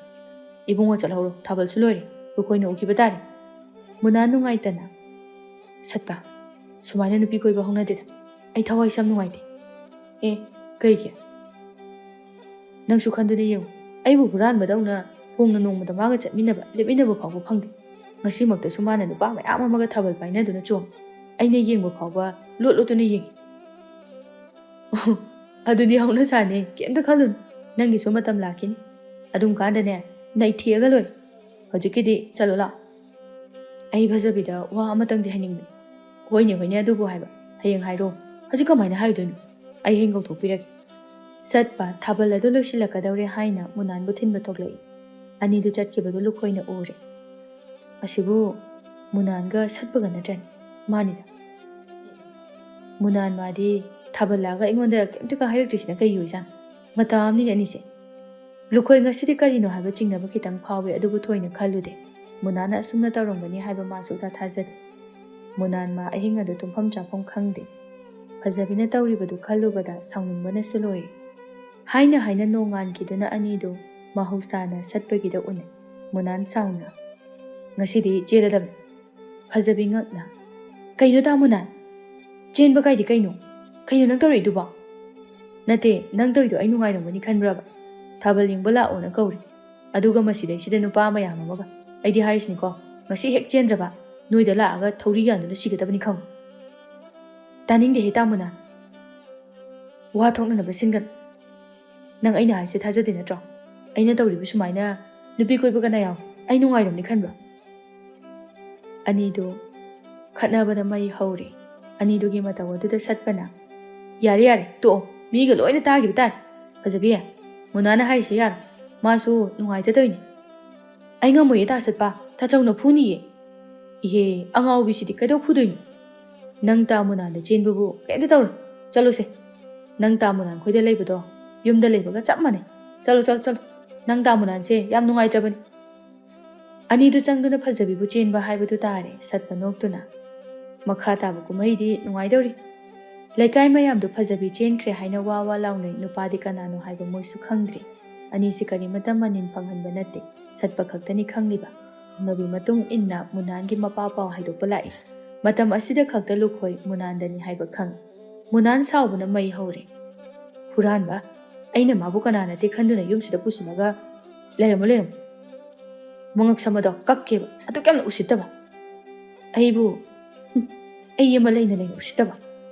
"ꯏꯕꯨꯡꯉꯣ ꯆꯠꯍꯧꯔꯣ, ꯊꯥꯕꯜꯁꯨ ꯂꯣꯏꯔꯦ꯫ ꯂꯨꯈꯣꯏꯅ ꯎꯈꯤꯕ ꯇꯥꯔꯦ"꯫ ꯃꯨꯅꯥ ꯅꯨꯡꯉꯥꯏꯇꯅ, "ꯁꯠꯄ, ꯁꯨꯃꯥꯏꯅ ꯅꯨꯄꯤ ꯀꯣꯏꯕ ꯍꯧꯅꯗꯦꯗ꯫ ꯑꯩ ꯊꯋꯥꯏꯁꯦ ꯌꯥꯝ ꯅꯨꯡꯉꯥꯏꯇꯦ"꯫ "ꯑꯦ, ꯀꯩꯒꯤ? ꯅꯪꯁꯨ ꯈꯟꯗꯨꯅ ꯌꯦꯡꯉꯨ꯫ ꯑꯩꯕꯨ ꯍꯨꯔꯥꯟꯕꯗꯧꯅ ꯊꯣꯡꯅ ꯅꯣꯡꯃꯗ ꯃꯥꯒ ꯆꯠꯃꯤꯟꯅꯕ, ꯂꯦꯞꯃꯤꯟꯅꯕ ꯐꯥꯎꯕ ꯐꯪꯗꯦ꯫ ꯉꯁꯤꯃꯛꯇꯁꯨ ꯃꯥꯅ ꯅꯨꯄꯥ ꯃꯌꯥꯝ ꯑꯃꯒ ꯊꯥꯕꯜ ꯄꯥꯏꯅꯗꯨꯅ ꯆꯣꯡꯉꯤ꯫ ꯑꯩꯅ ꯌꯦꯡꯕ ꯐꯥꯎꯕ ꯂꯣꯠ ꯂꯣꯠꯇꯨꯅ ꯌꯦꯡꯉꯤ"꯫ "ꯑꯣ, ꯑꯗꯨꯗꯤ ꯍꯧꯅ ꯁꯥꯅꯤ, ꯀꯩꯝꯇ ꯈꯜꯂꯨꯅꯨ꯫ ꯅꯪꯒꯤꯁꯨ ꯃꯇꯝ ꯂꯥꯛꯈꯤꯅꯤ꯫ ꯑꯗꯨꯝ ꯀꯥꯟꯗꯅꯦ, ꯅꯩꯊꯦꯛꯑꯒ ꯂꯣꯏꯔꯦ꯫ ꯍꯧꯖꯤꯛꯀꯤꯗꯤ ꯆꯠꯂꯣ ꯂꯥꯛꯑꯣ"꯫ ꯑꯩ ꯐꯖꯕꯤꯗ ꯋꯥ ꯑꯃꯇꯪꯗꯤ ꯍꯥꯏꯅꯤꯡꯕꯅꯤ꯫ "ꯍꯣꯏꯅꯦ, ꯍꯣꯏꯅꯦ, ꯑꯗꯨꯕꯨ ꯍꯥꯏꯕ꯫ ꯍꯌꯦꯡ ꯍꯥꯏꯔꯣ꯫ ꯍꯧꯖꯤꯛ ꯀꯃꯥꯏꯅ ꯍꯥꯏꯗꯣꯏꯅꯣ? ꯑꯩ ꯍꯌꯦꯡ ꯀꯧꯊꯣꯛꯄꯤꯔꯒꯦ"꯫ ꯁꯠꯄ ꯊꯥꯕꯜ ꯑꯗꯨ ꯂꯣꯏꯁꯤꯜꯂꯛꯀꯗꯧꯔꯦ ꯍꯥꯏꯅ ꯃꯨꯅꯥꯟꯕꯨ ꯊꯤꯟꯕ ꯊꯣꯛꯂꯛꯏ꯫ ꯑꯅꯤꯗꯨ ꯆꯠꯈꯤꯕꯗꯨ ꯂꯨꯈꯣꯏꯅ ꯎꯔꯦ꯫ "ꯑꯁꯤꯕꯨ ꯃꯨꯅꯥꯟꯒ ꯁꯠꯄꯒ ꯅꯠꯇ꯭ꯔꯅꯦ? ꯃꯥꯅꯤꯗ꯫ ꯃꯨꯅꯥꯟ ꯃꯥꯗꯤ ꯊꯥꯕꯜ ꯂꯥꯛꯑꯒ ꯑꯩꯉꯣꯟꯗ ꯀꯩꯝꯇꯒ ꯍꯥꯏꯔꯛꯇ꯭ꯔꯤꯁꯤꯅ ꯀꯩꯒꯤ ꯑꯣꯏꯖꯥꯠꯅꯣ? ꯃꯇꯥ ꯑꯃꯅꯤꯅꯦ ꯑꯅꯤꯁꯦ꯫" ꯂꯨꯈꯣꯏ ꯉꯁꯤꯗꯤ ꯀꯔꯤꯅꯣ ꯍꯥꯏꯕ ꯆꯤꯡꯅꯕ ꯈꯤꯇꯪ ꯐꯥꯎꯏ, ꯑꯗꯨꯕꯨ ꯊꯣꯏꯅ ꯈꯜꯂꯨꯗꯦ꯫ ꯃꯨꯅꯥꯟꯅ ꯑꯁꯨꯝꯅ ꯇꯧꯔꯝꯒꯅꯤ ꯍꯥꯏꯕ ꯃꯥ ꯁꯨꯛꯊꯥ ꯊꯥꯖꯗꯦ꯫ ꯃꯨꯅꯥꯟ ꯃꯥ ꯑꯍꯤꯡ ꯑꯗꯨ ꯇꯨꯝꯐꯝ ꯆꯥꯐꯝ ꯈꯪꯗꯦ꯫ ꯐꯖꯕꯤꯅ ꯇꯧꯔꯤꯕꯗꯨ ꯈꯜꯂꯨꯕꯗ ꯁꯥꯎꯅꯤꯡꯕꯅꯁꯨ ꯂꯣꯏꯔꯦ꯫ ꯍꯥꯏꯅ ꯍꯥꯏꯅ ꯅꯣꯡꯉꯥꯟꯈꯤꯗꯨꯅ ꯑꯅꯤꯗꯨ ꯃꯍꯧꯁꯥꯅ ꯁꯠꯄꯒꯤꯗ ꯎꯅꯩ꯫ ꯃꯨꯅꯥꯟ ꯁꯥꯎꯅ, "ꯉꯁꯤꯗꯤ ꯆꯦꯜꯂꯗꯕꯅꯤ꯫" ꯐꯖꯕꯤ ꯉꯛꯅ, "ꯀꯩꯅꯣ ꯇꯥ ꯃꯨꯅꯥꯟ? ꯆꯦꯟꯕ ꯀꯥꯏꯗꯤ ꯀꯩꯅꯣ? ꯀꯩꯅꯣ ꯅꯪ ꯇꯧꯔꯛꯏꯗꯨꯕꯣ?" "ꯅꯠꯇꯦ, ꯅꯪ ꯇꯧꯔꯤꯗꯣ ꯑꯩ ꯅꯨꯡꯉꯥꯏꯔꯝꯒꯅꯤ ꯈꯟꯕ꯭ꯔꯕ? ꯊꯥꯕꯜ ꯌꯦꯡꯕ ꯂꯥꯛꯑꯣꯅ ꯀꯧꯔꯤ, ꯑꯗꯨꯒ ꯃꯁꯤꯗꯩꯁꯤꯗ ꯅꯨꯄꯥ ꯃꯌꯥꯝ ꯑꯃꯒ꯫ ꯑꯩꯗꯤ ꯍꯥꯏꯔꯤꯁꯤꯅꯤꯀꯣ, ꯉꯁꯤ ꯍꯦꯛ ꯆꯦꯟꯗ꯭ꯔꯕ ꯅꯣꯏꯗ ꯂꯥꯛꯑꯒ ꯊꯧꯔꯤ ꯌꯥꯟꯗꯨꯅ ꯁꯤꯒꯗꯕꯅꯤ ꯈꯪꯉꯨ꯫" "ꯇꯥꯅꯤꯡꯗꯦꯍꯦ ꯇꯥ ꯃꯨꯅꯥꯟ, ꯋꯥ ꯊꯣꯛꯅꯅꯕ ꯁꯤꯟꯒꯅꯨ꯫ ꯅꯪ ꯑꯩꯅ ꯍꯥꯏꯁꯦ ꯊꯥꯖꯗꯦ ꯅꯠꯇ꯭ꯔꯣ? ꯑꯩꯅ ꯇꯧꯔꯤꯕ ꯁꯨꯃꯥꯏꯅ ꯅꯨꯄꯤ ꯀꯣꯏꯕ ꯀꯅꯥ ꯌꯥꯎ? ꯑꯩ ꯅꯨꯡꯉꯥꯏꯔꯝꯅꯤ ꯈꯟꯕ꯭ꯔꯣ?" ꯑꯅꯤꯗꯨ ꯈꯠꯅꯕꯅ ꯃꯩ ꯍꯧꯔꯦ꯫ ꯑꯅꯤꯗꯨꯒꯤ ꯃꯇꯧ ꯑꯗꯨꯗ ꯁꯠꯄꯅ, "ꯌꯥꯔꯦ, ꯌꯥꯔꯦ, ꯇꯣꯛꯑꯣ, ꯃꯤꯒ ꯂꯣꯏꯅ ꯇꯥꯈꯤꯕ ꯇꯥꯔꯦ꯫ ꯐꯖꯕꯤ, ꯃꯨꯅꯥꯅ ꯍꯥꯏꯔꯤꯁꯦ ꯌꯥꯔꯣꯏ, ꯃꯥꯁꯨ ꯅꯨꯡꯉꯥꯏꯇꯗꯣꯏꯅꯦ꯫" "ꯑꯩ ꯉꯝꯃꯣꯏꯌꯦ ꯇꯥ ꯁꯠꯄ, ꯇꯥꯆꯧꯅ ꯐꯨꯅꯤꯌꯦ꯫" "ꯏꯍꯦ, ꯑꯉꯥꯎꯕꯤꯁꯤꯗꯤ ꯀꯩꯗꯧ ꯐꯨꯗꯣꯏꯅꯣ? ꯅꯪ ꯇꯥ ꯃꯨꯅꯥꯟꯗ ꯆꯦꯟꯕꯕꯨ ꯀꯩꯝꯇ ꯇꯧꯔꯣꯏ꯫ ꯆꯠꯂꯣꯁꯦ, ꯅꯪ ꯇꯥ ꯃꯨꯅꯥꯟ ꯈꯣꯏꯗ ꯂꯩꯕꯗꯣ ꯌꯨꯝꯗ ꯂꯩꯕꯒ ꯆꯞ ꯃꯥꯟꯅꯩ꯫ ꯆꯠꯂꯣ, ꯆꯠꯂꯣ, ꯆꯠꯂꯣ, ꯅꯪ ꯇꯥ ꯃꯨꯅꯥꯟꯁꯦ ꯌꯥꯝ ꯅꯨꯡꯉꯥꯏꯇ꯭ꯔꯕꯅꯤ꯫" ꯑꯅꯤꯗꯨ ꯆꯪꯗꯨꯅ ꯐꯖꯕꯤꯕꯨ ꯆꯦꯟꯕ ꯍꯥꯏꯕꯗꯨ ꯇꯥꯔꯦ꯫ ꯁꯠꯄ ꯅꯣꯛꯇꯨꯅ, "ꯃꯈꯥ ꯇꯥꯕ ꯀꯨꯝꯍꯩꯗꯤ ꯅꯨꯡꯉꯥꯏꯗꯧꯔꯤ꯫" ꯂꯩꯀꯥꯏ ꯃꯌꯥꯝꯗꯨ ꯐꯖꯕꯤ ꯆꯦꯟꯈ꯭ꯔꯦ ꯍꯥꯏꯅ ꯋꯥ ꯋꯥ ꯂꯥꯎꯅꯩ꯫ ꯅꯨꯄꯥꯗꯤ ꯀꯅꯥꯅꯣ ꯍꯥꯏꯕ ꯃꯣꯏꯁꯨ ꯈꯪꯗ꯭ꯔꯤ꯫ ꯑꯅꯤꯁꯤ ꯀꯔꯤꯃꯠꯇ ꯃꯅꯤꯟ ꯐꯪꯍꯟꯕ ꯅꯠꯇꯦ꯫ ꯁꯠꯄ ꯈꯛꯇꯅꯤ ꯈꯪꯂꯤꯕ꯫ ꯍꯧꯅꯕꯤ ꯃꯇꯨꯡ ꯏꯟꯅ ꯃꯨꯅꯥꯟꯒꯤ ꯃꯄꯥ ꯄꯥꯎ ꯍꯥꯏꯗꯣꯛꯄ ꯂꯥꯛꯏ꯫ ꯃꯇꯝ ꯑꯁꯤꯗ ꯈꯛꯇ ꯂꯨꯈꯣꯏ ꯃꯨꯅꯥꯟꯗꯅꯤ ꯍꯥꯏꯕ ꯈꯪꯏ꯫ ꯃꯨꯅꯥꯟ ꯁꯥꯎꯕꯅ ꯃꯩ ꯍꯧꯔꯦ꯫ "ꯍꯨꯔꯥꯟꯕ! ꯑꯩꯅ ꯃꯥꯕꯨ ꯀꯅꯥ ꯅꯠꯇꯦ ꯈꯟꯗꯨꯅ ꯌꯨꯝꯁꯤꯗ ꯄꯨꯁꯤꯜꯂꯒ ꯂꯩꯔꯝꯃꯣ, ꯂꯩꯔꯝꯃꯣ꯫ ꯃꯉꯛ ꯁꯝ ꯑꯗꯣ ꯀꯛꯀꯦꯕ꯫ ꯑꯗꯨꯛ ꯌꯥꯝꯅ ꯎꯁꯤꯠꯇꯕ꯫ ꯑꯩꯕꯨ, ꯍꯨꯝ, ꯑꯩ ꯑꯃ ꯂꯩꯅ ꯂꯩꯅ ꯎꯁꯤꯠꯇꯕ꯫"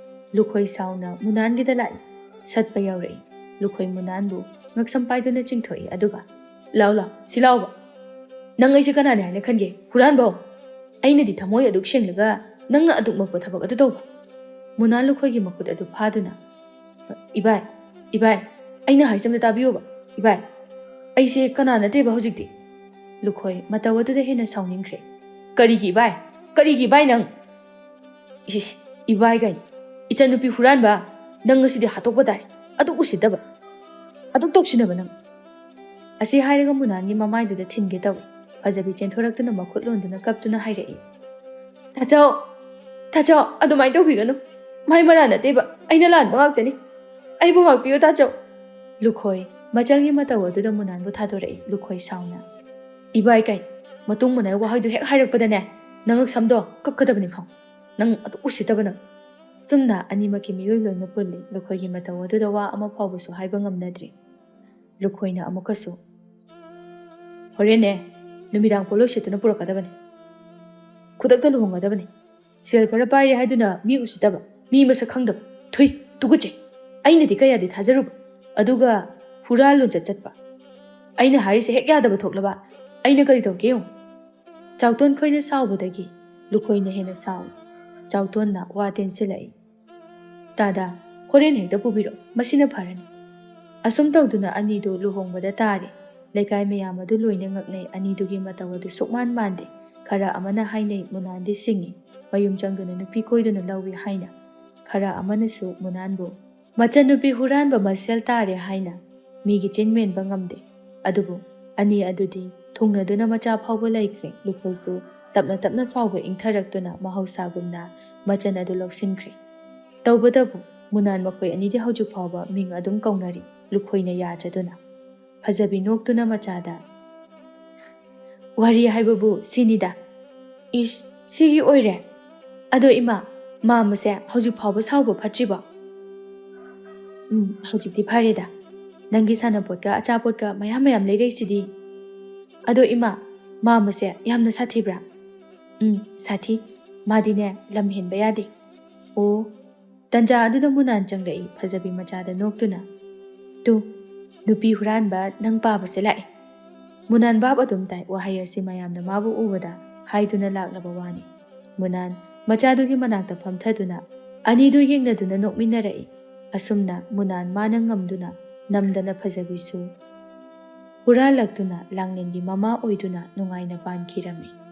ꯂꯨꯈꯣꯏ ꯁꯥꯎꯅ ꯃꯨꯅꯥꯟꯒꯤꯗ ꯂꯥꯛꯏ꯫ ꯁꯠꯄ ꯌꯥꯎꯔꯛꯏ꯫ ꯂꯨꯈꯣꯏ ꯃꯨꯅꯥꯟꯕꯨ ꯉꯛꯁꯝ ꯄꯥꯏꯗꯨꯅ ꯆꯤꯡꯊꯣꯛꯏ, ꯑꯗꯨꯒ, "ꯂꯥꯎ, ꯂꯥꯎ, ꯁꯤ ꯂꯥꯎꯕ꯫ ꯅꯪ ꯑꯩꯁꯦ ꯀꯅꯥꯅꯤ ꯍꯥꯏꯅ ꯈꯟꯒꯦ? ꯍꯨꯔꯥꯟꯕ ꯍꯣ! ꯑꯩꯅꯗꯤ ꯊꯃꯣꯏ ꯑꯗꯨꯛ ꯁꯦꯡꯂꯒ ꯅꯪꯅ ꯑꯗꯨꯛ ꯃꯛꯄ ꯊꯕꯛ ꯑꯗꯨ ꯇꯧꯕ?" ꯃꯨꯅꯥꯟ ꯂꯨꯈꯣꯏꯒꯤ ꯃꯈꯨꯠ ꯑꯗꯨ ꯐꯥꯗꯨꯅ, "ꯏꯕꯥꯏ, ꯏꯕꯥꯏ, ꯑꯩꯅ ꯍꯥꯏꯁꯦ ꯑꯝꯇ ꯇꯥꯕꯤꯌꯣꯕ, ꯏꯕꯥꯏ꯫ ꯑꯩꯁꯦ ꯀꯅꯥ ꯅꯠꯇꯦꯕ ꯍꯧꯖꯤꯛꯇꯤ꯫ ꯂꯨꯈꯣꯏ ꯃꯇꯧ ꯑꯗꯨꯗ ꯍꯦꯟꯅ ꯁꯥꯎꯅꯤꯡꯈ꯭ꯔꯦ꯫ "ꯀꯔꯤꯒꯤ ꯏꯕꯥꯏ? ꯀꯔꯤꯒꯤ ꯏꯕꯥꯏ ꯅꯪ? ꯏꯁ, ꯏꯕꯥꯏ ꯀꯥꯏꯅ꯫ ꯏꯆꯟꯅꯨꯄꯤ ꯍꯨꯔꯥꯟꯕ, ꯅꯪ ꯉꯁꯤꯗꯤ ꯍꯥꯠꯇꯣꯛꯄ ꯇꯥꯔꯦ꯫ ꯑꯗꯨꯛ ꯎꯁꯤꯠꯇꯕ, ꯑꯗꯨꯛ ꯇꯧꯁꯤꯟꯅꯕ ꯅꯪ!" ꯑꯁꯤ ꯍꯥꯏꯔꯒ ꯃꯨꯅꯥꯟꯒꯤ ꯃꯃꯥꯏꯗꯨꯗ ꯊꯤꯟꯒꯦ ꯇꯧꯏ꯫ ꯐꯖꯕꯤ ꯆꯦꯟꯊꯣꯔꯛꯇꯨꯅ ꯃꯈꯨꯠ ꯂꯣꯟꯗꯨꯅ ꯀꯞꯇꯨꯅ ꯍꯥꯏꯔꯛꯏ, "ꯇꯥꯆꯧ, ꯇꯥꯆꯧ, ꯑꯗꯨꯃꯥꯏꯅ ꯇꯧꯕꯤꯒꯅꯨ꯫ ꯃꯥꯏ ꯃꯔꯥ ꯅꯠꯇꯦꯕ, ꯑꯩꯅ ꯂꯥꯟꯕ ꯉꯥꯛꯇꯅꯤ꯫ ꯑꯩꯕꯨ ꯉꯥꯛꯄꯤꯌꯨ ꯇꯥꯆꯧ!" ꯂꯨꯈꯣꯏ ꯃꯆꯜꯒꯤ ꯃꯇꯧ ꯑꯗꯨꯗ ꯃꯨꯅꯥꯟꯕꯨ ꯊꯥꯗꯣꯔꯛꯏ꯫ ꯂꯨꯈꯣꯏ ꯁꯥꯎꯅ, "ꯏꯕꯥꯏ ꯀꯥꯏ, ꯃꯇꯨꯡ ꯃꯅꯥꯏ ꯋꯥꯍꯩꯗꯨ ꯍꯦꯛ ꯍꯥꯏꯔꯛꯄꯗꯅꯦ, ꯅꯉꯛ ꯁꯝꯗꯣ ꯀꯛꯀꯗꯕꯅꯤ ꯈꯪ꯫ ꯅꯪ ꯑꯗꯨ ꯎꯁꯤꯠꯇꯕ ꯅꯪ!" ꯆꯨꯝꯅ ꯑꯅꯤꯃꯛꯀꯤ ꯃꯤꯑꯣꯏ ꯂꯣꯏꯅ ꯄꯨꯜꯂꯤ꯫ ꯂꯨꯈꯣꯏꯒꯤ ꯃꯇꯧ ꯑꯗꯨꯗ ꯋꯥ ꯑꯃ ꯐꯥꯎꯕꯁꯨ ꯍꯥꯏꯕ ꯉꯝꯅꯗ꯭ꯔꯤ꯫ ꯂꯨꯈꯣꯏꯅ ꯑꯃꯨꯛꯀꯁꯨ, "ꯍꯣꯔꯦꯟꯅꯦ ꯅꯨꯃꯤꯗꯥꯡ ꯄꯣꯠꯂꯣꯏ ꯁꯦꯠꯇꯨꯅ ꯄꯨꯔꯛꯀꯗꯕꯅꯤ꯫ ꯈꯨꯗꯛꯇ ꯂꯨꯍꯣꯡꯒꯗꯕꯅꯤ꯫ ꯁꯦꯜ ꯈꯔ ꯄꯥꯏꯔꯦ ꯍꯥꯏꯗꯨꯅ ꯃꯤ ꯎꯁꯤꯠꯇꯕ, ꯃꯤ ꯃꯁꯛ ꯈꯪꯗꯕ꯫ ꯊꯨꯏ, ꯇꯨꯀꯠꯆꯩ꯫ ꯑꯩꯅꯗꯤ ꯀꯌꯥꯗꯤ ꯊꯥꯖꯔꯨꯕ꯫ ꯑꯗꯨꯒ ꯍꯨꯔꯥꯜ ꯂꯣꯟꯆꯠ ꯆꯠꯄ꯫ ꯑꯩꯅ ꯍꯥꯏꯔꯤꯁꯦ ꯍꯦꯛ ꯌꯥꯗꯕ ꯊꯣꯛꯂꯕ ꯑꯩꯅ ꯀꯔꯤ ꯇꯧꯔꯛꯀꯦ ꯌꯦꯡꯉꯨ!" ꯆꯥꯎꯇꯣꯟ ꯈꯣꯏꯅ ꯁꯥꯎꯕꯗꯒꯤ ꯂꯨꯈꯣꯏꯅ ꯍꯦꯟꯅ ꯁꯥꯎꯏ꯫ ꯆꯥꯎꯇꯣꯟꯅ ꯋꯥ ꯇꯦꯟꯁꯤꯜꯂꯛꯏ, "ꯇꯥꯗ, ꯍꯣꯔꯦꯟ ꯍꯦꯛꯇ ꯄꯨꯕꯤꯔꯛꯑꯣ, ꯃꯁꯤꯅ ꯐꯔꯅꯤ꯫" ꯑꯁꯨꯝ ꯇꯧꯗꯨꯅ ꯑꯅꯤꯗꯨ ꯂꯨꯍꯣꯡꯕꯗ ꯇꯥꯔꯦ꯫ ꯂꯩꯀꯥꯏ ꯃꯌꯥꯝ ꯑꯗꯨ ꯂꯣꯏꯅ ꯉꯛꯅꯩ꯫ ꯑꯅꯤꯗꯨꯒꯤ ꯃꯇꯧ ꯑꯗꯨ ꯁꯨꯛꯃꯥꯟ ꯃꯥꯟꯗꯦ꯫ ꯈꯔ ꯑꯃꯅ ꯍꯥꯏꯅꯩ, ꯃꯨꯅꯥꯟꯗꯤ ꯁꯤꯡꯉꯤ, ꯃꯌꯨꯝ ꯆꯪꯗꯨꯅ ꯅꯨꯄꯤ ꯀꯣꯏꯗꯨꯅ ꯂꯧꯏ ꯍꯥꯏꯅ꯫ ꯈꯔ ꯑꯃꯅꯁꯨ ꯃꯨꯅꯥꯟꯕꯨ ꯃꯆꯟꯅꯨꯄꯤ ꯍꯨꯔꯥꯟꯕ ꯃꯁꯦꯜ ꯇꯥꯔꯦ ꯍꯥꯏꯅ ꯃꯤꯒꯤ ꯆꯤꯟ ꯃꯦꯟꯕ ꯉꯝꯗꯦ꯫ ꯑꯗꯨꯕꯨ ꯑꯅꯤ ꯑꯗꯨꯗꯤ ꯊꯨꯡꯅꯗꯨꯅ ꯃꯆꯥ ꯐꯥꯎꯕ ꯂꯩꯈ꯭ꯔꯦ꯫ ꯂꯨꯈꯣꯏꯁꯨ ꯇꯞꯅ ꯇꯞꯅ ꯁꯥꯎꯕ ꯏꯪꯊꯔꯛꯇꯨꯅ ꯃꯍꯧꯁꯥꯒꯨꯝꯅ ꯃꯆꯟ ꯑꯗꯨ ꯂꯧꯁꯤꯟꯈ꯭ꯔꯦ꯫ ꯇꯧꯕꯇꯕꯨ ꯃꯨꯅꯥꯟ ꯃꯈꯣꯏ ꯑꯅꯤꯗꯤ ꯍꯧꯖꯤꯛ ꯐꯥꯎꯕ ꯃꯤꯡ ꯑꯗꯨꯝ ꯀꯧꯅꯔꯤ, ꯂꯨꯈꯣꯏꯅ ꯌꯥꯖꯗꯨꯅ꯫ ꯐꯖꯕꯤ ꯅꯣꯛꯇꯨꯅ ꯃꯆꯥꯗ, "ꯋꯥꯔꯤ ꯍꯥꯏꯕꯕꯨ ꯁꯤꯅꯤꯗ꯫" "ꯏꯁ, ꯁꯤꯒꯤ ꯑꯣꯏꯔꯦ? ꯑꯗꯣ ꯏꯃꯥ, ꯃꯥꯝꯃꯁꯦ ꯍꯧꯖꯤꯛ ꯐꯥꯎꯕ ꯁꯥꯎꯕ ꯐꯠꯇ꯭ꯔꯤꯕꯣ?" "ꯎꯝ, ꯍꯧꯖꯤꯛꯇꯤ ꯐꯔꯦꯗ꯫ ꯅꯪꯒꯤ ꯁꯥꯟꯅꯄꯣꯠꯀ ꯑꯆꯥꯄꯣꯠꯀ ꯃꯌꯥꯝ ꯃꯌꯥꯝ ꯂꯩꯔꯛꯏꯁꯤꯗꯤ꯫ ꯑꯗꯣ ꯏꯃꯥ, ꯃꯥꯝꯃꯁꯦ ꯌꯥꯝꯅ ꯁꯥꯊꯤꯕ꯭ꯔꯥ?" "ꯎꯝ, ꯁꯥꯊꯤ꯫ ꯃꯥꯗꯤꯅꯦ ꯂꯝ ꯍꯦꯟꯕ ꯌꯥꯗꯦ꯫" "ꯑꯣ꯫" ꯇꯟꯖꯥ ꯑꯗꯨꯗ ꯃꯨꯅꯥꯟ ꯆꯪꯂꯛꯏ, ꯐꯖꯕꯤ ꯃꯆꯥꯗ ꯅꯣꯛꯇꯨꯅ꯫ "ꯇꯨ, ꯅꯨꯄꯤ ꯍꯨꯔꯥꯟꯕ ꯅꯪ ꯄꯥꯕꯁꯦ ꯂꯥꯛꯑꯦ꯫" ꯃꯨꯅꯥꯟ ꯚꯥꯞ ꯑꯗꯨꯝ ꯇꯥꯏ꯫ ꯋꯥꯍꯩ ꯑꯁꯤ ꯃꯌꯥꯝꯅ ꯃꯥꯕꯨ ꯎꯕꯗ ꯍꯥꯏꯗꯨꯅ ꯂꯥꯛꯂꯕ ꯋꯥꯅꯤ꯫ ꯃꯨꯅꯥꯟ ꯃꯆꯥꯗꯨꯒꯤ ꯃꯅꯥꯛꯇ ꯐꯝꯊꯗꯨꯅ ꯑꯅꯤꯗꯨ ꯌꯦꯡꯅꯗꯨꯅ ꯅꯣꯛꯃꯤꯟꯅꯔꯛꯏ꯫ ꯑꯁꯨꯝꯅ ꯃꯨꯅꯥꯟ ꯃꯥꯅ ꯉꯝꯗꯨꯅ ꯅꯝꯗꯅ ꯐꯖꯕꯤꯁꯨ ꯍꯨꯔꯥꯜꯂꯛꯇꯨꯅ ꯂꯥꯡꯂꯦꯟꯒꯤ ꯃꯃꯥ ꯑꯣꯏꯗꯨꯅ ꯅꯨꯡꯉꯥꯏꯅ ꯄꯥꯟꯈꯤꯔꯝꯃꯤ꯫